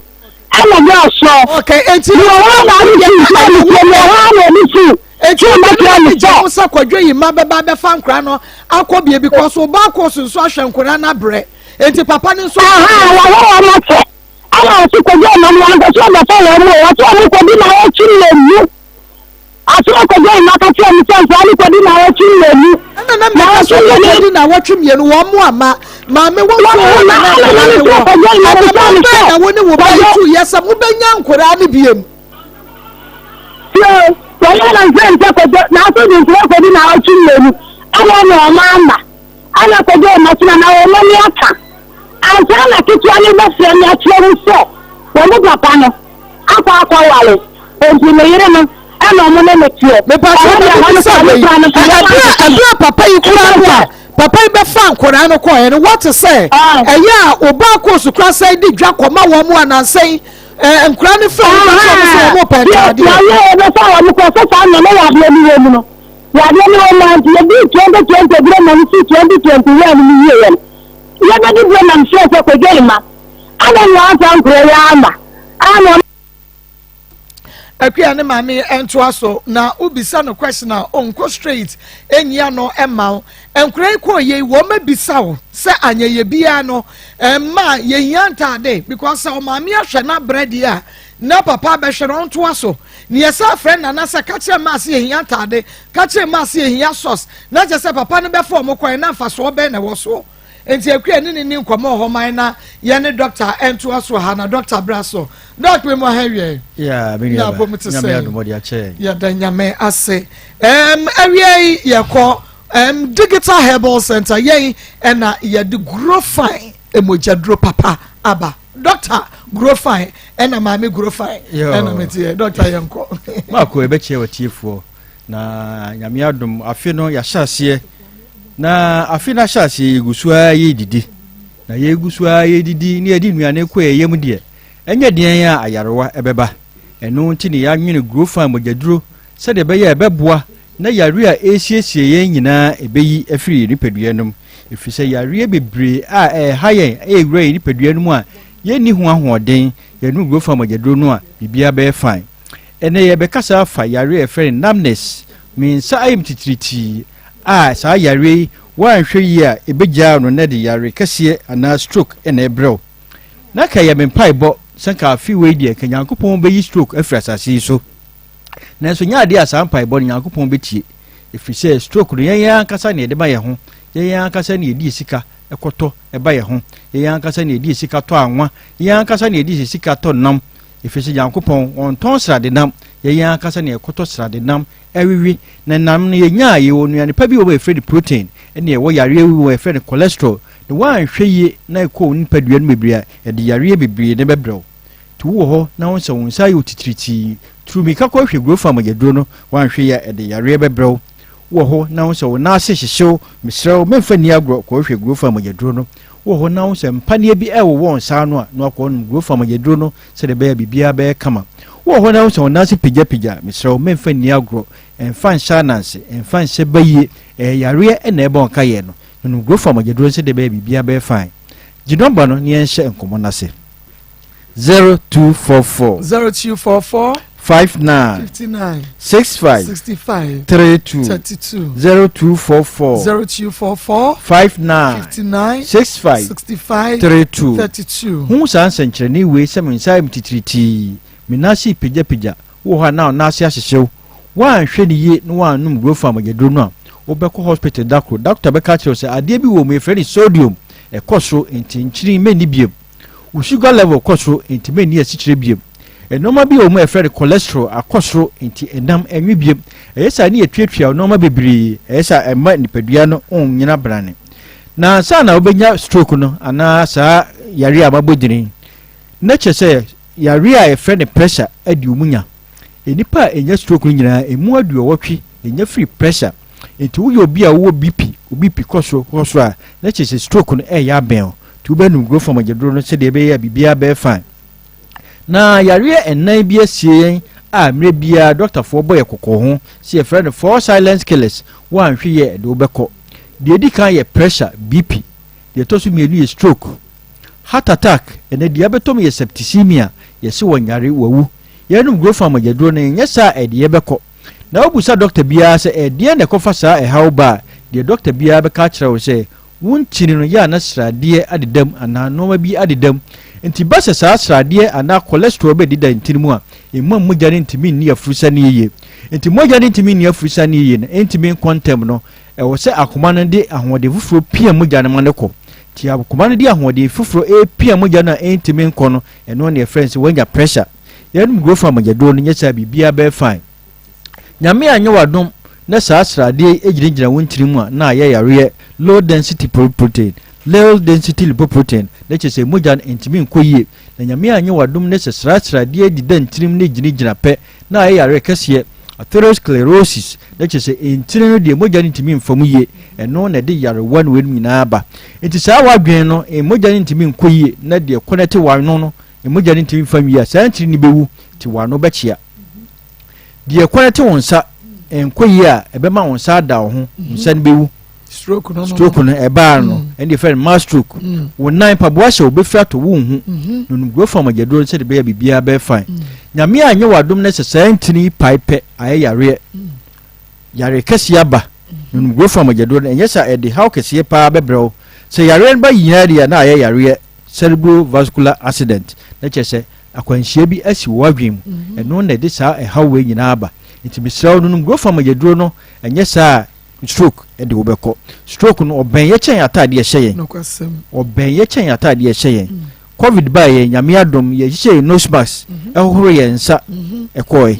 ɛna de ɔsɔ Okay, enti deɛ ɔwɔ na ɔde si nsuo ne fie deɛ ɔwɔ na ɔde si eti nsuo bɛkyerɛ ne ne gye sɛ ho sɛ Kwadwo yi mma bɛba bɛfa nkora no akɔ bie because ɔba akɔ so nso ahwɛ nkora no abrɛ, enti papa no nso aha wɔwɔ wɔn akyɛ ɛna ɔsi kɔgye ɔma no wɔn sɛ ɔbɛfa wɔn mu wɔsɛ ɔmo kɔdi na wɔtwe 2 ase ɔkɔgye ɔma ka kyerɛ mo sɛ nkora no kɔdi na wɔtwe 2 ɛna na na mmeka wɔtwe sɛ 2 ɔkɔdi na wɔtwe 2 wɔn mo ama maame wɔn wɔn so mo wɔn ma na ɛna nkora na no ne sɛ wɔ ɔkɔgye ɔma no ɛna sɛ ne bɛn sɛ na wo ne wo ba yi kɔgye tu yɛ sɛ mobɛnya nkora no biem. Tie, wɔyɛ na nsɛ nsɛ kɔgye n'aso de nkora kɔdi na wɔtwe 2 ɛna ɛna ɔma ama ɛna kɔgye ɔma so na na wɔn ani aka ansa na ketewa no bɛfrɛ me akyerɛ mu sɛ wɔn mo papa no akɔ akɔwale nti ne yere no ɛna ɔmo ne ne teɛ Mepatro ɛhɔ deɛ na ɛhɔ no bisa kora wei ne kora no so ɛberɛ a ɛberɛ a papa yi kura no a papa yi bɛfa nkwadaa no kɔɛ no wɔte sɛ ɛyɛ a ɔba akɔ so kora sɛ de dwa kɔma wɔn mu anansɛn ɛɛ nkwadaa no fɛ wɔn bɛkyɛ wɔn sɛ wɔn pɛ ntaadeɛ. Wɔyɛ ɛbɛfa wɔn kɔ sɛ saa nneɛma yɛ adeɛ no wɔ mu no yɛ adeɛ no wɔ mu a nti yɛdi 2020 berɛ ma no si 2021 no mu yie yɛ no yɛbɛdi berɛ nam hyɛ sɛ kɔdwa ma ana ne wɔamfa nkora yɛ ama ana. Akua ne maame ntoa so na wobisa no question a ɔnkɔ straight ɛnyia no ɛma wo. Nkora yi kɔɔ yei wɔn abisa wo sɛ anyɛyɛ biara no ɛma yɛhia ntaade because sɛ ɔmaame ahwɛ no abrɛ deɛ a na papa abɛhwɛ no ɔntoa so ne yɛsɛ afrɛ nana sɛ ka kyerɛ maa sɛ yɛhia ntaade, ka kyerɛ maa sɛ yɛhia socks, na kyerɛ sɛ papa no bɛfa ɔmo kɔɛ na mfasoɔ bɛn na ɛwɔ soɔ? Nti Akua ne ne ni nkɔmɔ wɔ hɔ man na yɛne dɔkta ɛntoa so ha na dɔkta bra so. Dɔk, me mu aha wiɛ. Yeah, me na nua ba. abom te Nyame sɛ adom ɔde akyɛ yɛn. Yɛda Nyame ase. Awia yi yɛkɔ Digital Herbal Center yɛn ɛna yɛde Grow Fine emogyaduro papa aba. Dɔkta Grow Fine ɛna maame Grow Fine Yo. ɛna meteɛ. Dɔkta, yɛnkɔ. Maako ɛbɛkyerɛ watiefoɔ na Nyame adom afe no yɛahyɛ aseɛ na afe no ahyɛ aseɛ yɛgu so ara yɛdidi na yɛgu so ara yɛdidi ne yɛde nnuane kɔ yɛn yam deɛ ɛnyɛ deɛn a ayarewa ɛbɛba. Ɛno nti ne yɛanwene Grow Fine mogyaduro sɛdeɛ ɛbɛyɛ a ɛbɛboa na yare a ɛresiesie yɛn nyinaa ɛbɛyi afiri yɛn nipadua no mu, ɛfiri sɛ yareɛ bebree a ɛreha yɛn ɛrewura yɛn nipadua no mu a yɛnni ho ahoɔden. Yɛnom Grow Fine mogyaduro no a biribiara bɛyɛ fine. Ɛnɛ yɛbɛkasa afa yareɛ a yɛfrɛ no numbness, me nsa ayɛ me titiritii, a saa yareɛ yi woanhwɛ yie a ɛbɛgyaa no na ɛde yare kɛseɛ anaa stroke na ɛbrɛ wo. Na ka ɛyɛ me mpaebɔ sɛ nka afe wei deɛ nka Nyankopɔn bɛyi stroke afiri asase yi so. Nanso nyɛ adeɛ a saa mpaebɔ no Nyankopɔn bɛtie, ɛfiri sɛ stroke no yɛn yɛn ankasa na yɛde ma yɛn ho, yɛn yɛn ankasa na yɛdi sika kɔtɔ ba yɛn ho, yɛn yɛn ankasa na yɛdi sika tɔ anwa, yɛn yɛn ankasa na yɛdi sika tɔ nam, ɛfiri sɛ Nyankopɔn ɔntɔn sradenam, yɛn yɛn ankasa na yɛkɔtɔ sradenam ɛwewe, na nam no yɛnya a yɛwɔ nnuane pa bi wɔ hɔ a yɛfrɛ no protein, ɛne ɛwɔ yareɛ bi wɔ hɔ a yɛfrɛ no cholesterol, na woanhwɛ yie na ɛkɔ wo nipadua no bebree a ɛde yareɛ bebree na ɛbɛbrɛ wo. Nti wowɔ hɔ na wo sɛ wo nsa ayɛ wo titiritii, turu mmirika kɔhwɛ Grofa mogyaduro no, woanhwɛ yie a ɛde yareɛ bɛbrɛ wo. Wowɔ hɔ na wo sɛ wo nan ase hyehye wo, mesrɛ wo memfa nni agorɔ kɔhwɛ Grofa mogyaduro no. Wowɔ hɔ na wo sɛ mpaneɛ bi ɛrewowɔ wo nsa ano a, na wakɔnom Grofa mogyaduro no sɛdeɛ ɛbɛyɛ a biribiara bɛyɛ kama. Wowɔ hɔ na wo sɛ wo nan ase pagyapagya a, mesrɛ wo memfa nni agorɔ, ɛmfa nhyɛ ananse, ɛmfa nhyɛ bayie, ɛyɛ yareɛ na ɛrebɔ nkaeɛ no. Nom Grofa mogyaduro no sɛdeɛ ɛbɛyɛ a biribiara bɛyɛ fine. Gye nɔmba no na yɛnhyɛ nkɔmmɔ no ase. 0244. 0244. 59. 59. 65. 65. 32. 32. 0244. 0244. 59. 59. 65. 65. 32. 32. Hu saa nsɛnkyerɛnne wei sɛ me nsa ayɛ me titiritii, me nan ase repagyapagya, wowɔ hɔ a na wo nan ase ahyehye wo. Woanhwɛ no yie na woannom Grofa mogyaduro no a, wobɛkɔ hospital da koro. Doctor bɛka akyerɛ wo sɛ adeɛ bi wɔ mu yɛfrɛ no sodium, ɛkɔ soro nti nkyene mɛnni biom. Wo sugar level kɔ soro nti menni asikyire biom. Nnoɔma bi wɔ mu a yɛfrɛ no cholesterol akɔ soro nti ɛnam ɛnwe biom. Ɛyɛ saa ne yɛtuatua nnoɔma bebree, ɛyɛ saa ɛmma nipadua no nnyina brane. Na ansa na wobɛnya stroke no anaa saa yareɛ a mabɔ din yi, na kyerɛ sɛ yareɛ a yɛfrɛ no pressure adi wɔn nya. Nnipa a ɛnya stroke no nyinaa, ɛmu aduɔwɔtwe ɛnya firi pressure. Nti woyɛ obi a wowɔ BP, wo BP kɔ soro kɔ soro a, na kyerɛ sɛ stroke no ɛreyɛ abɛn wo. Nti wobɛnom Grofom agyaduro no sɛdeɛ ɛbɛyɛ a biribiara bɛyɛ fine. Na yareɛ nnan bi asie yɛn a mmerɛ biara dɔktafoɔ bɔ yɛ kɔkɔ ho sɛ yɛfrɛ no four silent killers, woanhwe yɛ ɛde wobɛkɔ. Deɛ ɛdi kan yɛ pressure, BP. Deɛ ɛtɔ so mmienu yɛ stroke, heart attack, ɛnɛ deɛ abɛtɔ mu yɛ septicemia, yɛse wɔnyare, wawu. Yɛnom Grofan mogyaduro no, nyɛ saa a ɛde yɛbɛkɔ. Na wobusa dɔkta biara sɛ ɛdeɛn na ɛkɔfa saa ɛhaw ba a, deɛ dɔkta biara bɛka akyerɛ wo sɛ Wo ntini no yɛ a na sradeɛ adeda mu anaa nnoɔma bi adeda mu. Nti ba sɛ saa sradeɛ anaa cholesterol bɛdeda ntini mu a, ɛmma mogya no ntumi nni afurusane yiye. Nti mogya no ntumi nni afurusane yiye no, ɛntumi nkɔ ntɛm no, ɛwɔ sɛ akoma no de ahoɔden foforɔ pia mogya no ma no kɔ. Nti akoma no de ahoɔden foforɔ repia mogya no a ɛntumi nkɔ no, ɛno na yɛfrɛ no sɛ wanya pressure. Yɛnom Grofan mogyaduro no, nyɛ saa a biribiara bɛyɛ fine. Nyame anyɛ w'adom na saa sradeɛ yi gyinagyina wo ntini mu a na ayɛ yareɛ low density protein, low density lipoprotein, na kyerɛ sɛ mogya no ntumi nkɔ yie. Na Nyame anyɛ w'adom na sɛ sra sradeɛ deda ntini mu na ɛgyinagyina pɛ na ayɛ yareɛ kɛseɛ atherosclerosis, na kyerɛ sɛ ntini no deɛ mogya no ntumi mfa mu yie, ɛno na ɛde yarewa no weinom nyinaa ba. Nti saa w'adwene no mogya no ntumi nkɔ yie na deɛ kɔnɛte w'ano no mogya no ntumi mfa nwie a saa ntini no bɛwu nti w'ano bɛkyea. Deɛ kwan te wo nsa nkɔ yie a ɛbɛma wo nsa ada wo ho, wo nsa no bɛwu. Stroke no stroke no ɛbaa no mm. ɛne yɛfrɛ no mass stroke. Mm. Wo nan mpaboa hyɛ wo bɛfiri ato wo nhu. Mm-hmm. No no guro fam agyaduro no sɛde bɛyɛ biribiara bɛyɛ fine. Mm. Nyame anyɛ w'adom no sɛ saa ntini yi pae pɛ ayɛ yareɛ. Yareɛ kɛseɛ aba. No no guro fam agyaduro no ɛnyɛ sɛ ɛde haw kɛseɛ paa bɛbrɛ wo. Sɛ yareɛ no ba nyinaa deɛ na ayɛ yareɛ cerebrovascular accident na kyerɛ sɛ Akwanhyia bi asi wɔ w'adwene mu, mhm. ɛno na ɛde saa ɛhaw wei nyinaa aba. Nti mesrɛ wo no nom Grofam agyaduro no, ɛnyɛ saa a stroke de wobɛkɔ. Stroke no ɔbɛn yɛ kyɛn ataadeɛ ɛhyɛ yɛn. Ɔbɛn yɛ kyɛn ataadeɛ ɛhyɛ yɛn. Mm. Covid baa yɛn, Nyame adom, yɛhyehyɛ yɛn nose mask, mhm. ɛhohoro yɛn nsa, mhm. ɛkɔe.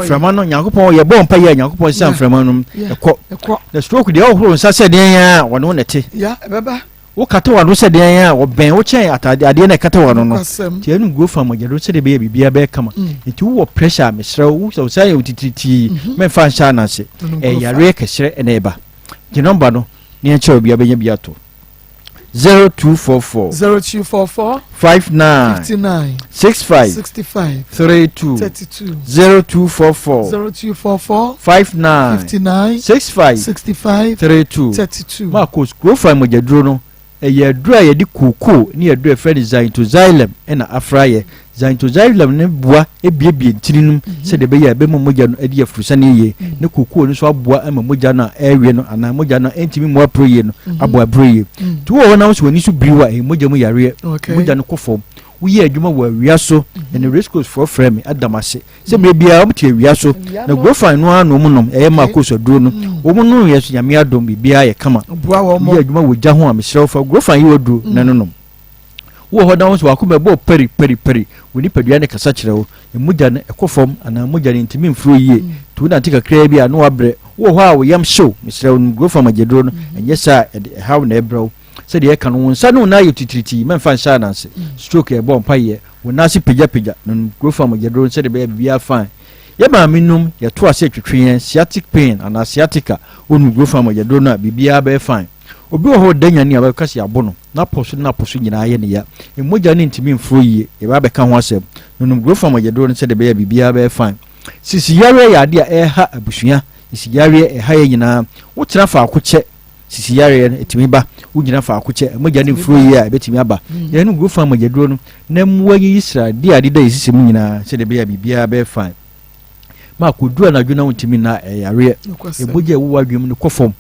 Mframa no, Nyankopɔn, yɛbɔ mpa yɛ Nyankopɔn sesa mframa no, ɛkɔ. Na stroke deɛ ɔhohoro nsa sɛ deɛn a ɔne wo na ɛte. Wokata w'ano sɛ deɛn a wɔbɛn wo kyɛn atade adeɛ na ɛkata w'ano no. Nti ɛno guo fa mogya do sɛdeɛ ɛbɛyɛ biribiara bɛyɛ kama. Mm. Nti wowɔ pressure a mesrɛ wo sɛ wo saa yɛ wo titiritii mhm. mɛmfa nhyɛ anase. Ɛyɛ yareɛ kɛserɛ ɛna ɛba. Gye nɔmba no ne yɛnkyerɛ obi abɛnya bi ato. 0244 0244 59 59 65 65 32 32 0244 0244 59 59 65 65 32 32. Marcos, Kurofan mogyaduro no, ɛyɛ aduro a yɛde kookoo ne aduro a yɛfrɛ no xanthoxylum na afra yɛ. Xanthoxylum no boa biebie ntini no mu mhm. sɛdeɛ ɛbɛyɛ a ɛbɛma mogya no adi afurusane yie, mhm. ne kookoo no nso aboa ma mogya no a ɛrewe no anaa mogya no a ɛntumi mmoa apuro yie no mhm. aboa apuro yie. Nti wowɔ hɔ na wo sɛ w'ani so biriw a, ɛyɛ mogya mu yareɛ, mogya no kɔ fam. Woyɛ adwuma wɔ awia so, ɛne Race Course foɔ frɛ me adam ase sɛ mmerɛ biara wɔn te awia so na grofan no ara na wɔn nom ɛyɛ maa koosu aduro no mm. wɔn nom yɛ so nyame adom biribiara yɛ kama woyɛ adwuma wɔ gya ho a mesrɛ wo fa grofan yi waduro na no nom wowɔ hɔ na wo nso wakoma ɛbɔ pɛri pɛri pɛri wo nipadua ne kasa kyerɛ wo mogya no ɛkɔ fam anaa mogya no ntumi mfuro yie mm. nti wonante kakraa bi a na wabrɛ wowɔ hɔ a wo yam hyew mesrɛ wo nom grofan magyaduro no mm. ɛnyɛ saa ɛde ɛhaw na ɛbrɛ wo Sɛdeɛ yɛka no, wo nsa ne wo nan ayɛ titiritii, mɛmfa nhyɛ ananse. Stroke ɛbɔ mpaeɛ, wo nan ase pagyapagya, nom Grofam mogyaduro no sɛdeɛ ɛbɛyɛ a biribiara fine. Yɛ maame nom, yɛto ase twetwe yɛn, sciatic pain anaa sciatica, wonom Grofam mogyaduro no a, biribiara bɛyɛ fine. Obi wɔ hɔ ɔda nyane a wobɛka sɛ yɛabo no, n'apɔ so ne n'apɔ so nyinaa yɛ ne ya. Mogya no ntumi mforo yie, yɛbɛba abɛka ho asɛm. Nonom Grofam mogyaduro no sɛdeɛ ɛbɛyɛ a biribiara bɛyɛ fine. Sisi yareɛ yɛ adeɛ a ɛreha abusua, sisi yareɛ ɛha yɛn nyinaa. Wotena faako kyɛ, Sisi yareɛ no ɛtumi ba, wogyina faako kyɛ, mogya no mfuro yie a ɛbɛtumi aba. Mm. Yɛn no guro fa mogyaduro no na mmoa yiyi sradeɛ a adeda yɛ sisi mu nyinaa sɛdeɛ ɛbɛyɛ a biribiara bɛyɛ fine. Ma akɔduru anadwo na wontumi nna ɛyareɛ. Ɛbogya ɛwɔ w'adwene mu no kɔ fam.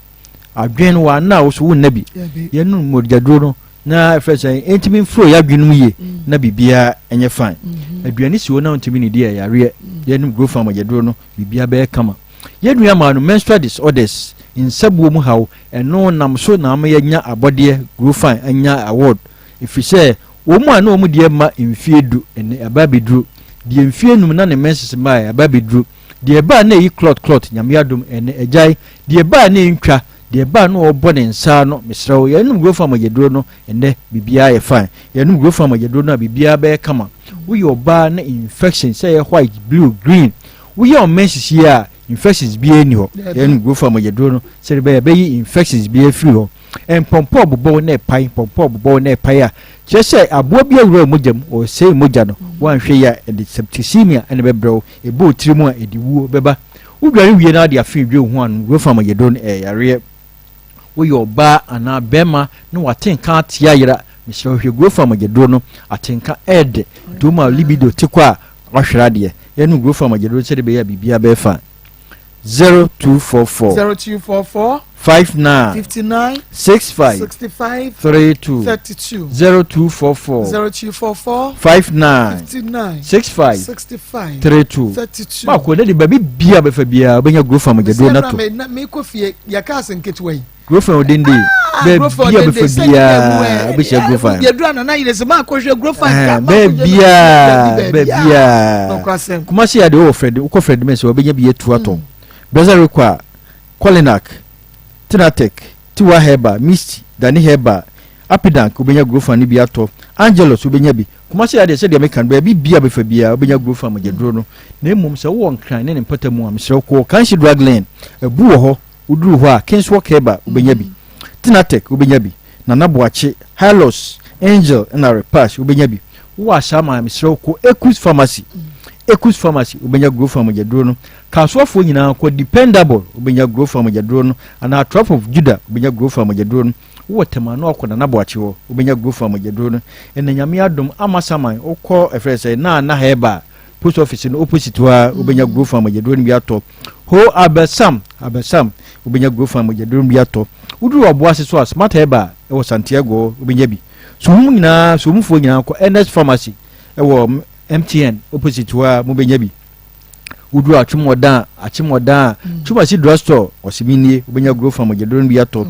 Adwene no wɔanna a wo so wonna bi. Yɛn no mogyaduro no na ɛfrɛ sɛ ɛntumi mfuro yɛ adwene mu yie mm. na biribiara ɛnyɛ fine. Mm-hmm. Aduane si hɔ na wontumi nidi ɛyareɛ. Mm. Yɛn no guro fa mogyaduro no biribiara bɛyɛ kama. Yɛn nua maa no menstrual disorders, nsabuo mu haw, ɛno nam so na ama yɛanya abɔdeɛ, Grofan anya award, ɛfiri sɛ wɔn a na wɔn deɛ mma mfie du, ɛnɛ aba abɛduru, deɛ mfie num na ne menses mmaeɛ, aba abɛduru, deɛ ɛbaa na ɛyi clot clot, Nyame adom, ɛnɛ agyae, deɛ ɛbaa na ɛntwa, Deɛ ɛbaa no ɔrebɔ ne nsa ano, mesrɛ wo, yɛnom Growth Farm mogyaduro no, ɛnnɛ biribiara yɛ fine. Yɛnom Growth Farm mogyaduro no a, biribiara bɛyɛ kama. Woyɛ ɔbaa na infection sɛ ɛyɛ white, blue, green, woyɛ wo menses yie a, infections biara nni hɔ. Yɛnom Growth Farm mogyaduro no sɛdeɛ ɛbɛyɛ ɛbɛyi infections biara firi hɔ. Mpɔmpɔ bobɔw na ɛpae, mpɔmpɔ bobɔw na ɛpae a, kyerɛ sɛ aboa bi awura wo mogya mu, ɔresɛe mogya no. Woanhwɛ yie a, ɛde septicemia na ɛbɛbrɛ wo. Ɛbɔ wo tiri mu a, ɛde wuo bɛba. Wodware wie na wode afe dwe wo ho ano, wura fam yɛ no ɛyɛ yareɛ. Woyɛ ɔbaa anaa bɛrima na w'atenka ate ayera, mesrɛ wo hwɛ guro fam agyaduro no, atenka ɛɛdɛ, nti woma libido te kɔ a wahwere adeɛ. Yɛnom guro fam agyaduro sɛdeɛ ɛbɛyɛ a biribiara bɛyɛ fine. 0244 0244 59 59 65 65 32 32 0244 0244 59 59 65 65 32 32. Baako ne de baabi bia bɛfa biara wobɛnya guro fam gyaduro no ato. Mekɔ fie yɛka ase nketewa yi. Guro fam odende ah, baabi a bɛfa biara wobɛhyia guro fam. Yɛduru anana yere sɛ maakɔhwɛ guro fam ka. Baabiara baabiara. Kumasi adeɛ wɔ Fred wokɔ Fred Mensah wobɛnya bi atu atɔn. Brɛsɛ rekɔ a Kolinak, Tinatek, Tiwa Herbal, Misty, Dani Herbal, Apidank wobɛnya Grofan no bi atɔ, Angelus wobɛnya bi. Kumasi ha deɛ sɛdeɛ meka no baabi biara bɛfa biara wobɛnya Grofan mogyaduro no. Na mmom sɛ wowɔ Nkran ne ne mpɔtamu a mesrɛ wo kɔ Kanshi Drug Lane, Abu wɔ hɔ, woduru hɔ a Kingswalk Herbal wobɛnya bi, Tinatek wobɛnya bi, Nana Boakye, Hylos, Angel ɛna Repash wobɛnya bi. Wowɔ Ashaiman a mesrɛ wo kɔ Ekus Pharmacy, Ekus Pharmacy wobɛnya Grofan mogyaduro no. Kasoafoɔ nyinaa kɔ Dependable wobɛnya Grofan mogyaduro no anaa Trap of Judah wobɛnya Grofan mogyaduro no. Wowɔ Tema na wakɔ Nana Boakye hɔ wobɛnya Grofan mogyaduro no. Ɛna Nyame adom Amasaman wokɔ ɛfrɛ sɛ Naana Herbal post office no opposite hɔ a wobɛnya Grofan mogyaduro no bi atɔ. Ho Abɛsam Abɛsam wobɛnya Grofan mogyaduro no bi atɔ. Woduru Ɔboase so a Smart Herbal ɛwɔ Santiago hɔ wobɛnya bi. Suhum nyinaa Suhumfoɔ nyinaa kɔ Ernest Pharmacy ɛwɔ MTN opposite hɔ a mobɛnya bi. Woduru Atwemɔdan a, Akyemɔdan a, Twumasi drugstore, ɔse mennie, wobɛnya guro fa mogyaduro no bi atɔ.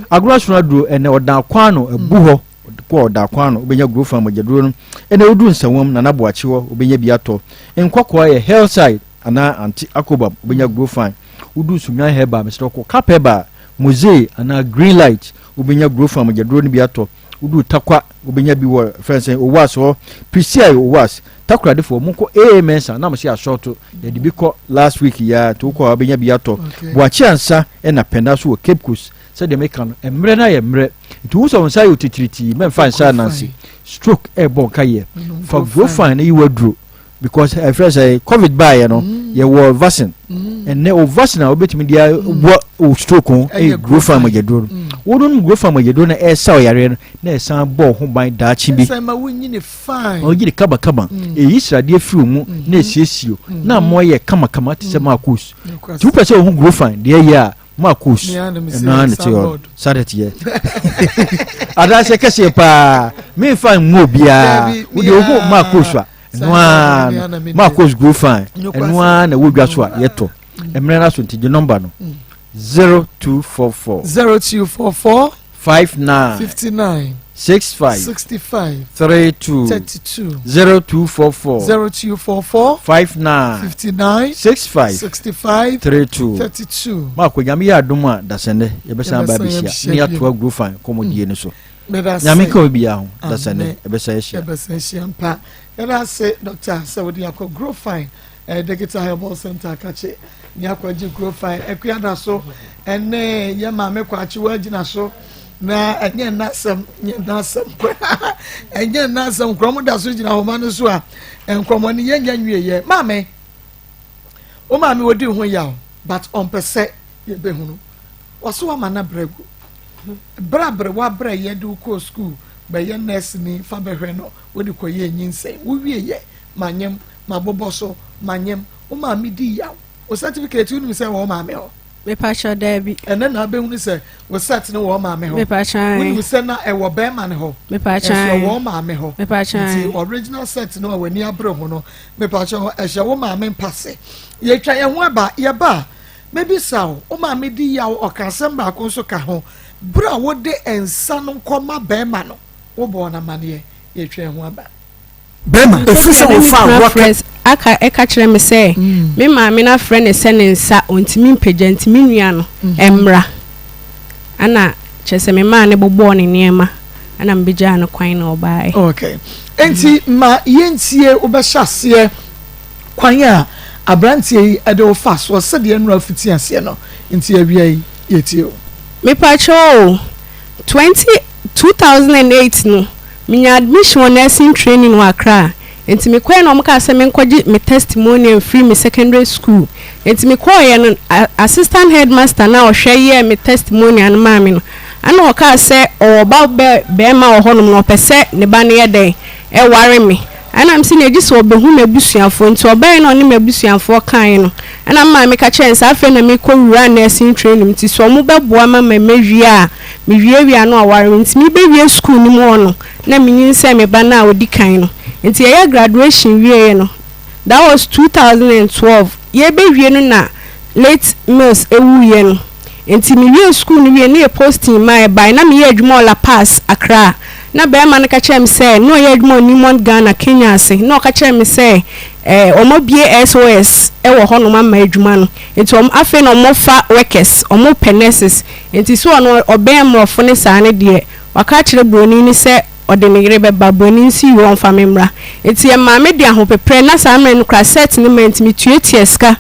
Agorɔ asono aduro, ɛnɛ ɔdan kwan no, abu hɔ, kɔ ɔdan kwan no, wobɛnya guro fa mogyaduro no. Ɛnɛ woduru Nsawam, Nana Boakye hɔ, wobɛnya bi atɔ. Nkɔkɔɔ yɛ Hillside anaa Ante Akobam, wobɛnya guro fan. Woduru Sunyani Herbal, mesrɛ wo kɔ Cap Herbal, Mosee anaa Green Light, wobɛnya guro fa mogyaduro no bi atɔ. Woduru Tarkwa, wobɛnya bi wɔ fɛn sɛn Owas hɔ, Prisia yɛ Owas, Takoradefoɔ monkɔ AA Mensah na mo se asɔɔto, yɛde bi kɔ last week yi ara, nti wokɔ a wobɛnya bi atɔ. Boakye Ansa ɛna Pɛnda so wɔ Cape Coast, sɛdeɛ meka no mmerɛ no ayɛ mmerɛ, nti wohu sɛ wo nsa ayɛ otitiritii, mɛmfa nsa ananse, stroke ɛrebɔ nkayɛ, fa Grofan na yi w'aduro. because ɛfrɛ sɛ covid baayɛ no mm. yɛwɔ vaccine mm. ɛnɛ o vaccine a wobɛtumi de abɔ o stroke ho ɛyɛ grofan mogyaduro no wonom grofan mogyaduro no ɛsa ɔyareɛ no na ɛsan bɔ ho ban daakye bi ɔnyini kamakama ɛyi sradeɛ firi mu na ɛsiesie na mmoa yɛ kamakama te sɛ maakos nti wopɛ sɛ wohu grofan deɛ ɛyɛ a Marcus ɛno ara na ɛte hɔ saa na ɛteɛ adanseɛ kɛseɛ paa memfa mmu obiara wode wohu Marcus a ɛno ara no Marcus grow fine ɛno ara na ɛwɔ dwa so a yɛtɔ mmerɛ no aso nti gye nɔmba no 0244 0244 59 59 65 65 32 32 0244 0244 59 59 65 65 32 32. Maako nyame yɛ adom a dasɛnɛ yɛbɛsan aba abɛhyia ne yɛatoa Grofan kɔmmɔdie no so. Nyame ka obiara ho dasɛnɛ yɛbɛsan ahyia. Yɛbɛsan ahyia mpa. Yɛda ase Dɔkta sɛ wode akɔ Grofan eh, Digital Herbal Center kakye ne akɔgye Grofan akua da so ɛne yɛ maame kwakye wagyina so na ɛnyɛ nnasɛm nyɛ nnasɛm koraa ɛnyɛ nnasɛm koraa mo da so gyina homa no so a nkɔmɔ no yɛnya nwie yɛ maame wo maame wɔdi ho yaw but ɔmpɛ sɛ yɛbɛhunu wɔso wama no brɛ gu berɛ a berɛ wabrɛ yɛ de wokɔɔ sukuu bɛyɛ nurse ni fa bɛhwɛ no wode kɔyɛ nyinsɛn wowie yɛ manyem mabobɔ so manyem wo maame di yaw wo certificate wonim sɛ wɔ wo maame hɔ Mepakyɛw daabi. Ɛnɛ na abɛhunu sɛ wo set no wɔ wo maame hɔ. Mepakyɛw ae. Wonim sɛ na ɛwɔ bɛrima no hɔ. Mepakyɛw Ɛso ae. ɛwɔ wo maame hɔ. Mepakyɛw ae. Nti original set no a w'ani abere ho no, mepakyɛw ɛhyɛ wo maame mpase. Yɛtwa yɛn ho aba, yɛba a, mɛbisa wo, wo maame di yaw, ɔka asɛm baako nso ka ho. Berɛ a wode nsa no kɔma bɛrima no, wobɔɔ no amaneɛ? Yɛtwa yɛn ho aba. Bɛrima. Ɛfiri sɛ wɔfaa rocket. Aka ɛka kyerɛ me sɛ me maame no afrɛ no sɛ ne nsa ɔntumi mpagya nti me nua no mmra. Ɛna kyerɛ sɛ memaa no bobɔɔ ne nneɛma ɛna mebɛgyaa no kwan na ɔbaeɛ. Okay. Enti ma yɛntie wobɛhyɛ aseɛ kwan a aberanteɛ yi de wo fa soɔ sɛdeɛ nnora fiti aseɛ no. Nti awia yi yɛtie wo. Mepakyɛw o, 20 2008 no menya admission wɔ nursing training wɔ Accra nti mekɔɛ na wɔkaa sɛ menkɔgye me testimonial mfiri me secondary school nti mekɔɔeɛ no assistant headmaster no a ɔhwɛ yɛɛ me testimonial no maa me no ɛna ɔkaa sɛ ɔwɔ ba bɛ bɛɛma wɔ hɔnom na ɔpɛ sɛ ne ba no yɛ dɛn ɛware me Ɛna mese no gye sɛ ɔbɛhu m'abusuafoɔ nti ɔbaeɛ na ɔne m'abusuafoɔ kaeɛ no ɛna me maame ka kyerɛɛ no sɛ afei na merekɔ wura nursing training nti sɛ ɔmo bɛboa ma ma mawie a mewie wie a na waware me nti mebɛwie school no mu hɔ no na menyinsɛn me ba no a ɔdi kan no nti yɛyɛ graduation wieɛ no that was 2012 yɛbɛwie no na late Mills ɛwuiɛ no Nti me wiee sukuu no wie no yɛ posting maa ɛbae na meyɛ adwuma wɔ La Paz, Accra. Na barima no ka kyerɛɛ me sɛ na ɔyɛ adwuma wɔ Newmont Ghana, Kenya ase. Na ɔka kyerɛɛ me sɛ eh, wɔn abue SOS wɔ hɔnom ama adwuma no. Nti wɔn afei na wɔfa workers, wɔpɛ nurses. Nti sɛ ɔno ɔbɛn mmorɔfo ne saa no deɛ, waka akyerɛ buroni no sɛ ɔde ne yere bɛba, buroni no si yoo ɔmfa me mmra. Nti ɛmaa me de ahopeprɛ, na saa mmerɛ no koraa set no ma nti metuatua sika.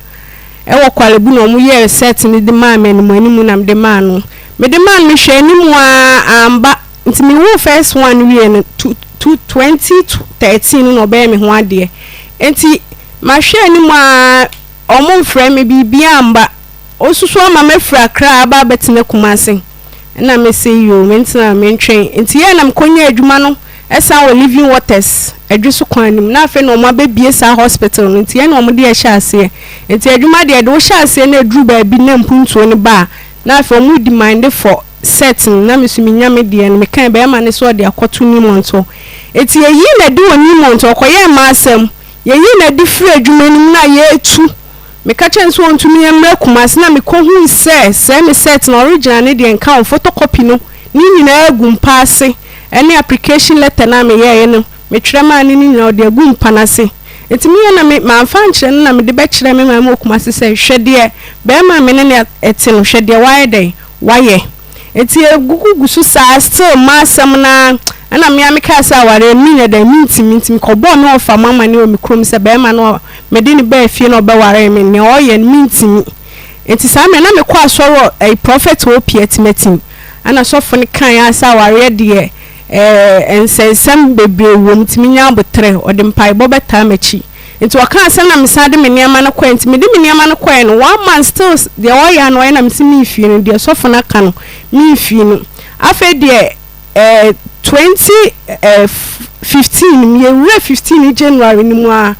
Ɛwɔ Korle Bu na ɔmo yɛɛ set no de maa me animuanimu na mede maa no. Mede maa no mehwɛɛ anim aa amba nti me woo first one no wiee no two 2013 no na ɔbɛyɛ me ho adeɛ nti mahwɛ anim aa ɔmo mfrɛ me biribiaa amba osusu ama mafiri Accra aba abɛtena Kumasi. Nna mese yoo mentena mentwɛn nti yɛɛ na mekɔnyaa adwuma no san wɔ Living Waters Adweso kwan no mu na afei na wɔn abɛbie saa hospital no nti yɛne wɔn de ɛhyɛ aseɛ nti adwuma deɛ yɛde wo hyɛ aseɛ na ɛduru baabi na mpuntuo no ba a na afei wɔn demande for set no na me nso menya me deɛ no mekae bɛrima no sɛ ɔde akɔto Newmont hɔ nti yɛyii no adi wɔ Newmont ɔkɔyɛɛ mmaa asɛm yɛyii no adi firi adwuma no mu na yɛretu Meka kyerɛɛ no sɛ ɔntumi mmra Kumasi na mekɔhui sɛ sɛɛ me set no original no deɛ nka ho, photocopy no ne nyinaa gu mpa ase ɛne application letter no a meyɛeɛ no metwerɛ maa no no nyinaa ɔde agu mpa no ase. Nti meyɛ na me mamfa ankyerɛ no na mede bɛkyerɛɛ me maame wɔ Kumasi sɛ hwɛ deɛ barima a me ne no te no hwɛ deɛ wayɛ dɛn wayɛ. Nti ɛgugu gu so saa still m'asɛm no ara ɛna me ara mekaa sɛ awareɛ no menyɛ dɛn mentumi nti mekɔbɔɔ me wɔfa mu amaneɛ wɔ me kurom sɛ barima no a mede no baa fie na ɔbɛwaree me nea ɔyɛ no mentumi nti saa mmerɛ na mekɔ asɔre wɔ ɛyi prɔfɛt OP Atimatim ɛna sɔfo no kae ara sɛ awareɛ deɛ ɛɛ nsɛnsɛm bebree wɔ mu nti menya aboterɛ ɔde mpaebɔ bɛtaa m'akyi Nti ɔkaa sɛ na mesan de me nneɛma no kɔɛ nti mede me nneɛma no kɔɛ no one month still deɛ ɔyɛ a na ɔyɛ na mese memfii no deɛ sɔfo no aka no memfii no afei deɛ eh, 2015 mu yɛwura 15 January no mu a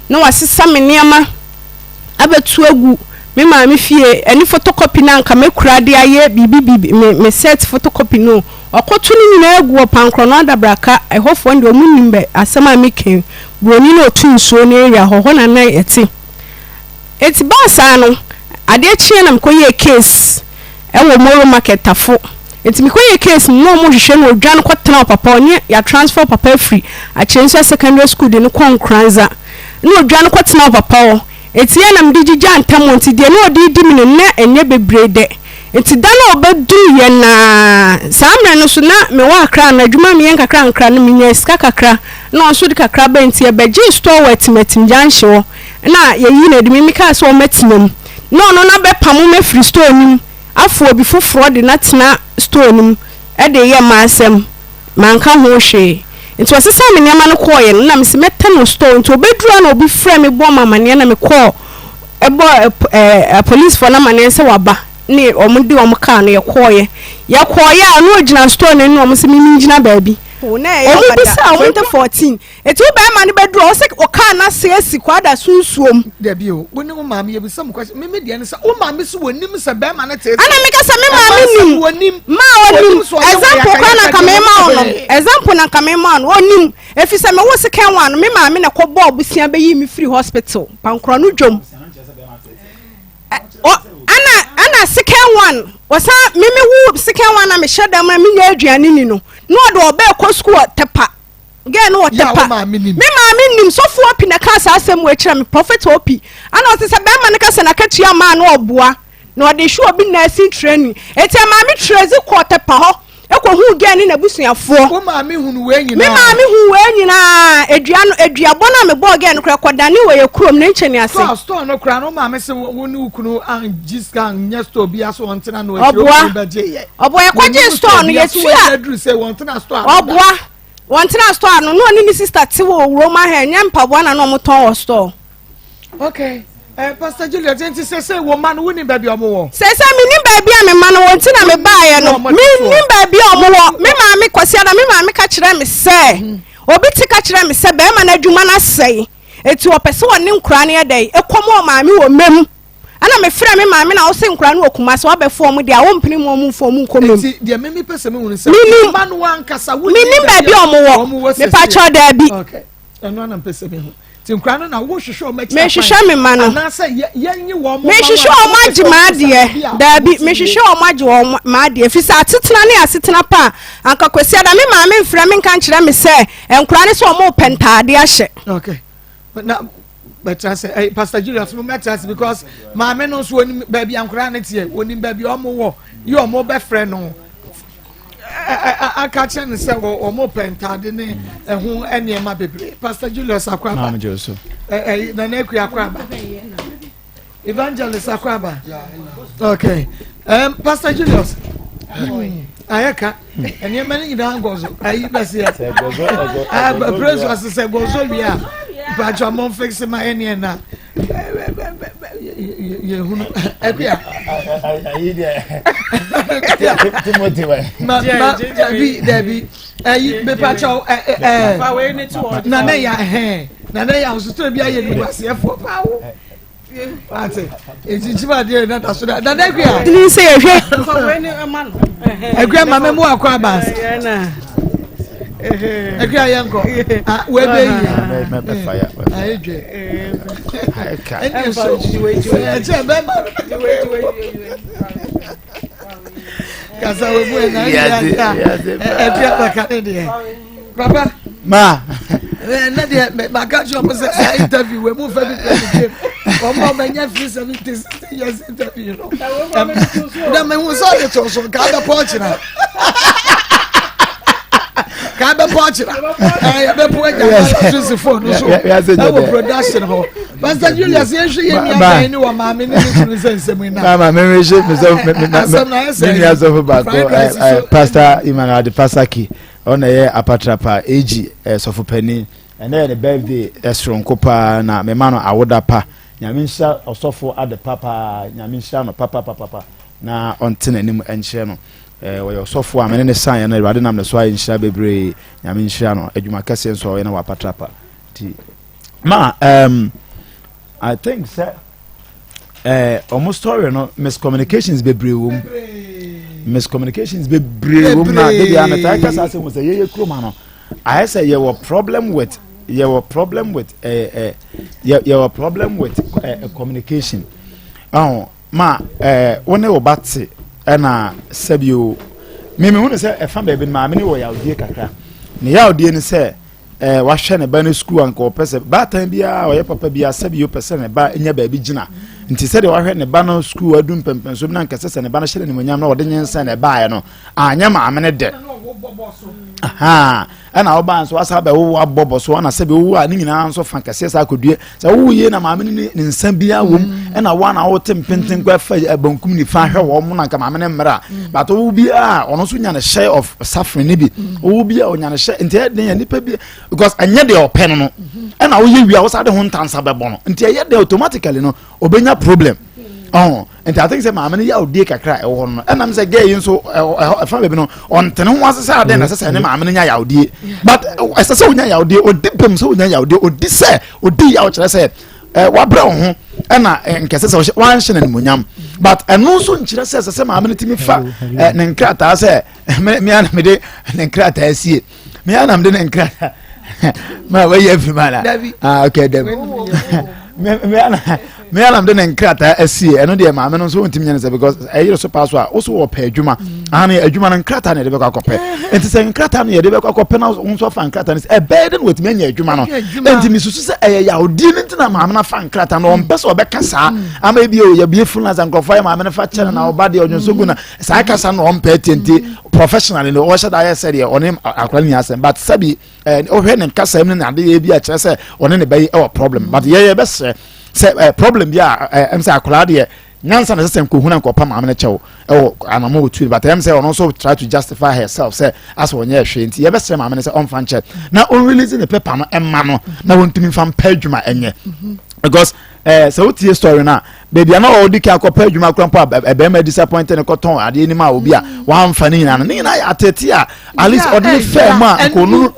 na wasesa me nneɛma abɛto agu me maame fie ɛne photocopy no anka mɛkura de ayɛ biribi biribi me me set photocopy no ɔkɔto no nyinaa agu wɔ pankorɔ no adabraka ɛhɔfoɔ no deɛ ɔmo nim bɛ asɛm a meka yi Buroni na ɔtu nsuo no area hɔ, hɔ na na yɛte. Enti baa saa no, adeɛ kyeeɛ na mekɔyɛɛ case wɔ Moro market Tafo. Enti mekɔyɛɛ case no, na wɔhwehwɛ no, ɔdwane kɔtena ɔpapa hɔ, ne yɛatransfer ɔpapa afiri Akyerɛnsua Secondary School de no kɔ Nkoranza. Na ɔdwane kɔtena ɔpapa hɔ. Enti yɛ na mede gyigyaa ntam o, nti deɛ na ɔde redi me no na ɛnyɛ bebree dɛ. Nti da no a ɔbɛduruiɛ no ara, saa mmerɛ no nso na mewɔ Accra no, adwuma a meyɛ nkakrankakra no menyaa sika kakra, na ɔno nso de kakra bae nti yɛbɛgyee store wɔ Atimatim junction hɔ, na yɛyii no adi, me mekaa sɛ ɔmmɛtena mu, na ɔno no abɛpamo me afiri store no mu, afa obi foforɔ de no atena store no mu de reyɛ m'asɛm. Manka ho hwee. Nti ɔsesaa me nneɛma no kɔeɛ no, na mese mɛtɛ no store. Nti ɔbɛduru a na obi frɛɛ me bɔɔ me amaneɛ na mekɔɔ bɔɔ ɛɛ apolisifoɔ no amaneɛ sɛ waba ne wɔn de wɔn kaa no yɛkɔeɛ. Yɛkɔeɛ a na ɔgyina store no anim na wɔn se me mengyina baabi. Na ɛyɛ Wɔn ɔba da bisaa wɔn 2014. Eti wo bɛrima no bɛduru a ɔsɛ ɔkaa n'ase asi kwada so nsuom. Dabi o, wo ne wo maame yɛ bisa mu question. Mimi deɛ ne sɛ wo maame so wɔnim sɛ bɛrima no tete. Ɛna meka sɛ me maame nim. Maa ɔnim. Example kora na nka mema wo no. Example na nka mema wo no. Ɔnim. Ɛfiri sɛ mewo second one no, me maame na ɛkɔbɔɔ abusua bɛyii me firi hospital. Pankorɔ no dwom. Ɛna ɛna second one wɔsan me me wo second one na mehyɛ dɛm na menya aduane ni no na ɔde ɔbɛɛ kɔ sukuu ɔtɛpa. Girl no wɔ Yɛ a tepa. wo maame nim. Me maame nim. Sɔfo Opi na ɛkaa saa asɛm wei kyerɛ me. Prophet Opi. Ɛna ɔse sɛ bɛrima no ka sɛ n'akatua maa no ɔboa. Na ɔde hwɛ obi nursing training. Eti ɛmaa me Tracy kɔɔ Tɛpa hɔ kɔhuu girl ne n'abusuafoɔ. Wo maame hunu wei nyinaa? Me maame huu wei nyinaa. Edua no, eduabɔ no a mebɔɔ girl no koraa ɛkɔdane wɔ yɛ kurom ne nkyɛne ase. Store, store no koraa no, wo maame se wo ne wo kunu angye sika anyɛ store biara so wɔntena no akyire, wo Ɔboa. kunu bɛgye yɛ. Ɔboa, yɛkɔgyee Wɔnim store no, biara so yɛtua. wɔnyɛ aduru sɛ wɔntena store ano da. Ɔboa, wɔntena store ano. Na ɔne ne sister te wɔ wurom ahɛ, ɛnyɛ mpaboa na na wɔtɔn wɔ store. Okay. Eh, Pastor Juliet, nti sese wo ma no wonim baabi a ɔmo wɔ? Sese menim baabi a me ma no wɔ nti na mebaeɛ no. Menim baabi a ɔmo wɔ. Me maame Kwasiada, me maame ka kyerɛ me sɛ, mhm. obi te ka kyerɛ me sɛ bɛrima no adwuma no asɛe. Eti ɔpɛ sɛ ɔne nkora no yɛ dɛn? Ekɔm wɔ maame wɔ mɛm. Ɛna mefrɛ me maame na ɔsɛ nkora no wɔ Kumasi wabɛfo ɔmo deɛ a wɔmpene mu ɔmo mfo ɔmo nkɔ mɛm. Eti deɛ mimi pɛ sɛ mehunu sɛ menim mma no ankasa wonim menim baabi a ɔmo wɔ. Mepakyɛw daabi. Okay. Ɛno ana mpɛ sɛ mehu. Nti nkwadaa no na wohwehwɛ wɔn akyi Mehwehwɛ me mma no. Anaasɛ yɛnye wɔn ma Mehwehwɛ wɔn agye m'adeɛ. Daabi, mehwehwɛ wɔn agye wɔn m'adeɛ. Ɛfiri sɛ asetena ne asetena pa a, anka Kwasiada me maame mfrɛ me nka nkyerɛ me sɛ nkwadaa no sɛ wɔrepɛ ntaadeɛ ahyɛ. Okay. Na bɛtra sɛ eh, Pastor Julius mo mɛtra ase because maame no nso onim baabi a nkwadaa no teɛ, onim baabi a wɔn wɔ, yɛ wɔn bɛfrɛ no. aka kyerɛ no sɛ wɔn pɛ ntaade ne ɛho nneɛma bebree Pastor Julius Akwaba Nana Akua Akwaba Evangelist Akwaba okay um, Pastor Julius ayɛ ka nneɛma no nyinaa nkɔ so ayi bɛseɛ praise ase sɛ gɔzɔ wie a mpakyɛ mo mfixe ma ɛneɛ na yɛhunu akua ayi deɛ timothy wa ma ma dabi dabi ayi mepakyɛw ɛ ɛ nana ya hɛn nana ya nsoso bi ayɛ nimuaseɛfoɔ paa wo ate ekyinkyim adeɛ na da so da nana akua ni sɛ yɛhwɛ akua maame mu akɔ abans akua yɛn kɔ ah webe yi ayɛ dwe ɛnna so ɛkyɛ bɛma kasa wo mu ɛna ɛyɛ ɛbi abaka ne deɛ papa. ma. ɛnɛ deɛ maka kyerɛ ɔmo sɛ saa interview wɔ mu fɛ bi fɛ bi game ɔmo ɔmo ɛnyɛ fi 70 60 years interview no na mehu sɛ ɔde to so nka abɛpɔ ɔkyena ka abɛpɔ ɔkyena ɛɛ yɛbɛpɔ agya na phone no so ɛwɔ production hɔ Pastor Julius yɛn hwɛ yɛn nua bɛn ne wɔ maame ne ne kunu sɛ nsɛm yi na. Maama mi mi se mi sɛ mi mi mi nua sɔfo baako Pastor Emmanuel Adepasaki ɔna yɛ apatrapa AG sɔfo panyin ɛnɛ yɛ ne birthday ɛsoronko paa na mema no awoda pa. Nyame nhyira ɔsɔfo Adepa paa Nyame nhyira no papapapapa na ɔnte n'anim nkyerɛ no eh, ɔyɛ ɔsɔfo a mene ne saeɛ no Awurade nam ne so ayɛ nhyira bebree Nyame nhyira no adwuma kɛseɛ nso a ɔyɛ no wɔ apatrapa nti ma um, I think sɛ eh, ɔmo story no miscommunications bebree wɔ mu miscommunications bebree wɔ mu na de bia metaa kasa sɛ hu sɛ yɛyɛ kurom ha no ayɛ sɛ yɛwɔ problem with yɛwɔ problem with ɛɛ eh, eh, yɛwɔ problem with ɛɛ eh, communication ɔn ma ɛɛ wo ne wo ba te ɛna sɛbi o mímí hu ne sɛ ɛfa baabi no maame ne wɔ yawdie kakra ne yawdie ne sɛ ɛɛ wahwɛ ne ba no sukuu anka ɔpɛ sɛ baatan biara ɔyɛ papa biara sɛbi o pɛ sɛ ne ba nya baabi gyina nti sɛdeɛ wahwɛ ne ba no sukuu adu mpɛmpɛnso bi na nkɛsɛ sɛ ne ba no hyɛ ne nimonyam na ɔde nyinsɛn na ɛbaeɛ no anyɛ maame no dɛ ɛna ɔbaa nso asa bɛwowo abɔ bɔ so ɛna sɛbi wowo a ne nyinaa nso fa kɛseɛ saa akɔdue sɛ wowo yie na maame no ne nsa biara wom mm. ɛna wo ana wote mpenten kɔ ɛfa bankum nifa hwɛ wɔn mo na nka maame no mmerɛ a mm. but wowo biara ɔno nso nya ne share of suffering ne bi mm. wowo biara ɔnya ne share nti ɛyɛ den yɛ nipa bi because ɛnyɛ deɛ ɔpɛ no no mm-hmm. ɛna woyɛ wie a wosa de ho ntansa bɛbɔ no nti ɛyɛ den automatically no ɔbɛnya problem ɔn nti I think sɛ maame no yɛ awodie kakra a ɛwɔ hɔ no ɛnam sɛ gɛɛ yi nso ɛhɔ ɛfa baabi no ɔntene ho ase sɛ adeɛ na ɛsɛ sɛ ne maame no nya yawodie but ɛsɛ sɛ onya yawodie odi bɛm sɛ onya yawodie odi sɛ odi yaw kyerɛ sɛ ɛ wabrɛ wo ho ɛna nkɛsɛ sɛ ɔhyɛ wanhyɛ no animonyam but ɛno nso nkyerɛ sɛ ɛsɛ sɛ maame no tumi fa ɛ ne nkrataa sɛ me me ana mede ne nkrataa sie me ana mede ne nkrataa ma wayi afiri mu ana ah okay dabi me me ana Me anam de ne nkrataa asie ɛno deɛ maame no nso wontumi nyɛ ne sɛ because ɛyere so paa so a wo so wɔpɛ adwuma ane adwuma no nkrataa na yɛde bɛkɔ akɔpɛ nti sɛ nkrataa no yɛde bɛkɔ akɔpɛ na wo nso afa nkrataa no sɛ ɛbɛyɛ de na watumi anya adwuma no nti mesusu sɛ ɛyɛ yawdie no nti na maame no afa nkrataa no ɔmpɛ sɛ ɔbɛka saa ama ebi o yɛbie funu na sɛ nkurɔfoɔ ayɛ maame no fa kyɛ no na ɔba deɛ ɔdwonso gu na saa kasa no ɔmpɛ tie nti professionally no ɔhyɛ da ayɛ sɛdeɛ ɔne akora no nyɛ asɛm but sɛbi ɛɛ ɔhwɛ ne nkasa mu ne n'adeyɛ bi a kyerɛ sɛ ɔne ne bɛyɛ ɛwɔ problem but yɛyɛ bɛsrɛ sɛ ɛɛ problem bi a ɛɛ ɛm sɛ akwadaa deɛ nyansa na ɛsɛ sɛ nkohuna nkɔpa maame no kyɛw ɛwɔ anamɔ otu but ɛm sɛ ɔno nso try to justify herself sɛ asɛ ɔnyɛ ɛhwɛ nti yɛbɛsrɛ maame no sɛ ɔmfa nkyɛ na ɔnrelease ne paper no ɛma no na wɔntumi nfa mpɛ adwuma ɛnyɛ because ɛɛ sɛ wotie story no a baabi a na ɔdi kan akɔpɛ adwuma kora mpo a ɛbɛrima disappoint ne kɔtɔn adeɛ nim a obi a wamfa ne nyinaa no ne nyinaa yɛ atete a at least ɔde ne fɛɛ mu a nkɔnu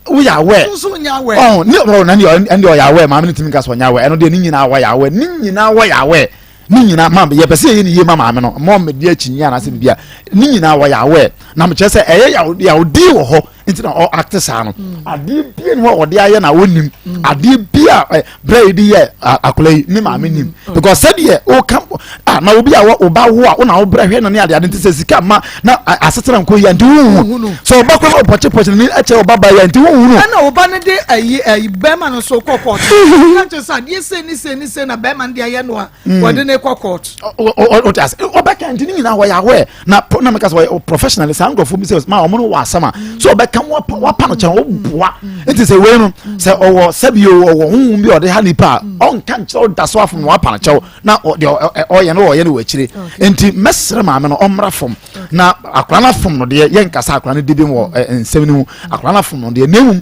woyɛ awɛ ɔn ne ɔrɔ na ɛne ɔyɛ awɛ maame ne tumi ka sɛ ɔnyɛ awɛ ɛno deɛ ne nyinaa wɔyɛ awɛ ne nyinaa wɔyɛ awɛ ne nyinaa ma yɛpɛ sɛ yɛyɛ ne yie ma maame no mɔ mmɛdi akyi anaasɛ biribi a ne nyinaa wɔyɛ awɛ na mekyerɛ sɛ ɛyɛ yawdi wɔ hɔ nti na ɔakte saa no mm. adeɛ bie ne hɔ a ɔde ayɛ na ɔnim mm. adeɛ bi a eh, berɛ yi de yɛ akwadaa yi ne maame nim mm. because sɛdeɛ ɔka ah na obi a ɔba wo a ɔna ɔbrɛ hwɛ no ne adeade nti sɛ sika ma na asetena nkɔ yie nti wohu sɛ ɔba kora na ɔpɔkye pɔkye ne ɛkyɛ ɔba ba yɛ nti wohu no. Ɛna ɔba no de ayi ayi bɛrima no so kɔ kɔɔto ɛna kyerɛ sɛ adeɛ sei ne sei ne sei na bɛrima no de ayɛ no a mm. wɔde ne kɔ court. ɔte ase ɔbɛka nti ne nyinaa wɔyɛ awɛ na na meka sɛ wɔyɛ professional saa nkurɔfoɔ bi sɛ ma wɔn no wɔ asɛm a so ɔbɛka mu wapa no kyɛn ɔboa nti sɛ wei no sɛ ɔwɔ sɛbi o ɔwɔ huhum bi ɔde ha nipa a ɔnka nkyerɛ ɔda so afom na wapa no kyɛw na ɔde ɔyɛ no ɔyɛ no wɔ akyire nti mɛsrɛ maame no ɔmmra fam na akora no afom no deɛ yɛnkasa akora no di bi wɔ nsɛm no mu akora no afom no deɛ na mmom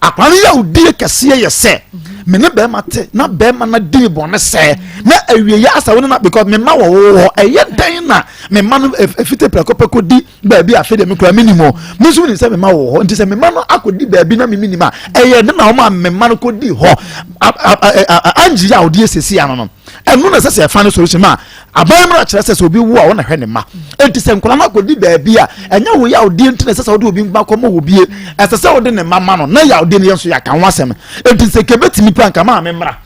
Akwadaa no yawdie kɛseɛ yɛ sɛ me ne bɛrima te na bɛrima no di me bɔne sɛ na awieɛ asa wo ne na because me mma wɔ wo hɔ ɛyɛ dɛn na me mma no efite prɛko pɛ kɔdi baabi a afei deɛ me kura me nim o me nso menim sɛ me mma wɔ hɔ nti sɛ me mma no akɔdi baabi na me menim a ɛyɛ dɛn na wɔn a me mma no kɔdi hɔ angye yawdie sɛsi ano no ɛno na ɛsɛ sɛ yɛfa no solution ma aban mmara kyerɛ sɛ sɛ obi wu a wɔna hwɛ ne mma enti sɛ nkwadaa no akɔdi baabi a ɛnyɛ wo yawdeɛ nti na ɛsɛ sɛ wode obi mma kɔma wɔ bie ɛsɛ sɛ wode ne mma ma no na yawdeɛ no yɛn nso yɛaka ho asɛm enti sɛ kɛbɛtumi pɛ anka maa me mmara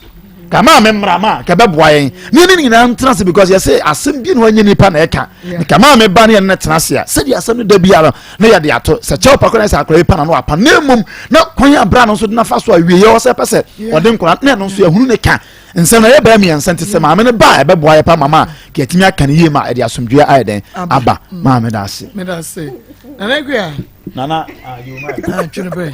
ka maa me mmara ma ka bɛboa yɛn ne ne nyinaa ntena ase because yɛsɛ asɛm bi na wɔnyɛ nipa na ɛka ka maa me ba ne yɛn ne tena ase a sɛdeɛ asɛm no da biara na yɛde ato sɛ kyɛw pa kora sɛ akora yi pa na no apa na mmom na kwan abra no nso de nafa so awie yɛ ɔsɛ pɛ sɛ ɔde nkora na ɛno nso yɛhunu ne ka Nsɛm no ɛyɛ bɛyɛ mmiɛnsa nti sɛ maame no ba a ɛbɛboa yɛ pa mama a ka yɛtumi aka no yie ma ɛde asomdwoeɛ ayɛ dɛn aba mm. maa meda ase. Meda ase. Nana Akua. Nana atwene bɛn.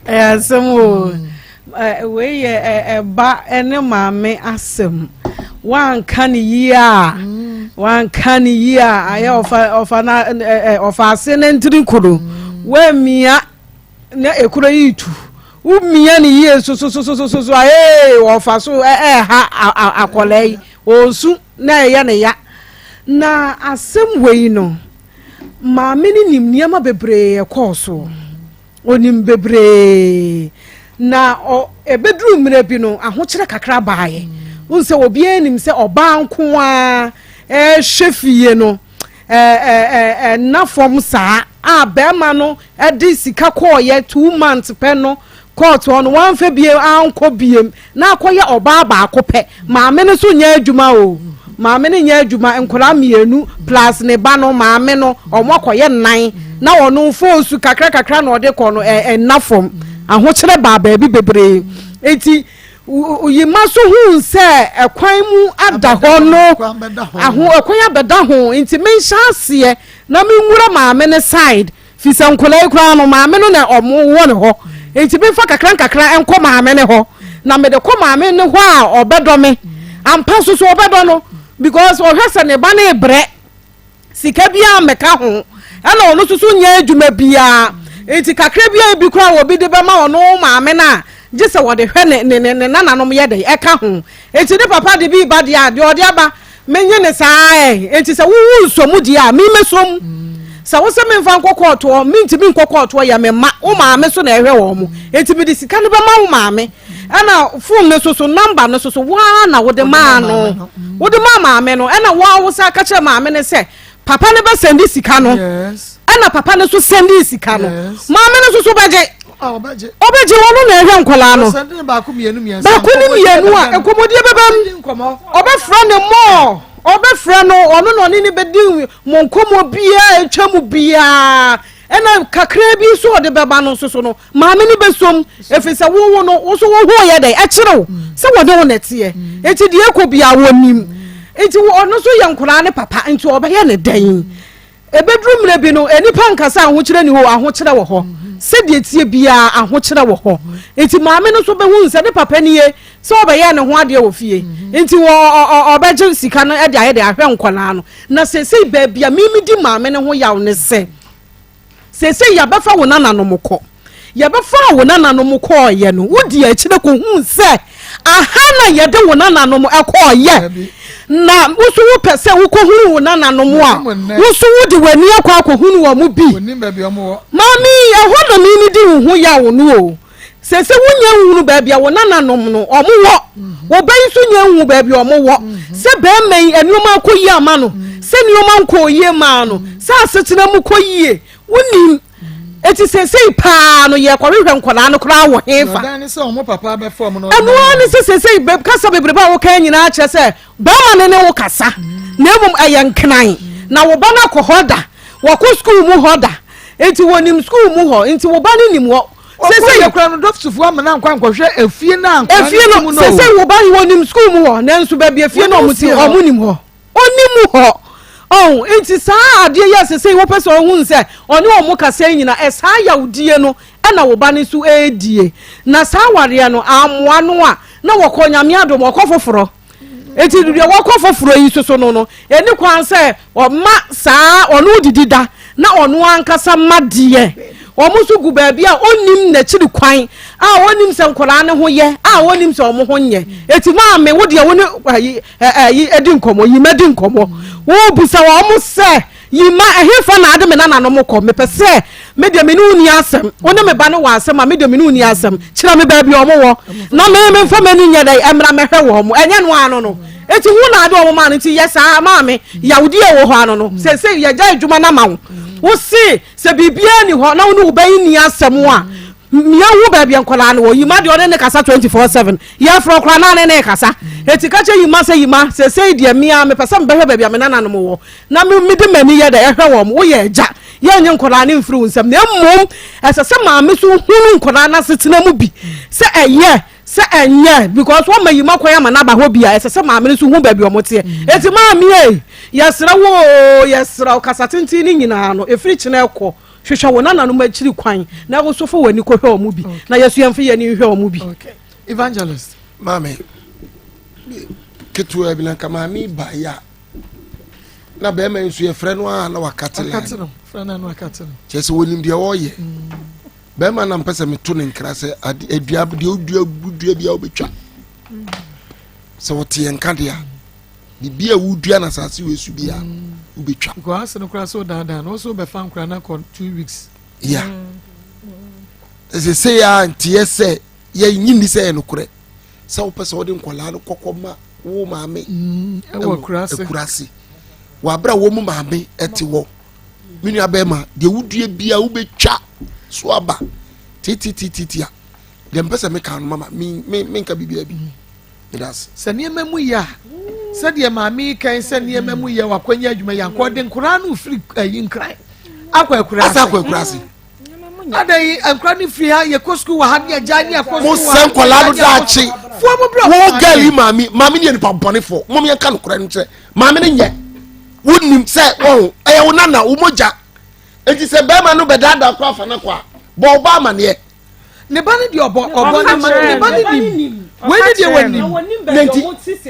Ɛyɛ asɛm o. Mm. Wei yɛ ɛba ne maame asɛm. Wanka ne yie a mm. wanka ne yie a ayɛ ɔfa ɔfa na ɔfa ase ne ntiri koro. Wamia na ekuro yi tu womia ne yie sososososo a ee ɔfa so ɛɛha akwadaa yi ɔresu na ɛyɛ ne ya na asɛm wei no maame no nim nneɛma bebree ɛkɔɔ so onim bebree na ɔ ebeduru mmerɛ bi no ahokyerɛ kakra baeɛ n sɛ obiara nim sɛ ɔbaa nko ara ɛrehwɛ fie no. ɛnna fam saa a bɛrima no de sika kɔɔyɛ 2 months pɛ no kɔɔto hɔ no wɔamfa bie ankɔ biem na akɔyɛ ɔbaa baako pɛ. Maame no nso nyɛ adwuma o, maame no nyɛ adwuma, nkwadaa mmienu plus ne ba no, maame no ɔmo akɔyɛ nnan na ɔno foosu kakra kakra na ɔde kɔ no. Ɛnna fam, ahokyerɛ baa baabi bebree eti yima so hu sɛ ɛkwan mu ada hɔ no aho ɛkwan abɛda ho nti menhyɛ aseɛ na menwura maame ne side fi sɛ nkwadaa yi koraa no maame no na ɔmo wɔ ne hɔ nti memfa kakra nkakra nkɔ maame ne hɔ na mede kɔ maame ne hɔ a ɔbɛdɔ me ampa nso so ɔbɛdɔ no because ɔhwɛ sɛ ne ba ne brɛ sika biara mmɛka ho ɛna ɔno nso so nyɛ adwuma biara nti kakra biara bi koraa obi de bɛma ɔno maame no a gye sɛ wɔde hwɛ ne ne ne ne nananom yɛ de ɛka ho nti ne papa de bi ba deɛ a deɛ ɔde aba menye ne saa ɛ nti sɛ wowu nsomu deɛ a memɛsom sɛ wo sɛ memfa nkɔ kɔɔtoɔ mentumi nkɔ kɔɔtoɔ yɛ me ma wo maame so na ɛhwɛ wɔn mo nti mede sika no bɛma wo maame ɛna phone no so so number no so so waa na wode maa no wode maa maame no ɛna waa wo sa ka kyerɛ maame no sɛ papa no bɛ send sika no ɛna papa no so send sika no maame no so so bɛgye. Ɔbɛgye wɔn na ɛhwɛ nkwadaa no. Baako ne mmienu a nkɔmmɔdie bɛba mu. Ɔbɛfrɛ ne mɔɔ. Ɔbɛfrɛ no ɔno na ɔne ne bɛdi mo nkɔmmɔ biara atwa mu biara. Ɛna kakraa bi nso ɔde bɛba no nso so no maame no bɛsom ɛfiri sɛ wowo no wo so wo ho yɛ dɛn ɛkyerɛ wo sɛ wɔne wo na ɛteɛ nti deɛ ɛkɔ biara wɔnim nti ɔno nso yɛ nkwadaa ne papa nti ɔbɛyɛ ne dɛn Ɛbɛduru mmerɛ bi no, nnipa nka sɛ ahokyerɛ nni hɔ o, ahokyerɛ wɔ hɔ. Sɛdeɛ ɛteɛ biara, ahokyerɛ wɔ hɔ. Nti maame no nso bɛhunu sɛ ne papa nie, sɛ ɔbɛyɛɛ ne ho adeɛ wɔ fie. Nti ɔbɛgye sika no de ayɛ dɛn ahwɛ nkwadaa no. Na seesei baabi a me medi maame no ho yaw ne sɛ, Seesei yɛabɛfa wo nananom kɔ. Yɛbɛfaa wo nananom kɔeɛ no, wodii akyire kɔhuu sɛ aha na yɛde wo nananom kɔeɛ. Na wo nso wopɛ sɛ wokɔhunu wo nananom a, wo nso wode w'ani akɔ akɔhunu wɔn bi. Maame, ɛhɔ na memedi wo ho yaw no o. Seesei wonnya nhunu baabi a wo nananom no wɔn wɔ. Wo ba yi nso nnya nhuu baabi a wɔn wɔ. Sɛ barima yi nneɛma akɔ yie ama no, sɛ nneɛma nkɔɔ yie maa no, sɛ asetena mu kɔ yie, wonnim. Eti seesei paa no yɛrekɔhwehwɛ nkwadaa no koraa wɔ hefa? Ɛno ara ne sɛ seesei kasa bebrebe a woka nyinaa kyerɛ sɛ barima no ne wo kasa, na mmom ɛyɛ nkran. Na wo ba no akɔ hɔ da, wɔkɔ sukuu mu hɔ da, enti wɔnim sukuu mu hɔ, nti wo ba no nim hɔ. Sese yɛ kura no dɔkitafo amena nkwa nkɔhwɛ efie na nkwa efie no sese wo ba wɔnim sukuu mu hɔ nanso baabi efie na wɔn ti wɔn nim hɔ onim hɔ ɔn nti saa adeɛ yi a sese wopɛ sɛ ɔhun sɛ ɔne wɔn kasa yi nyina ɛsaa yawdie no ɛna wo ba no nso ɛredie na saa awareɛ no amoa no a na wɔkɔ nyame adom ɔkɔ foforɔ. Enti deɛ wɔkɔ foforɔ yi soso no no, ɛni kwan sɛ ɔma saa ɔno didi da na ɔno ankasa ma deɛ. Wɔn nso gu baabi a ɔnnim n'akyiri kwan a ɔnnim sɛ nkwadaa no ho yɛ a ɔnnim sɛ wɔn ho nyɛ. Eti maame wo deɛ wo ne ayi ayi edi nkɔmɔ yi ma di nkɔmɔ. Wo bisa wɔn sɛ Yi ma, ɛhefa na ade me nananom kɔ? Mepɛ sɛ me deɛ me ne wo nni asɛm. Wo ne me ba no wɔ asɛm a, me deɛ me ne wo nni asɛm. Kyerɛ me baabi a wɔwɔ, na me memfa m'ani nyɛ dɛn mmra mmɛhwɛ wɔn. Ɛnyɛ no ara no no. Enti wo na ade wɔn maa no, nti yɛ saa maame. Yawdie a ɛwɔ hɔ ara no no, seesei yɛgya adwuma no ama wo. Wo se sɛ biribiara nni hɔ na wo ne wo ba yi nni asɛm a, Yɛnhu baabi a nkwadaa no wɔ. Yima deɛ ɔne ne kasa 24/7. Yɛfrɛ koraa na ne ne kasa. Eti ka kyerɛ Yima sɛ Yima, seesei deɛ me ara mepɛ sɛ mebɛhwɛ baabi a me nananom wɔ. Na me mede m'ani yɛ dɛ ɛhwɛ wɔn. Woyɛ agya. Yɛnnye nkwadaa no mfiri wo nsam. Na mmom ɛsɛ sɛ maame nso hunu nkwadaa no asetena mu bi. Sɛ ɛyɛ, sɛ ɛnyɛ. Because wɔma Yima kwan ama no aba hɔ bi a, ɛsɛ sɛ maame no nso hu baabi a wɔteɛ. Eti maame ei, yɛsrɛ wo oo, yɛsrɛ wo, kasa tenten no nyinaa no, ɛfiri kyena ɛkɔ. Hwehwɛ wo nananom akyiri kwan na wo nso fa w'ani kɔhwɛ wɔn bi, na yɛn nso yɛmfa yɛn ani nhwɛ wɔn bi. Okay. Evangelist. Maame, ketewa bi na nka maame ba ya na bɛrima yi nso yɛfrɛ no a na wakate line. Wakate no, frɛ no na wakate no. Kyerɛ sɛ wɔnim deɛ wɔreyɛ. Mm. Bɛrima na mpɛ sɛ meto ne nkra sɛ adua deɛ wodua dua bi a wobɛtwa. Mm. Sɛ wɔte yɛn nka deɛ a. Biribi a wodua no asase wei so bi a wobɛtwa. Because ase no koraa sɛ wodaadaa no, wo so wobɛfa nkora no akɔ 2 weeks. Ya. Ɛsɛ sɛ yɛ a nteɛ sɛ yɛnyi nni sɛ yɛ nokorɛ sɛ wopɛ sɛ wode nkwadaa no kɔkɔ ma wo maame ɛwɔ akurase wɔ abere a wɔn mu maame ɛte hɔ me nua bɛrima deɛ wodua bia wobɛtwa so aba titititi a deɛ mpɛ sɛ meka no mama menka biribiara bi. Sɛ nneɛma mu yɛ a, sɛdeɛ maame yi kan sɛ nneɛma mu yɛ wakwanya adwuma yi anka ɔde nkoraa no firi ayi nkran akɔ akura ase. Akɔ akura ase. Ada yi nkora no firi ha yɛkɔ sukuu wɔ ha ne agya ne akɔ sukuu wɔ ha. Mo sɛ nkwadaa no daakye. Foɔ mo brɛ wo girl yi maame maame ne yɛ nipa bɔnefoɔ mo yɛn ka no korɛ no kyerɛ maame no nyɛ wonim sɛ wɔn ɛyɛ wo nana wo mogya eti sɛ bɛrima no bɛdaadaa kɔ afa no kɔ a bɔ ɔba amaneɛ. Ne ba no deɛ ɔbɔ ɔbɔ ne ma ne ba no nim wei ne deɛ wɔnim ne nti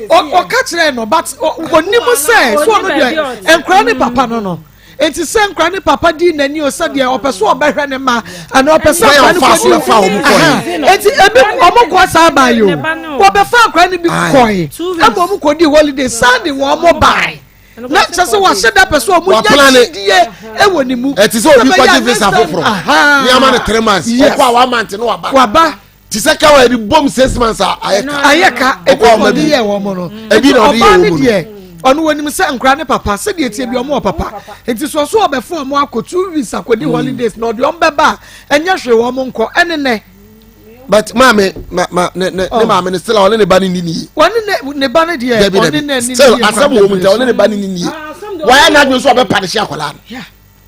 ɔka kyerɛ no but ɔnim sɛ so ɔno deɛ nkora ne papa no no eti sɛ nkora ne papa di n'ani o sɛ deɛ ɔpɛ so ɔbɛhwɛ ne ma ana ɔpɛ sɛ nkora ne kɔ di eti ebi ɔmo kɔ saa ban yi o wɔbɛfa nkora ne bi kɔɛ ɛma ɔmo kɔ di holiday sunday wɔn mo ban. na kyerɛ sɛ wahyɛ da pɛ sɛ ɔmo nya gyidie ɛwɔ ne mu. ɛte sɛ obi kɔgye visa foforɔ ne ama no 3 months ɔkɔ a one month ne waba. Waba. Te sɛ kawa yɛde bom 6 months a ayɛ ka. Ayɛ ka ebi na ɔde yɛ wɔn no. Ebi na ɔde yɛ wɔn no. Ɔno wɔnim sɛ nkora ne papa sɛdeɛ tie bi ɔmo wɔ papa. Nti sɛ ɔso ɔbɛfo ɔmo akɔ 2 weeks akɔdi holidays na ɔde ɔmo bɛba a, ɛnyɛ hwee wɔn nkɔ ɛne nɛ. But maame ma ma ne ne ne Oh. maame ne still a ɔne ne ba ne ni nie. Wɔne ne ne ba ne deɛ Dabi ɔne dabi ne ne still ne asɛm wɔ mu nti ɔne ne ba ne ni nie. Wayɛ n'adwene so ɔbɛ punish akwadaa no.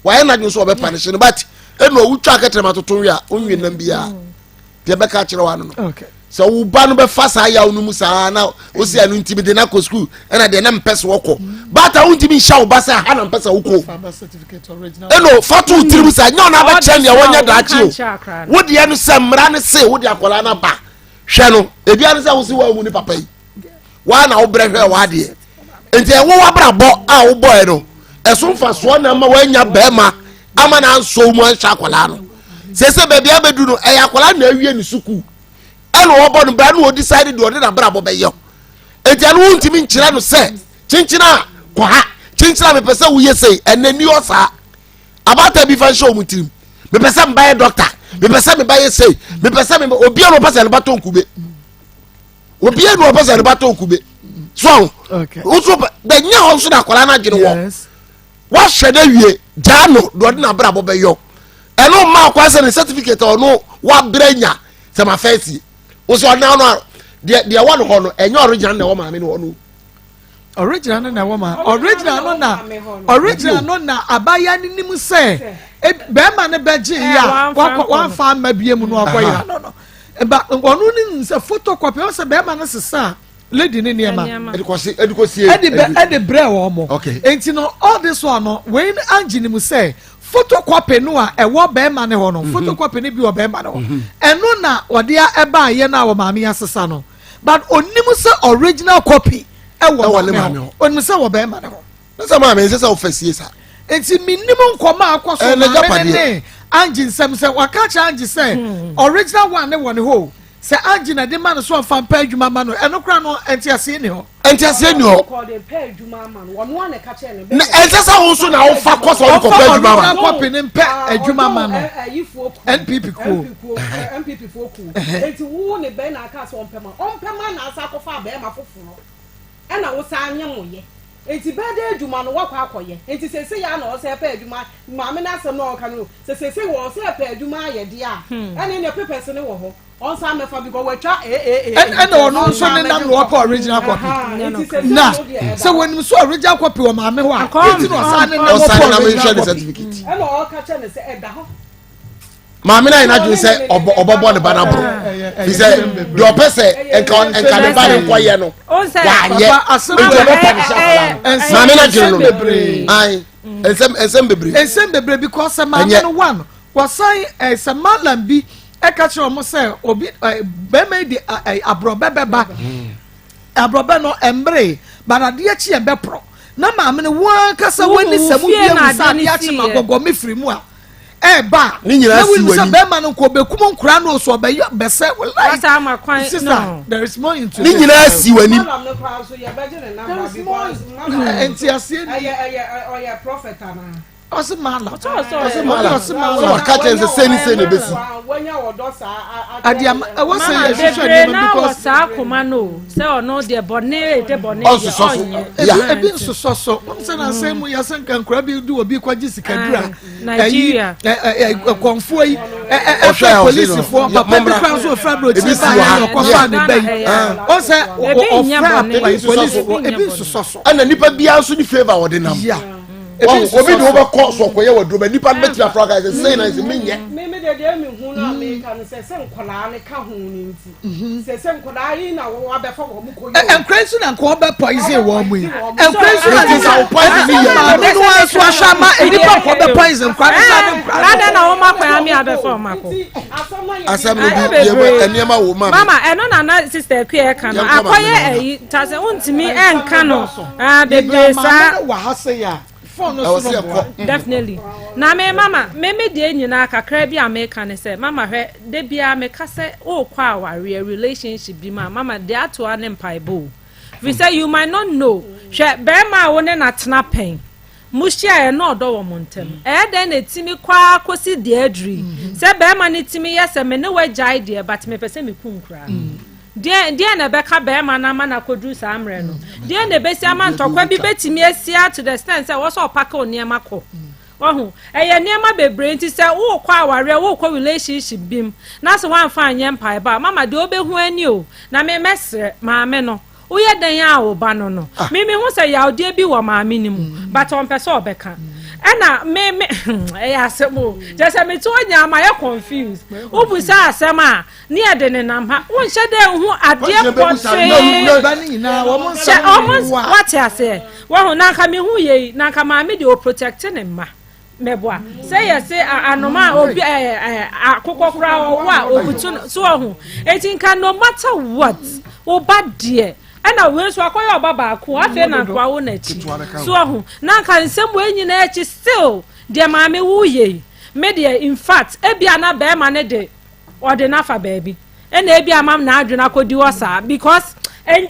Wayɛ n'adwene so ɔbɛ punish no, but ɛna owu twa akɛtɛrɛ toto wi a onwie nam biara deɛ bɛka akyerɛ wa no no sɛ wo ba no bɛfa saa yaw no mu saa na osi ano ntumi de n'akɔ sukuu, ɛna deɛ na mpɛ sɛ wɔkɔ baata wo ntumi nhyɛ wo ba sɛ ha na mpɛ sɛ wokɔ. Ɛna fa to wo tirim sɛ nyɛ ɔno abɛkyerɛ deɛ wɔnyɛ daakye o. Wo deɛ no sɛ mmara no se wode akwadaa no aba hwɛ no, ebia no sɛ wo se woahu ne papa yi waa na wobrɛ hwɛ w'adeɛ, nti ɛwo w'abrabɔ a wobɔɛ no ɛso mfasoɔ na ama woanya bɛrima ama na ansɔ mu anhyɛ akwadaa no. Sese baabi abɛdu no, ɛyɛ akwadaa na awie ne sukuu ɛna ɔbɔ no bra na ɔdecide deɛ ɔde n'abrabɔ bɛyɛ, nti ɛno wontumi nkyerɛ no sɛ kyenkyene a kɔ ha, kyenkyene a mepɛ sɛ woyɛ sei. Ɛnɛ ni hɔ saa abaata bi fa nhyɛ wɔn tirim, mepɛ sɛ meba yɛ doctor, mepɛ sɛ meba yɛ sei, mepɛ sɛ meba. Obiara na ɔpɛ sɛ ne ba tɔn kube, obiara na ɔpɛ sɛ ne ba tɔn kube so nso bɛ nyɛ hɔ nso na akwadaa no adwene wɔ wahyɛ no awie gyaa no deɛ ɔde n'abrabɔ bɛyɔ. Ɛno mma akwa sɛ ne certificate a ɔno wabrɛ nya sɛ ma fɛ sie wosɛ ɔna no a deɛ deɛ ɛwɔ no hɔ no ɛnyɛ original na ɛwɔ maame no hɔ no. Original no na ɛwɔ ma original no na original no na abaya no nim sɛ bɛrima no bɛgye yɛ a wakɔ wamfa ama bie mu no akɔ yɛ no ba ɔno ne nim sɛ photocopy ɔsɛ bɛrima no sesa lady ne nneɛma ɛde kɔ se ɛde kɔ sie ɛde bɛ ɛde brɛ wɔn mo. Okay. Nti no all this one no, wei no Angie nim sɛ photocopy no a ɛwɔ bɛrima ne hɔ no, photocopy no bi wɔ bɛrima ne hɔ, ɛno na ɔde ɛbaa yɛ no a wɔ maame asesa no, but onim sɛ original copy ɛwɔ Ɛwɔ ne maame maame hɔ. hɔ. Onim sɛ wɔ bɛrima ne hɔ. Ne sɛ maame nsɛ sɛ wofa sie saa. Nti menim nkɔmɔ a akɔ so Ɛyɛ maame ne n'agyapadeɛ. ne Angie nsɛm sɛ waka kyerɛ Angie sɛ original one ne wɔ ne hɔ o, sɛ Angie na de ma no so ɔmfa mpɛ adwuma ma no, ɛno koraa no nteaseɛ ni hɔ. Nteaseɛ ni hɔ na ɛnsɛ sɛ wo nso na wofa kɔ sɛ wode kɔpɛ ɔfa adwuma ma original copy ne mpɛ adwuma ma no NPP kuo. NPP foɔ kuo nti wo ne bɛn na aka sɛ ɔmpɛ ma ɔmpɛ ma na asa akɔfa bɛrima foforɔ ɛna wo saa nye mo yɛ nti bɛɛ dɛ adwuma no wakɔ akɔyɛ nti sese yɛ ana ɔsɛ pɛ adwuma maame n'asɛm na ɔka no sɛ sese wɔ ɔsɛ pɛ adwuma ayɛ deɛ a ɛne ne papers ne wɔ hɔ ɔnsan mɛfa because watwa aaa. Ɛna ɔno nso ne nam na ɔpɛ original copy na sɛ wɔnim so original copy wɔ maame hɔ a eti na ɔsan ne nam ɔsan ɔpɛ ne nam original nhwɛ ne copy. certificate. Ɛna ɔka kyɛ ne sɛ ɛda hɔ. Maame no ayɛ n'adwene sɛ ɔbɔ ɔbɛbɔ ne ba no aboro fi sɛ deɛ ɔpɛ sɛ nka nka ne ba ne nkɔyɛ no wanyɛ Papa, asɛm nti bebree. ɔbɛpa ne hyɛ akwadaa no. Nsɛm- Maame no adwene nsɛm no bebree. ayi nsɛm nsɛm bebree. Nsɛm bebree because sɛ maame Ɛnyɛ. no one wɔsan ɛ sɛ malam bi ɛka kyerɛ wɔn sɛ obi ɛ bɛrima yi de ɛ aborɔbɛ bɛba, aborɔbɛ no ɛmbre but adeɛ kyi ɛbɛporɔ na maame no wɔn ankasa Wo- wɔn ani wo sɛ mu fie bie na mu sɛ ade no adeɛ akyi ma siiɛ. gɔgɔ mi firi mu a ɛɛba a Ne nyinaa na si wɔn sɛ w'anim. bɛrima no nko ɔbɛkum nkura no so ɔbɛyɛ bɛsɛ like Wasa ama kwan sister no. there is more into Ne this. nyinaa si w'anim. Malam no koraa nso yɛbɛgye ne There number is more because malam nti aseɛ ni ɛyɛ ɛyɛ ɔyɛ prophet anaa. Ɔsi malam. Ɔsɛ malam. Ɔsi malam. Sɛ waka kyɛn sɛ sɛni sɛ na ebesi. Wanya wɔdɔ saa. Adi ama ɛwɔ sɛ Mama yɛ hwehwɛ bebree nneɛma na wɔ because saa koma no o sɛ ɔno deɛ bɔne de bɔne deɛ Ɔnsosɔ so. ɔnyɛ. Ebi Yeah. ebi nsosɔ so wɔn sɛ na nsɛm mu yɛsɛ nka nkura bi di obi kɔgye sikadura. Nigeria. Ɛyi ɛ ɛ kɔnfoɔ yi ɛ ɛ Ɔhwɛ ɛfɛ a ɔse no, polisifoɔ yɛ- papa bi mommra. kura nso ofura aburokyi Ebi si ba wɔ yɛ ha. na ɔkɔfa Yeah. ne bɛ yi Ghana, wɔn sɛ Ebi nyɛ ɔfra bɔne. Ebi nsosɔ so. polisifoɔ ebi nsosɔ so. Ɛna nipa biara nso ne favour wɔde nam. Yeah. Wɔn obi de wobɛkɔ so ɔkɔyɛ wɔ duro bɛ nipa no bɛtumi afra ka sɛ sɛn na sɛ menyɛ. Mímí de deɛ mi hu na mi ka no sɛ sɛ nkɔlaa ne ka ho ne nti sɛ sɛ nkɔlaa yi na wɔn abɛfa wɔn kɔ Ɛ yɛ. nkura nso na nkɔɔ bɛ poison wɔn mu yi nkura nso na Nti sɛ wo poison ni yɛ. Maame no nso ahyɛ ama nipa nkɔɔ bɛ poison nkura no sa ne nkura no. Adɛn na wɔn akɔ ame abɛfa wɔn akɔ. Asɛm no Ayɛ bi yɛ bebree. nneɛma wɔ mu Mama ɛno na na sister Akua ɛka no Yɛnkɔ maame akɔyɛ no hɔ. ɛyi ta sɛ wontumi ɛnka no ah bebree Yɛnya maame saa. no wɔ ha sɛ yɛ a phone no Ɛwɔ so sɛ no yɛkɔ. boa. Definitely. Na me mama me me deɛ nyinaa kakra bi a meka ne sɛ mama hwɛ de biara meka sɛ wokɔ awareɛ relationship bi mu a, mama deɛ atoa ne mpaebɔ o fi sɛ you might not know. Hwɛ bɛrima a wo ne na tena pɛn mo hyiaeɛ na ɔdɔ wɔ mo ntam, ɛyɛ dɛn na ɛtumi kɔ ara kɔsi deɛ aduri sɛ bɛrima no tumi yɛ sɛ me ne wagyae deɛ but mepɛ sɛ meku nkoraa no. Deɛn, deɛn na ɛbɛka barima no ama no akɔduru saa mmerɛ no? Deɛn na ɛbɛsi ama ntɔkwa bi bɛtumi asia to the extent sɛ wɔ sɛ ɔpake wo nneɛma kɔ? Wahu? Ɛyɛ nneɛma bebree nti sɛ worekɔ awareɛ, worekɔ relationship bi mu, na sɛ woamfa anyɛ mpaebɔ a, mama deɛ wobɛhu ani o. Na me mɛsrɛ maame no, woyɛ dɛn a wo ba no no? Me mehu sɛ yawdeɛ bi wɔ maame no mu, but ɔmpɛ sɛ ɔbɛka. Ɛna me me ɛyɛ asɛm o. Kyerɛ sɛ mete hɔ nyinaa mayɛ confused. Wobusa asɛm a, ne yɛde nenam ha wonhyɛ dɛ nhu adeɛ pɔtee hyɛ ɔmo wate aseɛ wɔho na nka mehu yei na nka maame deɛ ɔprotect ne mma mɛboa sɛ yɛse anoma a obi ɛɛ ɛɛ akokɔ koraa ɔwɔ a obutu no so ɔho eti nka no matter what ɔba deɛ ɛna wei nso akɔyɛ ɔba baako afei na nkoa wo n'akyi so ɔho na nka nsɛm wei nyinaa akyi still deɛ maame wo yɛ yi me deɛ in fact ebia na bɛrima ne de ɔde no afa baabi ɛna ebi ama n'adwene akɔdi hɔ saa because ɛyɛ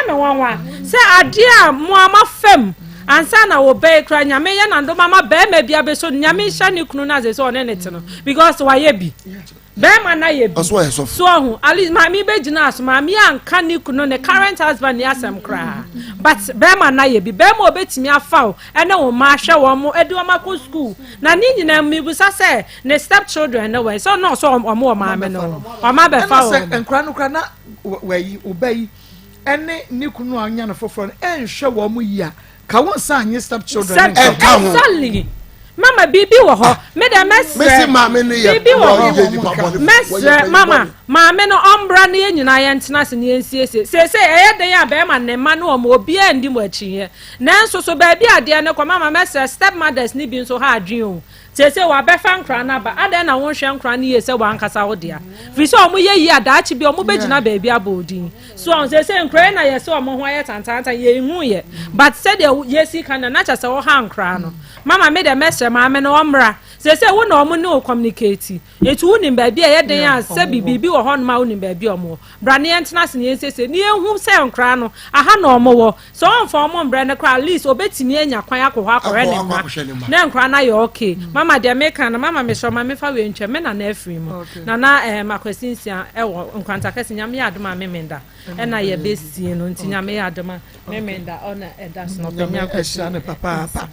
me nwanwa sɛ adeɛ a mo ama fam ansa na wɔ bɛyɛ kura nyame yɛ nandom ama bɛrima bi abɛso nyame nhyɛ ne kunu no ase sɛ ɔne ne te no because wayɛ bi bɛrima na yɛ bi so ɔho at least maame bɛgyina aso maame anka ne kunu ne current husband ne asɛm koraa but bɛrima na yɛ bi bɛrima obɛtumi afa wo ɛne wo mma ahwɛ wɔn mo ɛde wɔn akɔ school na ne nyinaa mibisa sɛ ne step children no wɛ sɛ ɔno ɔsɛ ɔmo wɔ maame no ɔmo abɛfa wɔn. ɛna sɛ nkora no kora na wɔyi ɔba yi ɛne ne kunu a ɔnya no foforɔ no ɛnhwɛ wɔn mo yie a ka wɔn nsa nye step children ne nka ho. Exactly mama biribi wɔ hɔ me dɛ mɛsrɛ biribi wɔ hɔ mɛsrɛ mama maame no ɔmbra ne yɛn nyinaa yɛn tena ase ne yɛn siesie seesei ɛyɛ den a bɛrima ne mma ne wɔn obiara ndi mu akyinyɛ nanso so baabi adeɛ no kɔ mama mɛsrɛ step mothers ne bi nso ha adwene o. Seesei wɔabɛfa nkora no aba, adɛn na wonhwɛ nkora no yie sɛ w'ankasa wo dea? Firi sɛ wɔyɛ yie a, daakye bi wɔbɛgyina baabi abɔ wo din. So wɔn seesei nkora yi na yɛsɛ wɔn ho ayɛ tantaantan, yɛnhu yɛ. But sɛdeɛ yɛsi ka no, na kyerɛ sɛ woha nkora no. Mama me deɛ mɛsrɛ maame no ɔmmra. Seesei wo na wɔn ne wo communicate. Enti wonim baabi a ɛyɛ den a sɛbi biribi wɔ hɔnom a wonim baabi a wɔwɔ. Bra na yɛntena ase na yɛnsiesie na yɛnhu sɛ nkora no, aha na wɔwɔ. Sɛ ɔmfa wɔn mbrɛ no koraa at least obetumi anya kwan akɔ hɔ akɔhwɛ ne mma na nkora no ayɛ okay. Mama deɛ meka no mama mesrɛ ma mefa wei ntwam me nana afiri mu. Nana ɛɛm Akwasi Nsia ɛwɔ Nkwanta Kɛse Nyame yɛ adom a Memenda ɛna yɛbɛsie no nti Nyame yɛ adom a Memenda ɔna ɛda so na ɔpanyin Akwasi Nsia.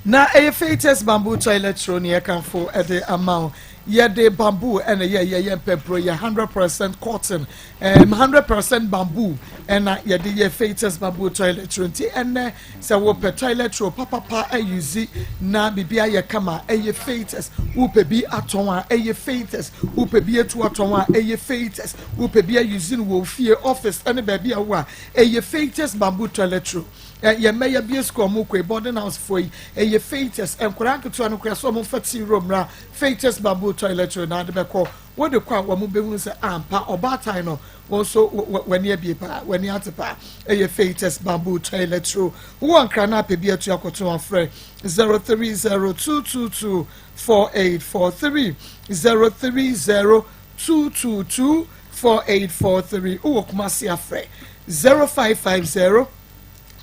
Na ɛyɛ Fatus Bamboo Toilet Roll ne yɛkamfo de ama wo. Yɛde bamboo ɛna ɛyɛ yɛ yɛ mpɛmpro yɛ 100% cotton, um, 100% bamboo ɛna yɛde yɛ Fatus Bamboo Toilet Roll. Nti ɛnɛ sɛ wopɛ toilet roll papapa ayuzi na biribi ayɛ kama ɛyɛ Fatus. Wopɛ bi atɔn a ɛyɛ Fatus. Wopɛ bi atu atɔn a ɛyɛ Fatus. Wopɛ bi ayuzi no wɔ fie, office ɛne baabi a wowɔ a ɛyɛ Fatus Bamboo Toilet Roll. Ɛ yɛn mma yɛabue sukuu a wɔkɔ yi, boarding house foɔ yi, ɛyɛ Feites, nkwadaa nketewa no koraa sɛ wɔmfa tea room mmra Feites bamboo toilet roll na ade bɛkɔ. Wode kɔ a wɔn bɛhunu sɛ ampa ɔbaatan no wo nso w'ani abue paa, w'ani ate paa. Ɛyɛ Feites bamboo toilet roll. Wowɔ nkra na apɛ bi atu akɔto a frɛ 030222 4843, 030222 4843. Wowɔ Kumasi a frɛ 0550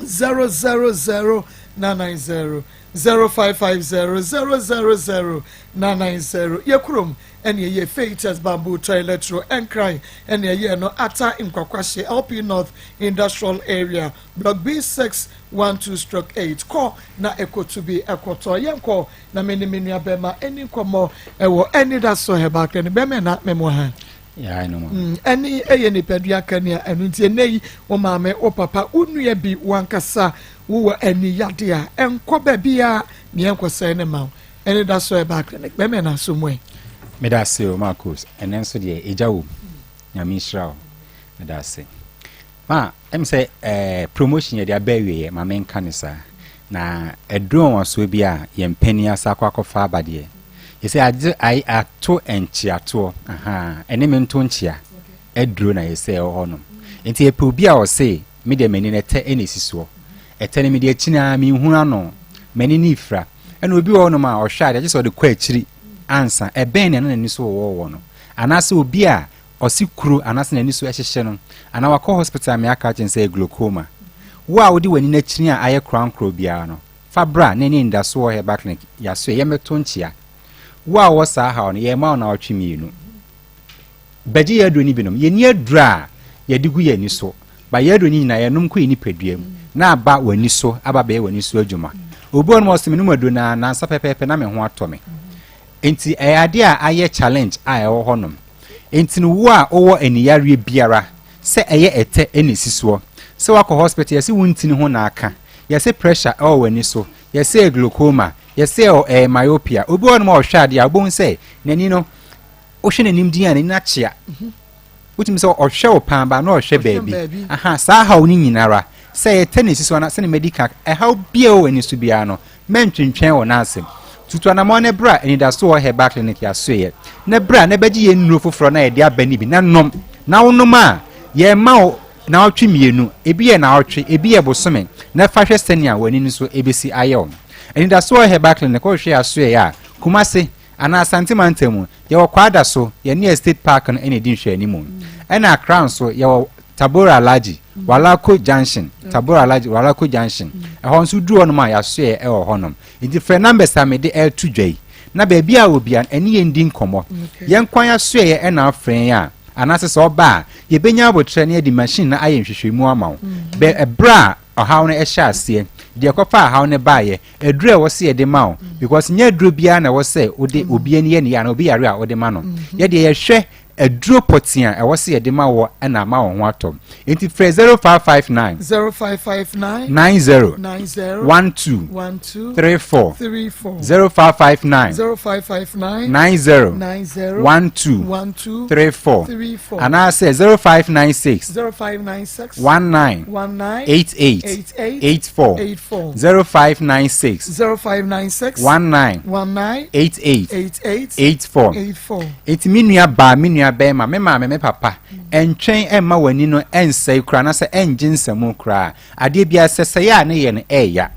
000 990 0550 000 990 yɛ kurom ɛne ɛyɛ Feitas Bamboo Toilet Roll Nkran ɛne ɛyɛ no Ata Nkwakwahye LP North Industrial Area Block B6 12 stroke 8 kɔ na ɛkɔtu bi ɛkɔtɔ yɛnkɔ na me ne me nua bɛma ɛni nkɔmmɔ ɛwɔ Anidaso Herbal Clinic bɛmɛ na mɛmoa ha. Ɛne ɛyɛ nipadua kanea. Ɛno nti ɛnnɛ yi, wo maame, wo papa, wo nua bi, wo ankasa wowɔ ani yade a, ɛnkɔ baabiara nea ɛnkɔsɛe ne ma wo. Ɛne da so ɛbaa clinic bɛmɛ na so mu ɛ. Meda ase o Marcos, ɛnɛ nso deɛ egya wom. Nyame nhyira wo. Meda ase. Ma, ɛm sɛ eh, promotion yɛde aba awieɛ, ma menka ne saa. Na ɛduru nwanwasoɔ bi a yɛn panin asa akɔ akɔfa aba deɛ, yɛsɛ agye ai ato nkyeatoɔ, ahaa, ɛne me nto nkyea aduro na yɛsɛ ɛwɔ hɔ nom. Nti yɛpɛ obi a ɔse, me deɛ m'ani no ɛtɛ ɛna ɛsi soɔ. Ɛtɛ no mede akyini ara menhunu ano, m'ani no refira. Ɛna obi wɔ hɔ nom a ɔhwɛ adeɛ gye sɛ ɔde kɔ akyiri ansa, ɛbɛn nea na n'ani so wɔwɔ no. Anaasɛ obi a Ɔse kuro anaasɛ n'ani so ɛhyehye no anaa wakɔ hospital a meaka akyerɛ no sɛ ɛyɛ glaucoma. Wo a wode w'ani no akyini a ayɛ korankorɔ biara no, fa bra na ɛne Anidasoɔ Herbal Clinic yɛasoɛ yɛmmɛto nkyea. Wo a wowɔ saa haw no, yɛrema wo naawɔtwe mmienu. Bɛgye yɛn aduro no binom. Yɛnni aduro a yɛde gu yɛn ani so, but yɛn aduro no nyinaa yɛnom kɔ yɛn nipadua mu na aba w'ani so aba abɛyɛ w'ani so adwuma. Obi wɔ hɔnom a ɔse menom aduro no ara nansa pɛpɛɛpɛ na me ho atɔ me. Nti ɛyɛ adeɛ a ayɛ challenge a ɛwɔ hɔnom. Nti no wo a wowɔ aniyareɛ biara sɛ ɛyɛ ɛtɛ na ɛsi soɔ, sɛ woakɔ hospital yɛse wo ntini ho na aka, yɛse pressure ɛwɔ w'ani so, yɛse ɛyɛ glaucoma, yɛse ɛyɛ myopia. Obi wɔ hɔnom a ɔhwɛ adeɛ a wobɛhu sɛ n'ani no wohwɛ n'anim din a n'ani no akyea. Wotumi sɛ ɔhwɛ wo paa ba na ɔhwɛ baabi. Aha, saa haw no nyinara, sɛ ɛyɛ tennis so ana sɛne madi ka, ɛhaw biara wɔ ani so biara no, mɛntwentwɛn wɔ n'asɛm. Tutu anamɔn na bra Anidaso wɔ Herbal Clinic yɛasoeɛ. Na bra na bɛgye yɛn nnuro foforɔ na yɛde aba no bi na nom. Na wonom a, yɛma wo naawɔtwe mmienu, ebi yɛ naawɔtwe, ebi yɛ bosome, na fa hwɛ sɛnea w'ani no so ɛbɛsi ayɛ wo. Anidaso wɔ Herbal Clinic, wohwehwɛ yɛn asoɛeɛ a, Kumasi, Anaa Asante mantam mu, yɛwɔ Kwadaso, yɛne Estate Park no na ɛdi nhwɛanimu. Ɛna Accra nso, yɛwɔ Tabora Alhaji, Walako Junction, Tabora Alhaji, Walako Junction. Ɛhɔ nso woduru hɔnom a, yɛasoɛɛ ɛwɔ hɔnom. Nti frɛ numbers a mede ɛreto dwa yi, na baabi a wɔ biara no, ɛne yɛn di nkɔmmɔ. Yɛn kwan asoɛeɛ ɛna afrɛ yɛn a, anaasɛ sɛ ɔba a, yɛbɛnya aboterɛ na yɛde machine no ayɛ nhwehwɛmu ama wo. Bɛ, ɛberɛ a ɔhaw no hyɛ aseɛ, deɛ ɛkɔfaa haw no baeɛ, aduro a ɛwɔ sɛ yɛde ma wo, because nyɛ aduro biara na ɛwɔ sɛ wode obi ani yɛ ne yɛ anaa obi yare a wode ma no. Yɛdeɛ yɛhwɛ aduro pɔtee a ɛwɔ sɛ yɛde ma wɔ na ama wo ho atɔ. Nti frɛ 0559 0559 90 90 12 12 34 34 0559 0559 90 90 12 12 34 34 anaasɛ 0596 0596 19 19 88 88 84 84 0596 0596 19 19 88 88 84 84 Enti me nua baa, me nua bɛrima, me maame, me papa, ɛntwɛn ɛmma w'ani no ɛnsɛe koraa anaasɛ ɛngye nsamu koraa. Adeɛ biara sɛ sɛe a ne yɛ no ɛɛya.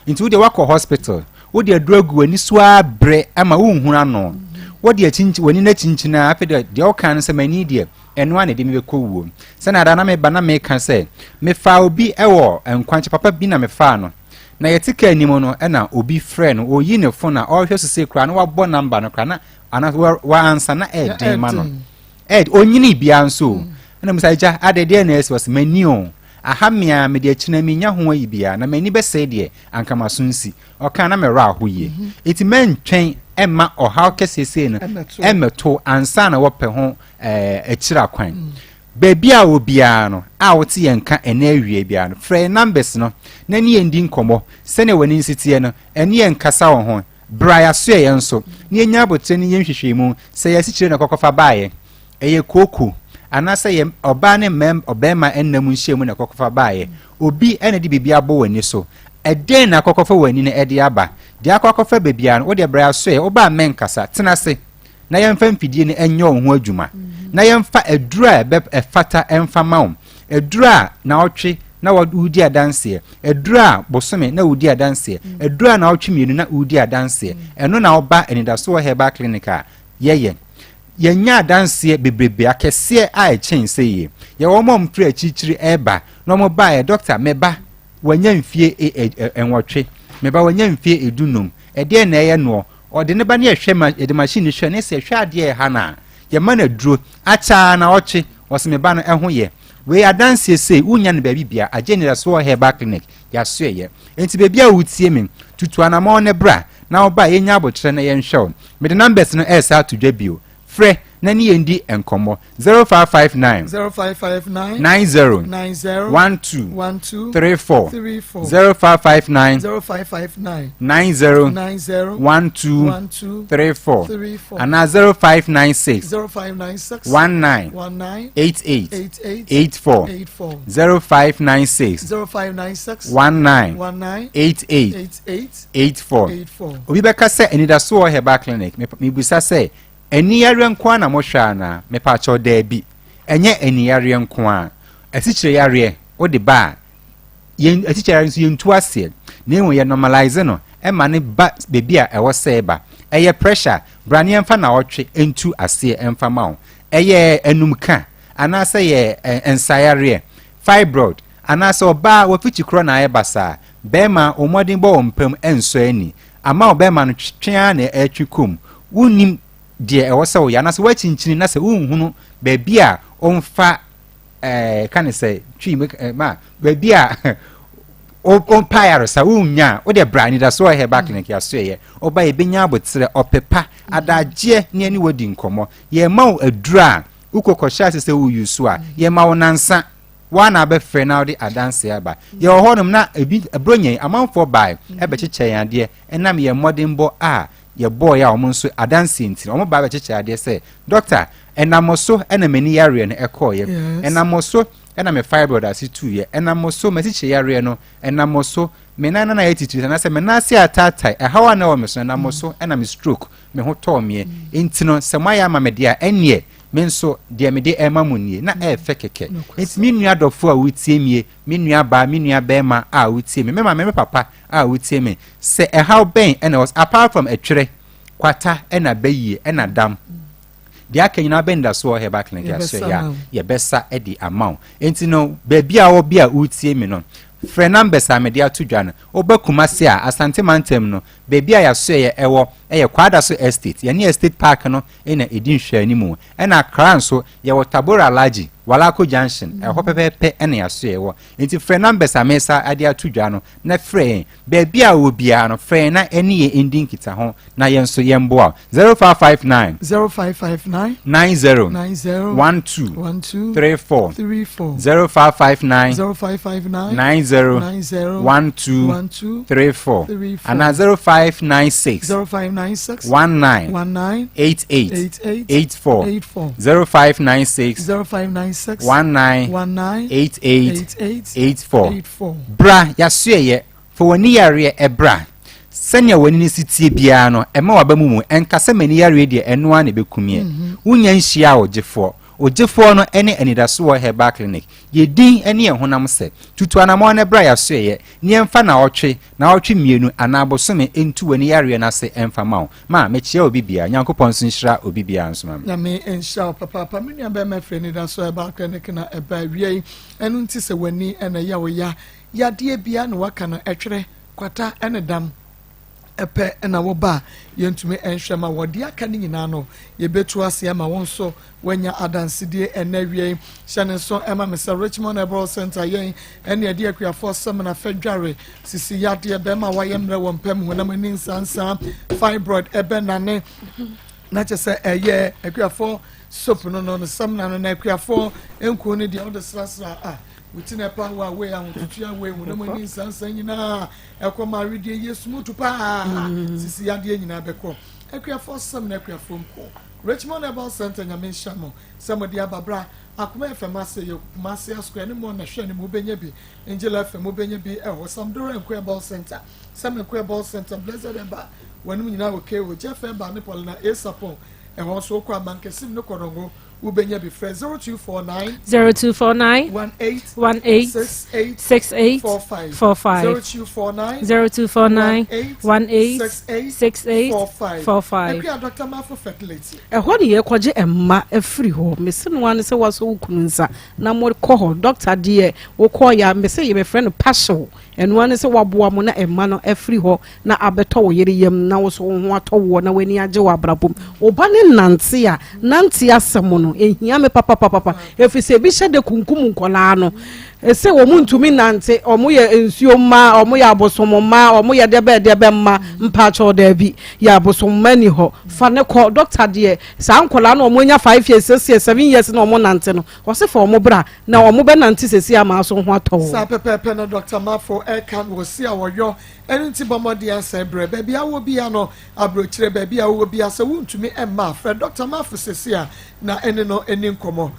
Nti wodeɛ woakɔ hospital, wode aduro agu w'ani so ara brɛ ama wonhunu ano. Wode akyinkyin, w'ani no akyinkyini ara, afei deɛ deɛ woka no sɛ m'ani deɛ ɛno ara na ɛde me bɛkɔ wuo. Sɛnea ada na meba na meka sɛ mefaa obi wɔ nkwankyɛ papa bi na mefaa no. Na yɛte kaa anim no ɛna obi frɛ no, ɔyi ne phone a ɔrehwɛ so sei koraa na wabɔ number no koraa na ana wa wa ansa na ɛɛden ma no ɛɛd onyini biara nso o ɛna musa agya adeɛ deɛ na ɛsi ɔsɛ m'ani o aha mmea mede akyina mi nya ho ayi biara na m'ani bɛsɛe deɛ anka m'aso nsi ɔka na mɛwerɛ aho yie eti mɛntwɛn ɛma ɔhaw kɛseɛ sei no ɛmɛto ansa na wɔpɛ ho ɛɛ akyiri akwan baabi a wɔ biara no a wote yɛn nka ɛnɛ awie biara no frɛ yɛn numbers no na ne yɛn di nkɔmmɔ sɛnea w'ani nsi teɛ no ɛne yɛn nkasa wɔ ho Bere a yɛasoɛ yɛn nso, na yɛanya abotire ne yɛn nhwehwɛmu sɛ ɛyɛ asikyire na ɛkɔkɔfa baeɛ, ɛyɛ kooko, anaasɛ ɛyɛ ɔbaa ne mmɛm ɔbarima nna mu nhyiamu na ɛkɔkɔfa baeɛ, obi na ɛde biribi abɔ w'ani so, ɛdɛn na akɔkɔfa w'ani no de aba? Deɛ akɔ akɔfa ba biara no, wo deɛ bra yɛasoɛ, woba a mɛnkasa, tena ase na yɛmfa mfidie no nyɛ wo ho adwuma, na yɛmfa aduro a ɛbɛ ɛfata mfa ma wo. Aduru a naawɔtwe na woredi adanseɛ, aduru a bosome na woredi adanseɛ, aduru a naawɔtwe mmienu na woredi adanseɛ, ɛno na woba Anidasoɔ Herbal Clinic a yɛyɛ. Yɛnya adanseɛ bebrebe akɛseɛ a ɛkyɛn sɛ yie. Yɛwɔ wɔn a wɔfiri akyirikyiri reba na wɔbaeɛ, dɔkta meba wanya mfie nwɔtwe, meba wanya mfie edunum, ɛdeɛn na ɛyɛ noɔ? Ɔde ne ba ne yɛhwɛ ma yɛde machine hwɛ ne sɛ hwɛ adeɛ ɛha no a yɛma no aduro akyɛ ara naawɔtwe ɔse me ba no ɛho yɛ wei adanseɛ sei wonya no baabi bia agye anidasoɔ herbal clinic yɛasoɛyɛ enti baabi a wotie me tutu anamɔn ne bra na woba a yɛnya abokyerɛ na yɛnhwɛ wo mede numbers no ɛresa ato dwa bio Frɛ na ne yɛn di nkɔmmɔ. 0559 0559 90 90 12 12 34 34 0559 0559 90 90 12 12 34 34 anaa 0596 0596 19 19 88 88 84 84 0596 0596 19 19 88 88 84 84 Obi bɛka sɛ anidaso wɔ herbal clinic. Mebisa sɛ, ani yareɛ nko ara na mohwɛ anaa? Mepaakyɛw, daabi. Ɛnyɛ ani yareɛ nko ara. Asikyire yareɛ, wode ba a, yɛn asikyire yareɛ nso yɛntu aseɛ. Na mmom yɛ normalise no ma no ba baabi a ɛwɔ sɛ ɛba. Ɛyɛ pressure, bra na yɛmfa naawɔtwe ntu aseɛ mfa ma wo. Ɛyɛ anumka anaasɛ yɛ nsayareɛ, fibroid, anaasɛ ɔbaa wafikyi korɔ na ayɛ basaa. Bɛrima, wo mmɔden bɔ wɔ mpa mu ɛnsɔ ani. Ama wo bɛrima no twe ara na ɛretwe kɔ mu. Wonnim deɛ ɛwɔ sɛ woyɛ anaasɛ woakyinkyini na sɛ wonhunu baabi a ɔmfa ɛɛ ka ne sɛ twi mu ɛɛ ma baabi a ɔmpa ayaresa wonnya a wode bra anidasoɔ herbal clinic yɛasoɛyɛ ɔba yɛbɛnya aboterɛ ɔpepa adagyeɛ ne ɛne wadi nkɔmmɔ yɛma wo aduro a wokɔ kɔhyɛ ase sɛ woyi so a yɛma wo nansa woa na abɛfrɛ na wode adanse aba yɛwɔ hɔnom na ebi aburonya yi amanfoɔ bae ɛbɛkyekyɛ yɛn adeɛ ɛnam yɛn mmɔdenbɔ a yɛbɔɔeɛ a wɔn nso adanseɛ nti no wɔn baa bɛkyekyɛ adeɛ sɛ dɔkta ɛnam mo so ɛna m'ani yareɛ no ɛkɔɔeɛ ɛnam mo so ɛna me fibroid ase tuiɛ ɛnam mo so m'asikyire yareɛ no ɛnam mo so me nan nana yɛ titiri anaasɛ me nan ase ataatae ɛhaw a na ɛwɔ me so ɛnam mo so ɛna me stroke me ho tɔɔ meɛ nti no sɛ moayɛ ama me deɛ a ɛneɛ me nso deɛ mede ɛma mo nie na ɛɛfɛ kɛkɛ nti me nua dɔfo a wotie mie me nua baa me nua bɛrima a wotie me me maame me papa a wotie me sɛ ɛhaw bɛn ɛna ɛwɔ apart from ɛtwerɛ kwata ɛna bɛyie ɛna dam deɛ aka nyinaa bɛn da so wɔ herbal clinic aso yɛ a yɛbɛsa ɛde ama wo nti no baabi a wɔ bi a wotie me no frɛ numbers a mede ato dwa no woba Kumasi a Asante mantam no baabi a yɛasoɛyɛ ɛwɔ ɛyɛ Kwadaso Estate yɛne Estate Park no ɛna ɛdi nhwɛanimu ɛna Accra nso yɛwɔ Tabora Alhaji Walako Junction ɛhɔ pɛpɛɛpɛ ɛna yɛasoɛyɛ wɔ nti frɛ numbers a mesa ade ato dwa no na frɛ yɛn. Baabi a wowɔ biara no, frɛ yɛn na ɛne yɛn ndi nkitaho na yɛn nso yɛmmoa wo. 0559. 0559. 90. 90. 12. 12. 34. 34. 0559. 0559. 90. 90. 12. 12. 34. 34. Anaa 0596. 0596. 19. 19. 88. 88. 84. 84. 0596. 0596. 19. 19. 88. 88. 84. 84. Bra, yɛasoɛeɛ, fa w'ani yareɛ bra. Sɛnea w'ani no si teɛ biara no, mma w'aba mu mmu. Ɛnka sɛ m'ani yareɛ deɛ, ɛno ara na ɛbɛku meɛ. Wonnya nhyiaa Ogyefoɔ. Ogyefoɔ no ne Anidasoɔ Herbal Clinic. Yɛn din ne yɛn honam sɛ. Tutu anammɔn na bra yɛasoɛeɛ, na yɛmfa naawɔtwe, naawɔtwe mmienu, anaa bosome ntu w'ani yareɛ no ase mfa ma wo. Ma, mekyea obi biara. Nyankopɔn nso nhyira obi biara nso ma me. Nyame nhyira wo papaapa me nua bɛɛma firi Anidasoɔ Herbal Clinic na ɛba awiei. Ɛno nti sɛ w'ani na ɛyɛ wo ya, yadeɛ biara na waka no, ɛtwerɛ, kwata ne dam pɛ na woba a, yɛntumi nhwɛ ma wɔ. Deɛ aka no nyinaa no, yɛbɛtu ase ama wo nso woanya adansedie ɛnnɛ awia yi. Hyɛ ne nso ma me sɛ Richmond Herbal Center yɛn ɛne ɛde akuafoɔ samina fɛ dware, sisi yadeɛ, bɛrima a wayɛ mmerɛ wɔ mpam, honam ani nsansaa, fibroid ɛbɛnane, na kyɛ sɛ ɛyɛ akuafoɔ Soap no no ne samina no na akuafoɔ nkuo no deɛ wode srasra a wo ti na ɛpa wo a wei ahotutua wei honam ani nsansa nyinaa ɛkɔ ma awedeɛ yɛ sumutu paa mm. sisi yadeɛ nyinaa bɛkɔ akuafoɔ samina akuafoɔ nkuo Richmond Herbal Center nyame nhyɛ mo sɛ mo de aba bra akoma FM ase yɛ Kumasi Asquare ne mo na hwɛ ne mo bɛnya bi Angel FM mo bɛnya bi ɛhɔ Samdora Nko Herbal Center Sɛm Nko Herbal Center Blessed Herbal wɔnom nyinaa wɔ KO Jeff Herbal ne Paulina A Sapon Ɛhɔ nso wokɔ Amankasim ne Kɔdɔngo wobɛnya bi. Frɛ 0249 0249 18 18 68 68 45 45 0249 0249 18 18 68 68 45 45. Akua Dr. Mafo Fertility. Ɛhɔ ne yɛkɔgye mma afiri hɔ. Mese no ara ne sɛ woasɔ wo kunu nsa na mokɔ hɔ. Dɔkta deɛ wokɔeɛ a mese yɛbɛfrɛ no partial. Ɛno ara ne sɛ waboa mo na mma no afiri hɔ na abɛtɔ wo yere yam na wo nso wo ho atɔ woɔ na w'ani agye wɔ abrabɔ mu. Wo ba no nante a, nante asɛm no, ɛhia me papapapapa. Ɛfiri sɛ ebi hyɛ da kunkum nkwadaa no. Ɛsɛ wɔn ntumi nante, wɔn yɛ nsuo mma, wɔn yɛ abosom mma, wɔn yɛ deɛbɛn deɛbɛn mma. Mpaakyɛw daabi, yɛ abosom mma ni hɔ. Fa no kɔ dɔkta deɛ, saa nkwadaa no wɔn anya five years, six years, seven years na wɔn nante no, ɔse fa wɔn bra na wɔn bɛnante sɛsi ama aso ho atɔ wɔn. Saa pɛpɛɛpɛ na Dɔkta Mafo ɛka no wɔ si a wɔyɔ Ɛno nti bɔ mmɔden ara sɛ brɛ baabi a wowɔ biara no, aburokyire baabi a wowɔ biara, sɛ wontumi mma a, frɛ Dɔkta Mafo seesei a na ɛne no nni nkɔmmɔ.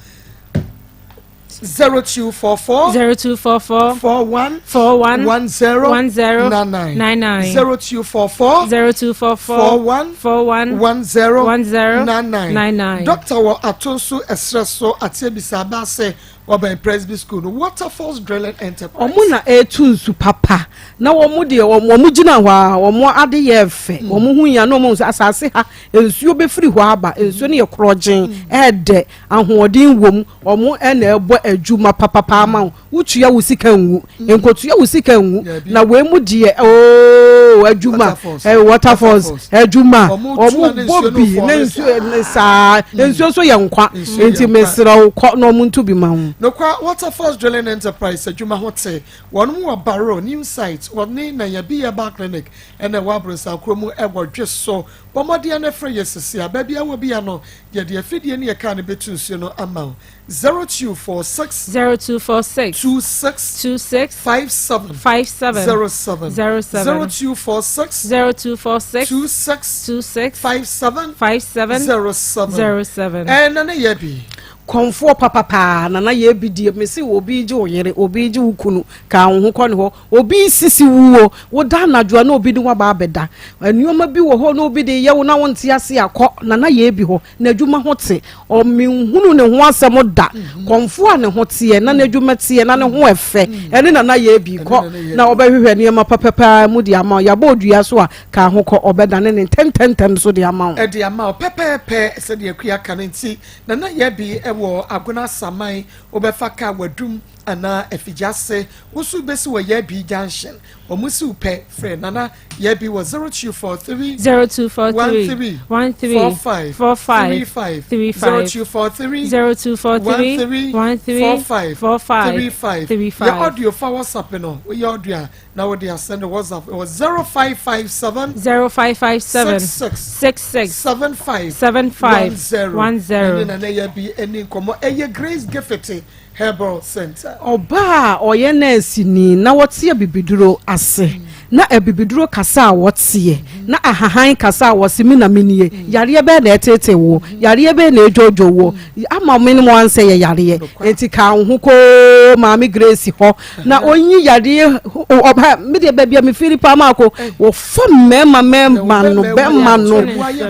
0244 0244 41 41 10 10 99 99 0244 0244 41 41 10 10 99 99. Dɔkta wɔ Atonso ɛserɛ so Ateabisa aba ase Wɔbɛn Presby School no, Waterfalls Drilling Enterprise. Wɔn na ɛretu nsu papa na wɔn deɛ wɔn wɔn gyina hɔ a wɔn ade yɛ fɛ mm. wɔn ho yia na wɔn sɛ asase ha nsuo bɛfiri hɔ aba nsuo no yɛ korɔgyen mm. ɛɛdɛ ahoɔden wom wɔn ɛna ɛbɔ adwuma papapa ama wo wotua wo sika nwu mm. nkotua wo sika nwu na wei mu deɛ ooo. o adwuma ɛ waterfalls adwuma ɔmo bɔ bi ne nsuo saa nsuo nso yɛ nkwa nti mesrɛ wo kɔ na ɔmo ntu bi ma wo. Nokwa Waterfalls Drilling Enterprise adwuma ho te wɔn mu wɔ Barrow New Site wɔne Nanyabi Herbal Clinic ɛna ɛwɔ Abrɔsan kuro mu ɛwɔ Dwe so. Bɔ mmɔden na frɛ yɛ sisi a baabi a wɔ bia no yɛde afidie ne yɛ kaa no bɛtu nsuo no ama wo. 0246. 0246. 26. 26. 57. 57. 07. 07. 0246. 0246. 26. 26. 57. 57. 07. 07. Ɛna ne yɛ bi. Kɔmfoɔ papapaa nana yɛ bi die mesi obi gye wo yere obi gye wo kunu ka wo ho kɔ ne hɔ obi sisi wuo woda anadwo a na obi de waba abɛda nneɛma bi wɔ hɔ na obi de yɛ wo na wonte ase akɔ nana yɛ bi hɔ N'adwuma ho te. Ɔ, menhunu ne ho asɛm da. Kɔmfoɔ a ne ho teɛ, na n'adwuma teɛ, na ne ho ɛfɛ, ɛne Nana Yebi. Kɔ na ɔbɛhwehwɛ nneɛma papa paa mu de ama wo. Yɛabɔ odua so a, ka ho kɔ, ɔbɛdane ne ntɛmntɛmntɛm so de ama wo. De ama wo pɛpɛɛpɛ sɛdeɛ Akua ka no nti, Nana Yebi wɔ Agona Asaman. Wobɛfa kaa Wadum anaa Afigyase, wo nso wobɛsi wɔ Yebi Junction. Wɔn si wo pɛ, frɛ Nana Yɛ bi wɔ 0243 0243 13 13 45 45 35 35 0243 0243 13 13 45 45 35 35 Yɛ audio fa WhatsApp no woyɛ audio a na wode asɛnde WhatsApp wɔ 0557 0557 66 66 75 75 10 10. Ɛne Nana Yɛ bi ani nkɔmmɔ ɛyɛ Grace Giffity Herbal Center. Ɔbaa a ɔyɛ nɛɛseni na ɔte abibiduro ase, na abibiduro kasa a ɔteɛ, na ahahan kasa a ɔse me na me nie, yareɛ bɛn na ɛteetee woɔ, yareɛ bɛn na ɛdwoodwoo woɔ, ama me ne mo ansɛ yɛ yareɛ, enti ka wo ho koo Maame Grace hɔ na ɔnyi yareɛ, ɔba, me deɛ baabi a mefiri paa maako, Wɔfa mmarima mmarima no bɛrima no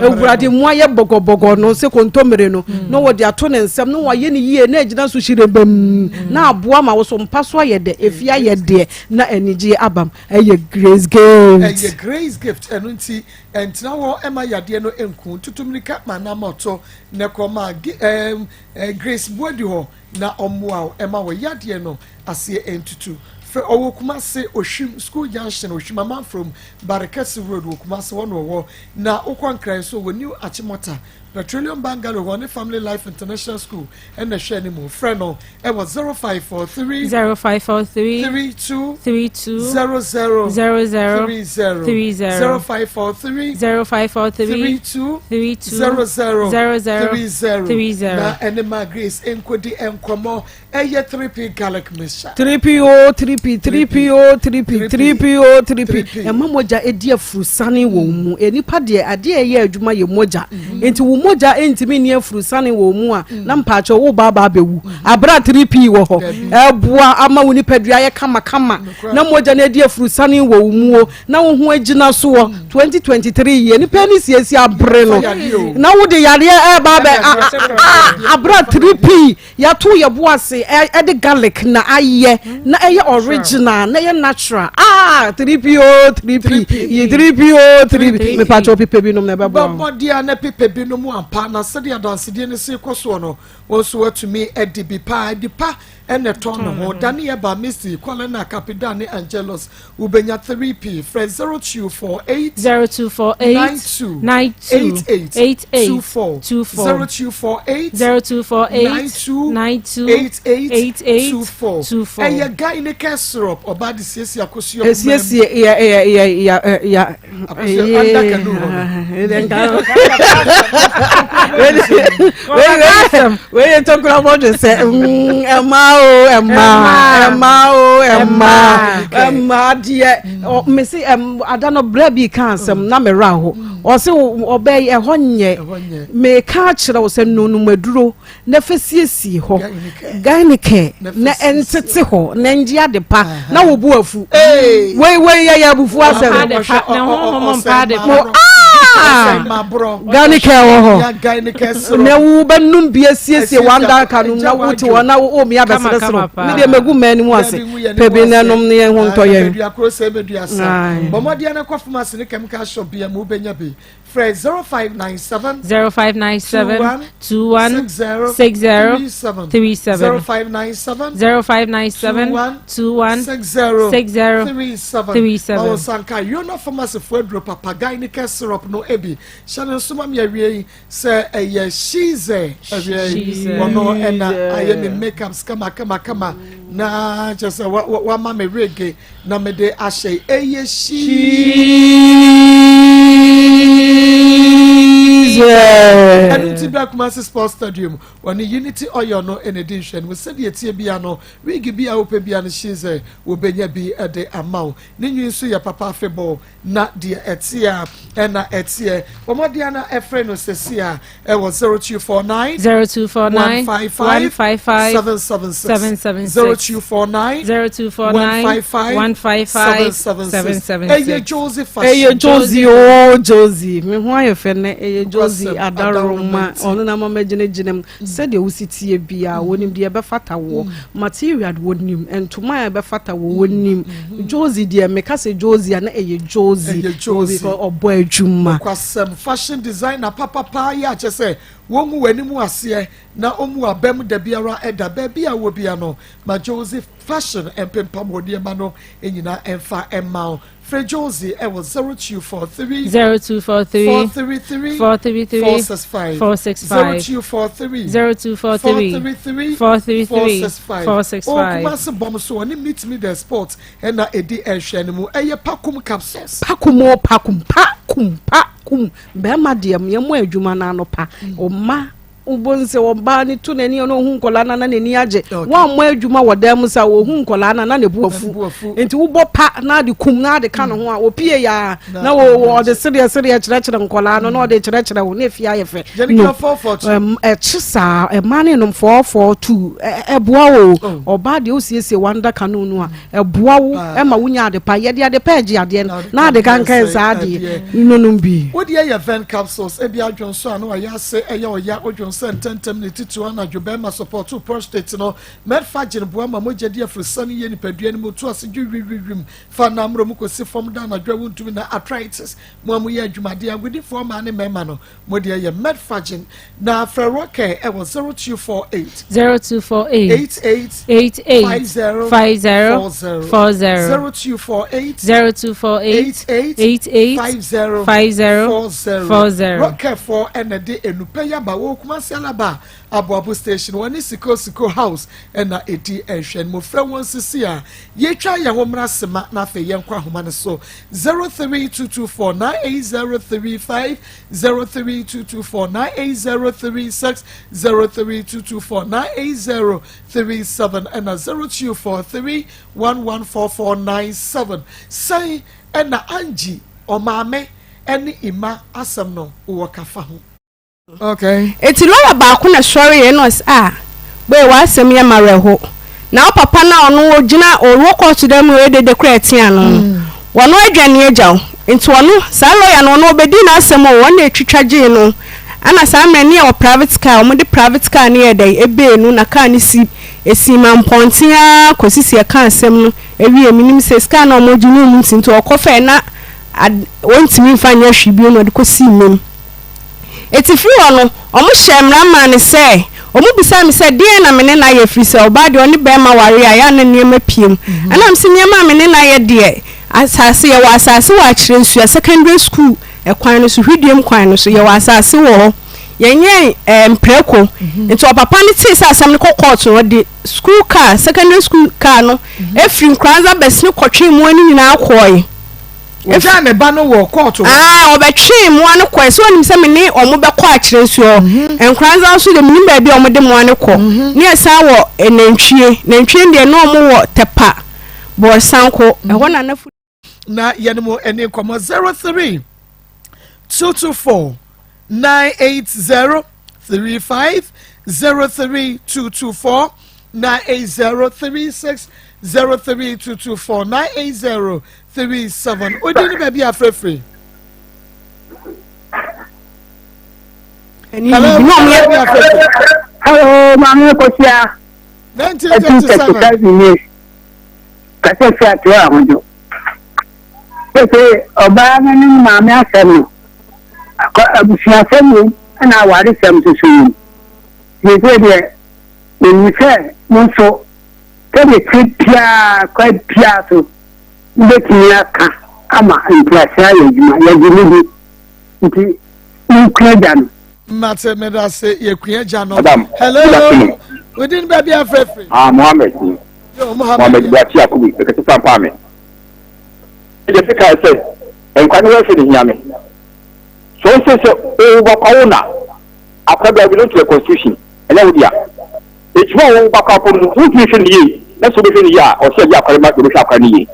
awurade mu ayɛ bɔgɔbɔgɔ no sɛ kontommire no na wɔde ato ne nsam na wɔayɛ no yie na agyina so hyerɛbam na aboa ma wo so mpa so ayɛ dɛ efi ayɛ deɛ na anigyeɛ abam ɛyɛ grace gift. Ɛyɛ grace gift ɛno nti ɛntena hɔ ɛma yadeɛ no nku tutu mirika ma anam ɔtɔ na kɔ ma Grace Boadu hɔ na ɔmmoa wo ɛma wɔ yadeɛ no aseɛ ntutu. Frɛ ɔwɔ Kumase Ohwim School Junction Ohwim Amanfrom Barekɛse Road wɔ Kumase hɔ na ɔwɔ. Na wokɔ Nkran nso wɔ New Achimota Petroleum Bungalow hɔ ne Family Life International School ɛna ɛhwɛ anim. Frɛ no ɛwɔ 0543 0543 32 32 00 00 30 30 0543 0543 32 32 00 00 30 30 na ɛne ma Grace nkɔdi nkɔmmɔ. Ɛyɛ 3P garlic mixture. 3P o 3P 3P o 3P 3P o 3P ɛma mogya ɛdi afurusane wɔ wo mu nipa deɛ adeɛ ɛyɛ adwuma yɛ mogya mm-hmm. nti wo mogya ntumi nni afurusane wɔ mu a mm. na mpaakyɛ wo ba aba abɛwu mm. abira 3P wɔ hɔ ɛboa ama wo nipadua yɛ kamakama na mogya no adi afurusane wɔ wo muo na wo ho agyina soɔ 2023 yie nipa ni siesie abere no na wode yareɛ ɛba abɛ abira 3P Yɛato yɛ bo ase de garlic na ayɛ na ɛyɛ original na ɛyɛ natural ah 3P o 3P yi 3P o 3P mepakyɛw pepa binom na ɛbɛboa wo. Bɔ mmɔden a na pepa binom ampa na sɛdeɛ adansedie no si rekɔ soɔ no wo nso woatumi adi bi paa adi pa na ɛtɔn ne ho Dane Eba, Misty, Colina, Capidan ne Angelus Wobɛnya 3P. Frɛ 0248 0248 92 92 88 88 24 24 0248 0248 92 92 88 88 24 24. Ɛyɛ Gynecare syrup. Ɔbaa de siesie akosua kumaa mu. Esiesie ya ya ya ya ya. Akosua under canoe hɔ no. Wei yɛ ntɔkura bɔdwe sɛ ɛma o ɛma ɛma o ɛma ɛma adeɛ mesi ada no brɛ bi ka asɛm na mewura hɔ ɔse ɔbɛ ɛhɔ nyɛ meka akyerɛ wo sɛ nonomaduro na fa siesie hɔ Gynecare na ɛntete hɔ na ɛngye ade pa na wo bo afu wei wei yɛ yɛ abufu asɛm mo Gynecare wɔ hɔ na wo bɛnum bi asiesie wanda ka nom na wote hɔ na wo mi abɛseresere me deɛ mɛgu mmaa anim ase pɛ bi na nom ne yɛn ho ntɔ yɛn. Bɔmmɔdeɛ no kɔ pharmacy ne chemical shop bi a mu wobɛnya bi. Frɛ 0597 0597 21 60 60 37 37 0597 0597 21 60 60 37 37. Ma wo nsa nka Yona Pharmacy fo aduro papa Gynaecare syrup no bi. Hyɛ no nso ma me awie yi sɛ ɛyɛ Shize awie yi. Shize. Ɔno ɛna ayɛ me makeups kama kama kama na kyerɛ sɛ wama me wig na mede ahyɛ yi. Ɛyɛ Shize. Ɛno nti bra Kumasi Sports Stadium wɔne Unity Oil no ɛna ɛdi nhwɛnimu sɛdeɛ ɛteɛ bia no wig bi a wopɛ bia no Shize wɔbɛnya bi de ama wo. Ne nwi nso yɛ papa afebɔɔ na deɛ ɛteɛ a ɛna ɛteɛ. Bɔ mmɔden ara frɛ no sɛsi a ɛwɔ 0249 0249 155 155 776 776 0249 0249 155 155 776. 776. Ɛyɛ Josie fashion. Ɛyɛ Josie oo Josie me ho ayɛ fɛ nɛ ɛyɛ Josie Nokwasɛm, adaroma adaroma nti. ɔno na ama magyinagyina mu sɛdeɛ wosi tie biara wɔnim deɛ ɛbɛfata woɔ material wɔnim ntoma a ɛbɛfata woɔ wɔnim Josie deɛ meka sɛ Josie a na ɛyɛ Josie Ɛyɛ Josie. because ɔbɔ adwuma. Nokwasɛm, fashion designer papapaa yi a kyerɛ sɛ wɔngu w'anim aseɛ na ɔmmu w'abam da biara da baabi a wɔ bia no ma Josie fashion mpempam wɔ nneɛma no nyinaa mfa mma wo. Frɛ Josie wɔ 0243 0243 433 433 465 465 0243 0243 433 433 465 465 Ɔwɔ Kumasi bɔm so ɔne Meet Me The Sport ɛna ɛdi nhwɛ no mu ɛyɛ Pakum Capsules. Pakum o pakum pakum pakum bɛrima deɛ yɛmmɔ adwuma no anɔpa ɔma wobɛhu sɛ ɔbaa no to n'ani na ɔhu nkɔlaa no na n'ani agye wammɔ adwuma wɔ dan mu sa ɔhu nkɔlaa no na ne bo afu nti wobɔ pa na ade kum na ade ka ne ho a ɔpie ya na ɔde sereɛ sereɛ kyerɛkyerɛ nkɔlaa no na ɔde kyerɛkyerɛ wo na ɛfie ayɛ fɛ no ɛkye saa ɛma ne nom 442 ɛboa wo oh. ɔbaa deɛ wosiesie wanda kano no a ɛboa wo ɛma wonya ade pa yɛde ade pa agye adeɛ no na ade kankan saa adeɛ nonom bi. Wodeɛ yɛ Ven capsules ebi adwon so ano ɔyɛ ase ɛyɛ ɔya odwon sɛ ntɛntɛm ne titiriw anadwo bɛɛma sɔpɔto prostate no Medfagin boa ma mogya di afurusane yie nipadua no mu to ase dwo wiwiwim fa nammerɛ mu kɔsi fam da anadwo a wontumi na arthritis mo a moyɛ adwumadeɛ agodifoɔ mmaa ne mmarima no Mo deɛ yɛ Medfagin na frɛ Rocker ɛwɔ 0248. 0248. 88. 88. 50. 50. 40. 40. 0248. 0248. 88. 88. 50. 50. 40. 40. Rocker foɔ ɛna de enupɛ yaba wɔ Kumasi Alaba Aboabo station wɔne Siko Siko house ɛna edi nhwɛ no. Mo frɛ wɔn sisi a yɛtwa yɛn ho mmra sema na afei yɛnkɔ ahoma no so 03224 98035 03224 98036 03224 98037 ɛna 0243 114497 Sɛn ɛna Angie ɔmaame ɛne Emma asɛm no wɔ ka fa ho? Okay. Enti lɔya baako na sɔreeɛ na ɔse ah boy w'asɛm yɛ m'awerɛho na wo papa no a ɔno ɔgyina ɔwɔ kɔɔto dan mu ɔyɛ dede koraa ɛte ano no wɔno adwane agya wo nti ɔno saa lɔya no ɔno ɔbɛdii n'asɛm o ɔno na ɛtwitwa gyee no ɛna saa mmerɛ no yɛwɔ private car wɔde private car no yɛɛ dɛn ɛbee no na car no si ɛsii mampɔnten ara kɔsi sɛ yɛkaa asɛm no ɛwie menim sɛ sika no a wɔgye no wɔn nti nti ɔkɔfɛɛ na ad wɔntumi mfa nyɛ hwee bio na ɔde kɔsii mem. Enti firi hɔ no, wɔhyɛɛ mmara maa no sɛ, wɔbisaa me sɛ, Deɛn na me ne no ayɛ? Ɛfiri sɛ ɔbaa deɛ, ɔne barima ware a, ɛyɛ a na nneɛma pue mu. Ɛnna mese, Nneɛma a me ne no ayɛ deɛ, asase, yɛwɔ asase wɔ Akyerɛnsua Secondary School kwan no so, Hwiduam kwan no so, yɛwɔ asase wɔ hɔ. Yɛnyɛn ɛɛ mprako. Nti ɔpapa no tee sɛ asɛm no kɔ kɔɔto no, ɔde school car, secondary school car no, firi Nkoranza bɛsene kɔtwee mmoa no nyinaa kɔɔe. Ogyaa ne ba no wɔ kɔɔto hɔ. Aane, wɔbɛtwee mmoa no kɔe. Sɛ wɔnim sɛ me ne wɔn bɛkɔ akyerɛ nsuo hɔ. Mhm. Nkoranza nso deɛ menim baabi a wɔde mmoa no kɔ. Mhm. Ne yɛsan wɔ nantwie. Nantwie no deɛ na wɔn wɔ Tɛpa, Bɔɔsanko. Mhm. Ɛhɔ na na Na yɛne mo ɛne nkɔmmɔ 03 224 980 35 03224 98036 03224 98037 Odi ne baabi afrɛfrɛ. Hello, baabi afrɛfrɛ. Hello, maame Kosia. 1937. Kasa fi ato ahodwo. Sese ɔbaa no ne maame asɛm no. Abusuasɛm wom ɛna awaresɛm nso so wom. Seesei deɛ menim sɛ mo nso sɛdeɛ ɛteɛ biara kwan biara so mobɛtumi aka ama nteaseɛ ayɛ adwuma. Yɛgye mo di nti monkua agya no. Mate medase yɛ kua agya no. Madam, Hello. good afternoon. Within baabi afrɛfrɛ. Ah, Mohammed. Yo, Mohammed. Mohammed Buakye Yakubu, mekasa fa mpa me. Ɛdeɛ fi kae sɛ, nkwa ne wɛfɛ ne hia me. So ɔnsɛ sɛ wo ba kwa wo na akwa bi belong to the constitution, ɛnyɛ wo dea. Eti wo a wo ba kwa po no, wontumi hwɛ no yie, na sɛ wobɛhwɛ no yie a, ɔsɛ ɛgye akwa no ma yɛbɛhwɛ akwa no yie.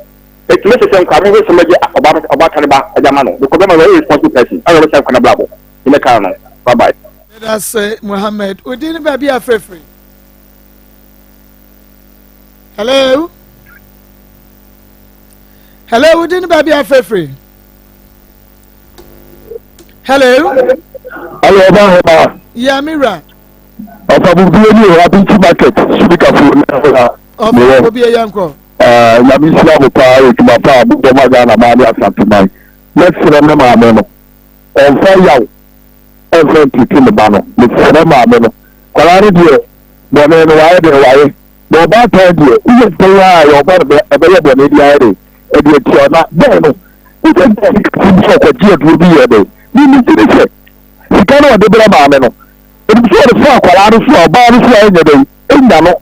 Eti mɛsɛ sɛ nkwa mehwɛ sɛ mɛgye ɔba ɔbaatan ba ɛde ama no, because bɛma no ɔyɛ responsible person, ɛna ɔbɛsɛ nkwa no abrabɔ. Ne mɛka no, bye bye. Medase Mohammed. Wo din ne baabi a frɛfrɛ. Hello. Hello, wo din ne baabi a frɛfrɛ. Hello. Hello, ọba ahoma. Yeah, mi wura. Ọfa bubie ni o Abinti market Sumikafo na Ọfa bubie yẹn kọ. Nyame nhyira mo paa adwuma pa a mobɔ ma Ghana maa ne Asanteman. Mɛsrɛ me maame no ɔmfa yaw ɛmfa ntete ne ba no. Mesrɛ maame no. Kwadaa no deɛ bɔne no wayɛ deɛ wayɛ. Na ɔbaatan deɛ woyɛ dɛn a yɛ ɔba no ɛbɛyɛ bɔne de ayɛ dɛn ɛde atia na bɛn no wosɛ bɛn sika bi sɛ ɔkɔgye aduro bi yɛ dɛn ne ne ti ne sɛ sika no ɔde brɛ maame no ɛnim sɛ ɔde fa akwadaa no so a ɔbaa no so a ɛnyɛ dɛn ɛnya no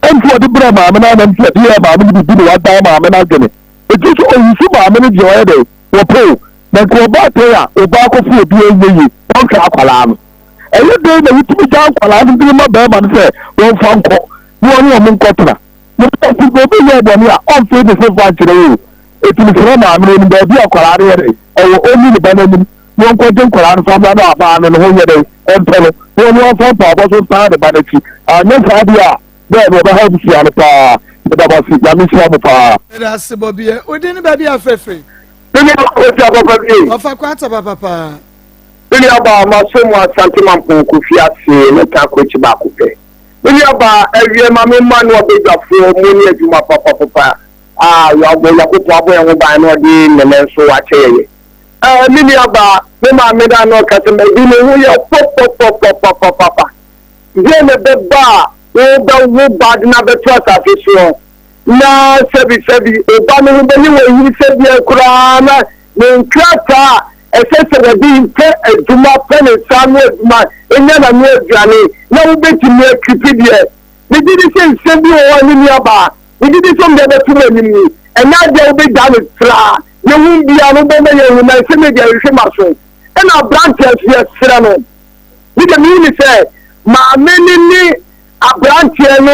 ɛnti ɔde brɛ maame no anam sɛ ɛde yɛ maame no bibi na wadan maame no adwene ɛti so ɔyusu maame no deɛ ɔyɛ dɛn wɔpɛ o na nka ɔbaa tɛn a ɔbaa kɔfo obi ɛnyɛ yie ɔnhwɛ akwadaa no Ɛyɛ dɛn na wotumi gyaa nkwadaa no de ma barima no sɛ wɔmfa nkɔ na wɔne wɔn nkɔtena? Nokwasɛm sɛ obi yɛɛ bɔne a, ɔmfee ne se mfa nkyerɛ wo o. Enti mesrɛ maame no, onim baabi a akwadaa no yɛ dɛn ɛwɔ, ɔnni ne ba no anim na ɔnkɔgye nkwadaa no mfa mmra na abaa no ne ho nyɛ dɛn ɛntɔ no na ɔno amfa mpaebɔ so nsan ne ba no akyi. Anyɛ saa deɛ a, bɛɛ no ɔbɛha abusua no paa. Meda mo ase. Nyame nhyira mo paa. Meda ase Bɔbeɛ. Wo din ne baabi a frɛfrɛ? Me nua Kwasi Apapa bie. Ɔfa Kwata papa paa. Me nua baa maso mu Asante Mampong Kofi ase ne ka kɔ akyi baako pɛ. Me nua baa awiɛ ma me mma no abadwafoɔ mo ne adwuma papapapa a Onyankopɔn abɔ yɛn ho ban na ɔde nnɛnɛ nso akyɛ yɛyɛ. Ɛɛ me nua baa me maame da na ɔka sɛ madi ne ho yɛ pɔpɔpɔpɔpɔpɔpɔ. Deɛ na ɛbɛba a wobɛwo ba de no abɛto asase soɔ na sɛbisɛbi wo ba no ho bɛyɛ wɔ yiri sɛdeɛ koraa na ne nkrataa a ɛsɛ sɛ wɔde pɛ adwuma, pɛ ne nsa ano adwuma, nya n'ano aduane, na wobɛtumi akipi deɛ. Megye di sɛ nsɛm bi wɔ hɔ a ne nuabaa, megye di sɛ ɔde abɛto mo anim yi, ɛnyɛ adeɛ a wobɛgyaa no traa. Yɛhu biara no, wobɛma yɛahu, na nsɛm yi deɛ ɛhwehwe m'aso. Ɛna aberanteɛ nso, yɛsrɛ no. Me deɛ mehu ne sɛ, maame no ne aberanteɛ no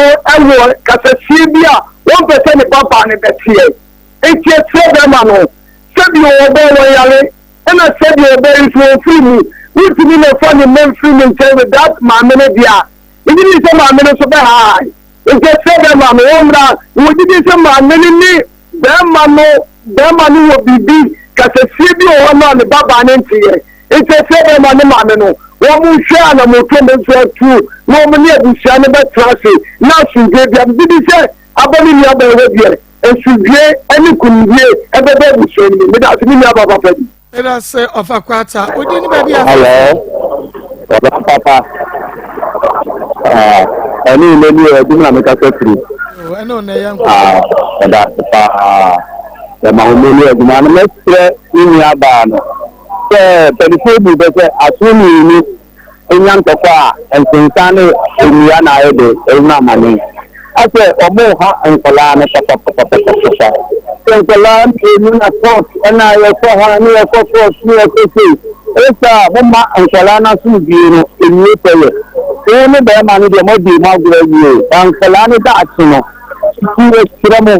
wɔ kasasie bi a wɔmpɛ sɛ ne babaa no bɛteɛ. Enti ɛkyerɛ bɛrima no sɛdeɛ ɔbɔ wɔn yare ɛna sɛdeɛ ɔbɔ yi nso ɔmfiri mu. Wontumi mɛfa ne mma mfiri ne nkyɛn without maame no deɛ a, megye di sɛ maame no nso bɛhae. Enti ɛkyerɛ bɛrima no wɔmmra. Mewɔ gyidie sɛ maame no ne bɛrima no bɛrima no wɔ biribi kasasie bi wɔ hɔ no a ne babaa no nteɛ. Enti ɛkyerɛ bɛrima ne maame no wɔn hwɛ anammɔtuo a wɔbɛtumi atu na wɔn ne abusua no bɛtena ase na asomdwoeɛ bia. Megye di sɛ aba ne nuabaa hɔ deɛ Asomdwie ne nkunimdie bɛba abusua no mu. Meda ase me nua ba papa bi. Meda ase ɔfa kwata. Wodi ne baabi a. Hello. Ɔba papa. Ɛne ne ni ɛdum na mekasa firi. Ɛne ɔnɛ yɛn nkɔ. Ɛda ase paa. Ɛma wɔn ani adwuma no mɛsrɛ me nua baa no sɛ mpanimfoɔ bu bɛ sɛ asono mmienu nya ntɔkwa a, nsensan ne nnua na ayɛ dɛ rehunu amane. Asɛ ɔmo ha nkɔlaa no papapapapapa. Sɛ nkɔlaa mmienu na court ɛna yɛkɔ ha ne yɛkɔ court ne yɛkɔ sei. Ɛyɛ saa a mo ma nkɔlaa no asomdwie no nwie pɛyɛ. Wo ne bɛɛma no deɛ mo adi mo agorɔ awie o, na nkɔlaa no daakye no nti yɛsrɛ mo,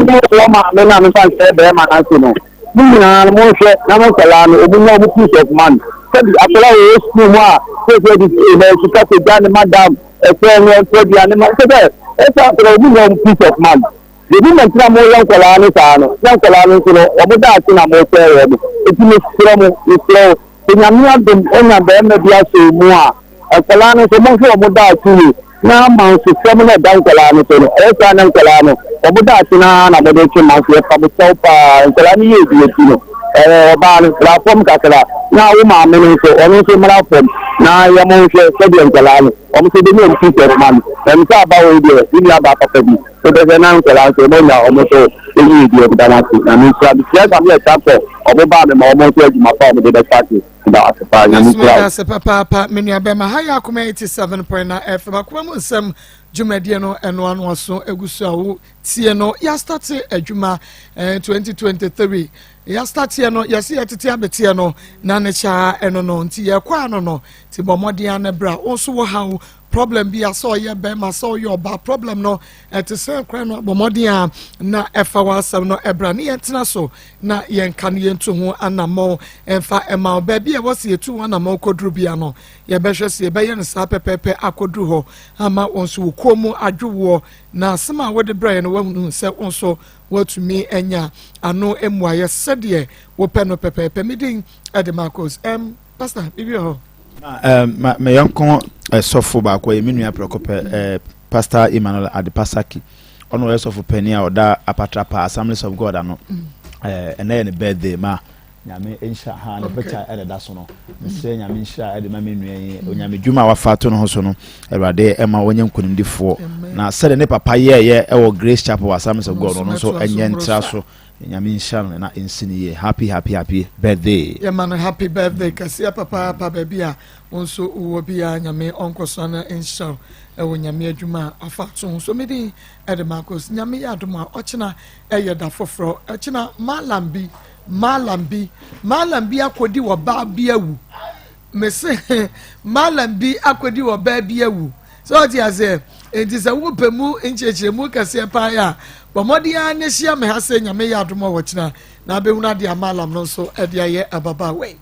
mo wɔ maame no a mefa no sɛ bɛɛma no ase no. Mo nyinaa no monhwɛ na mo nkwadaa no ɔmo nya ɔmo peace of mind. Sɛbi akwadaa a ɔwɔ sukuu mu a sɛsɛ de fie na sika kɔ gya ne madam ɛsɛ no ɔntɔ aduane ma sɛ sɛ ɛsɛ akwadaa ɔmo nya ɔmo peace of mind. The moment na mo yɛ nkwadaa no saa no na nkwadaa no nso no ɔmo daakye na mo sɛɛ wɔn. Eti mesrɛ mo mesrɛ wo sɛ Nyame adom onya barima bi asɔ wo mu a Nkwadaa no nso, monhwɛ wɔn daakye yie na mansosɛm no a ɛda nkwadaa no so no, ɛyɛ saa na nkwadaa no, wɔn daakye no ara na mode retwe manso. Yɛpa mo kyɛw paa, nkwadaa no yiedie nti no. Ɛɛ, ɔbaa no, bra fam kakra, na wo maame no nso, ɔno nso mmra fam, na yɛn nhwɛ sɛdeɛ nkwadaa no, wɔn nso bɛnya wɔn teachers ma no. Na me sɛ aba wei deɛ, me nua baa papa bi, wobɛhwɛ na nkwadaa nso, wɔn anya wɔn nso yie deɛ, meda no ase. Nyame nhyira. Mesrɛ sɛ meyɛ chapel, wɔn baa me ma wɔn nso adwuma pa a wɔde bɛhyɛ ase. Meda wo ase paa, Nyame nhyira wo. Ase papaapa, me nua bɛma ha yɛ Akoma 87.9 FM, Akoma mu nsɛm dwumadie no ɛno ano aso egu so a wo tie no, yɛastate adwuma eh, 2023 yɛastateɛ no, yɛse yɛtete abeteɛ no na ne kyaa ɛno no nti yɛkɔ ano no nti bɔ mmɔden ano bra wo nso wɔ haw problem bi a sɛ ɔyɛ bɛrima sɛ ɔyɛ ɔbaa problem no ɛte sɛ kora no bɔ mmɔden a na ɛfa w'asɛm no ɛbra ne yɛntena so na yɛnka no yɛntu ho anammɔn ɛmfa ɛma wo baabi a ɛwɔ sɛ yɛtu ho anammɔn kɔduru bia no yɛbɛhwɛ sɛ yɛbɛyɛ no saa pɛpɛɛpɛ akɔduru hɔ ama wɔn nso wɔ kuo mu adwowoɔ Na asɛm a wode brɛeɛ no, woahunu sɛ wo nso woatumi anya ano mmuaeɛ sɛdeɛ wopɛ no pɛpɛɛpɛ. Me din de Marcos. Um, Pastor, biribi wɔ hɔ? Um, ma, me yɔnko sɔfo baako yɛ me nua prɛko pɛ, eh, Pastor Emmanuel Adepasaki. Ɔno ɔyɛ sɔfo panin a ɔda Apatrapa Assemblies of God ano. Mm. Eh, ɛnɛ yɛ ne birthday ma Nyame nhyira ha ne picture ɛna ɛda so no mesrɛ Nyame nhyira ɛde ma me nua yi Onyame dwuma a wafa ato ne ho so no Awurade ɛma wɔnyɛ nkonimdifoɔ na sɛde ne papa yɛɛyɛ ɛwɔ Grace Chapel Assemblies of God ɔno nso ɛnyɛ ntra so Nyame nhyira no na ɛnsi ne yie happy happy happy birthday. Yɛma no happy birthday kɛseɛ papaapa baabi a wo nso wowɔ biara Nyame ɔnkɔ so na nhyira wo ɛwɔ Nyame adwuma a afa ato ho so me din ɛde Marcos Nyame yɛ adom a ɔkyena ɛyɛ da foforɔ ɛkyena Malam bi Mallam bi, Mallam bi akɔdi ɔbaa bi awu. Mese Mallam bi akɔdi ɔbaa bi awu. Sɛ ɔte aseɛ, nti sɛ wopɛ mu nkyerɛkyerɛmu kɛseɛ paa yɛ a, bɔ mmɔden ara ne hyia me ha sɛ Nyame yɛ adom a wɔkyena na abɛhunu adeɛ a Mallam no nso de ayɛ ababaawa yi.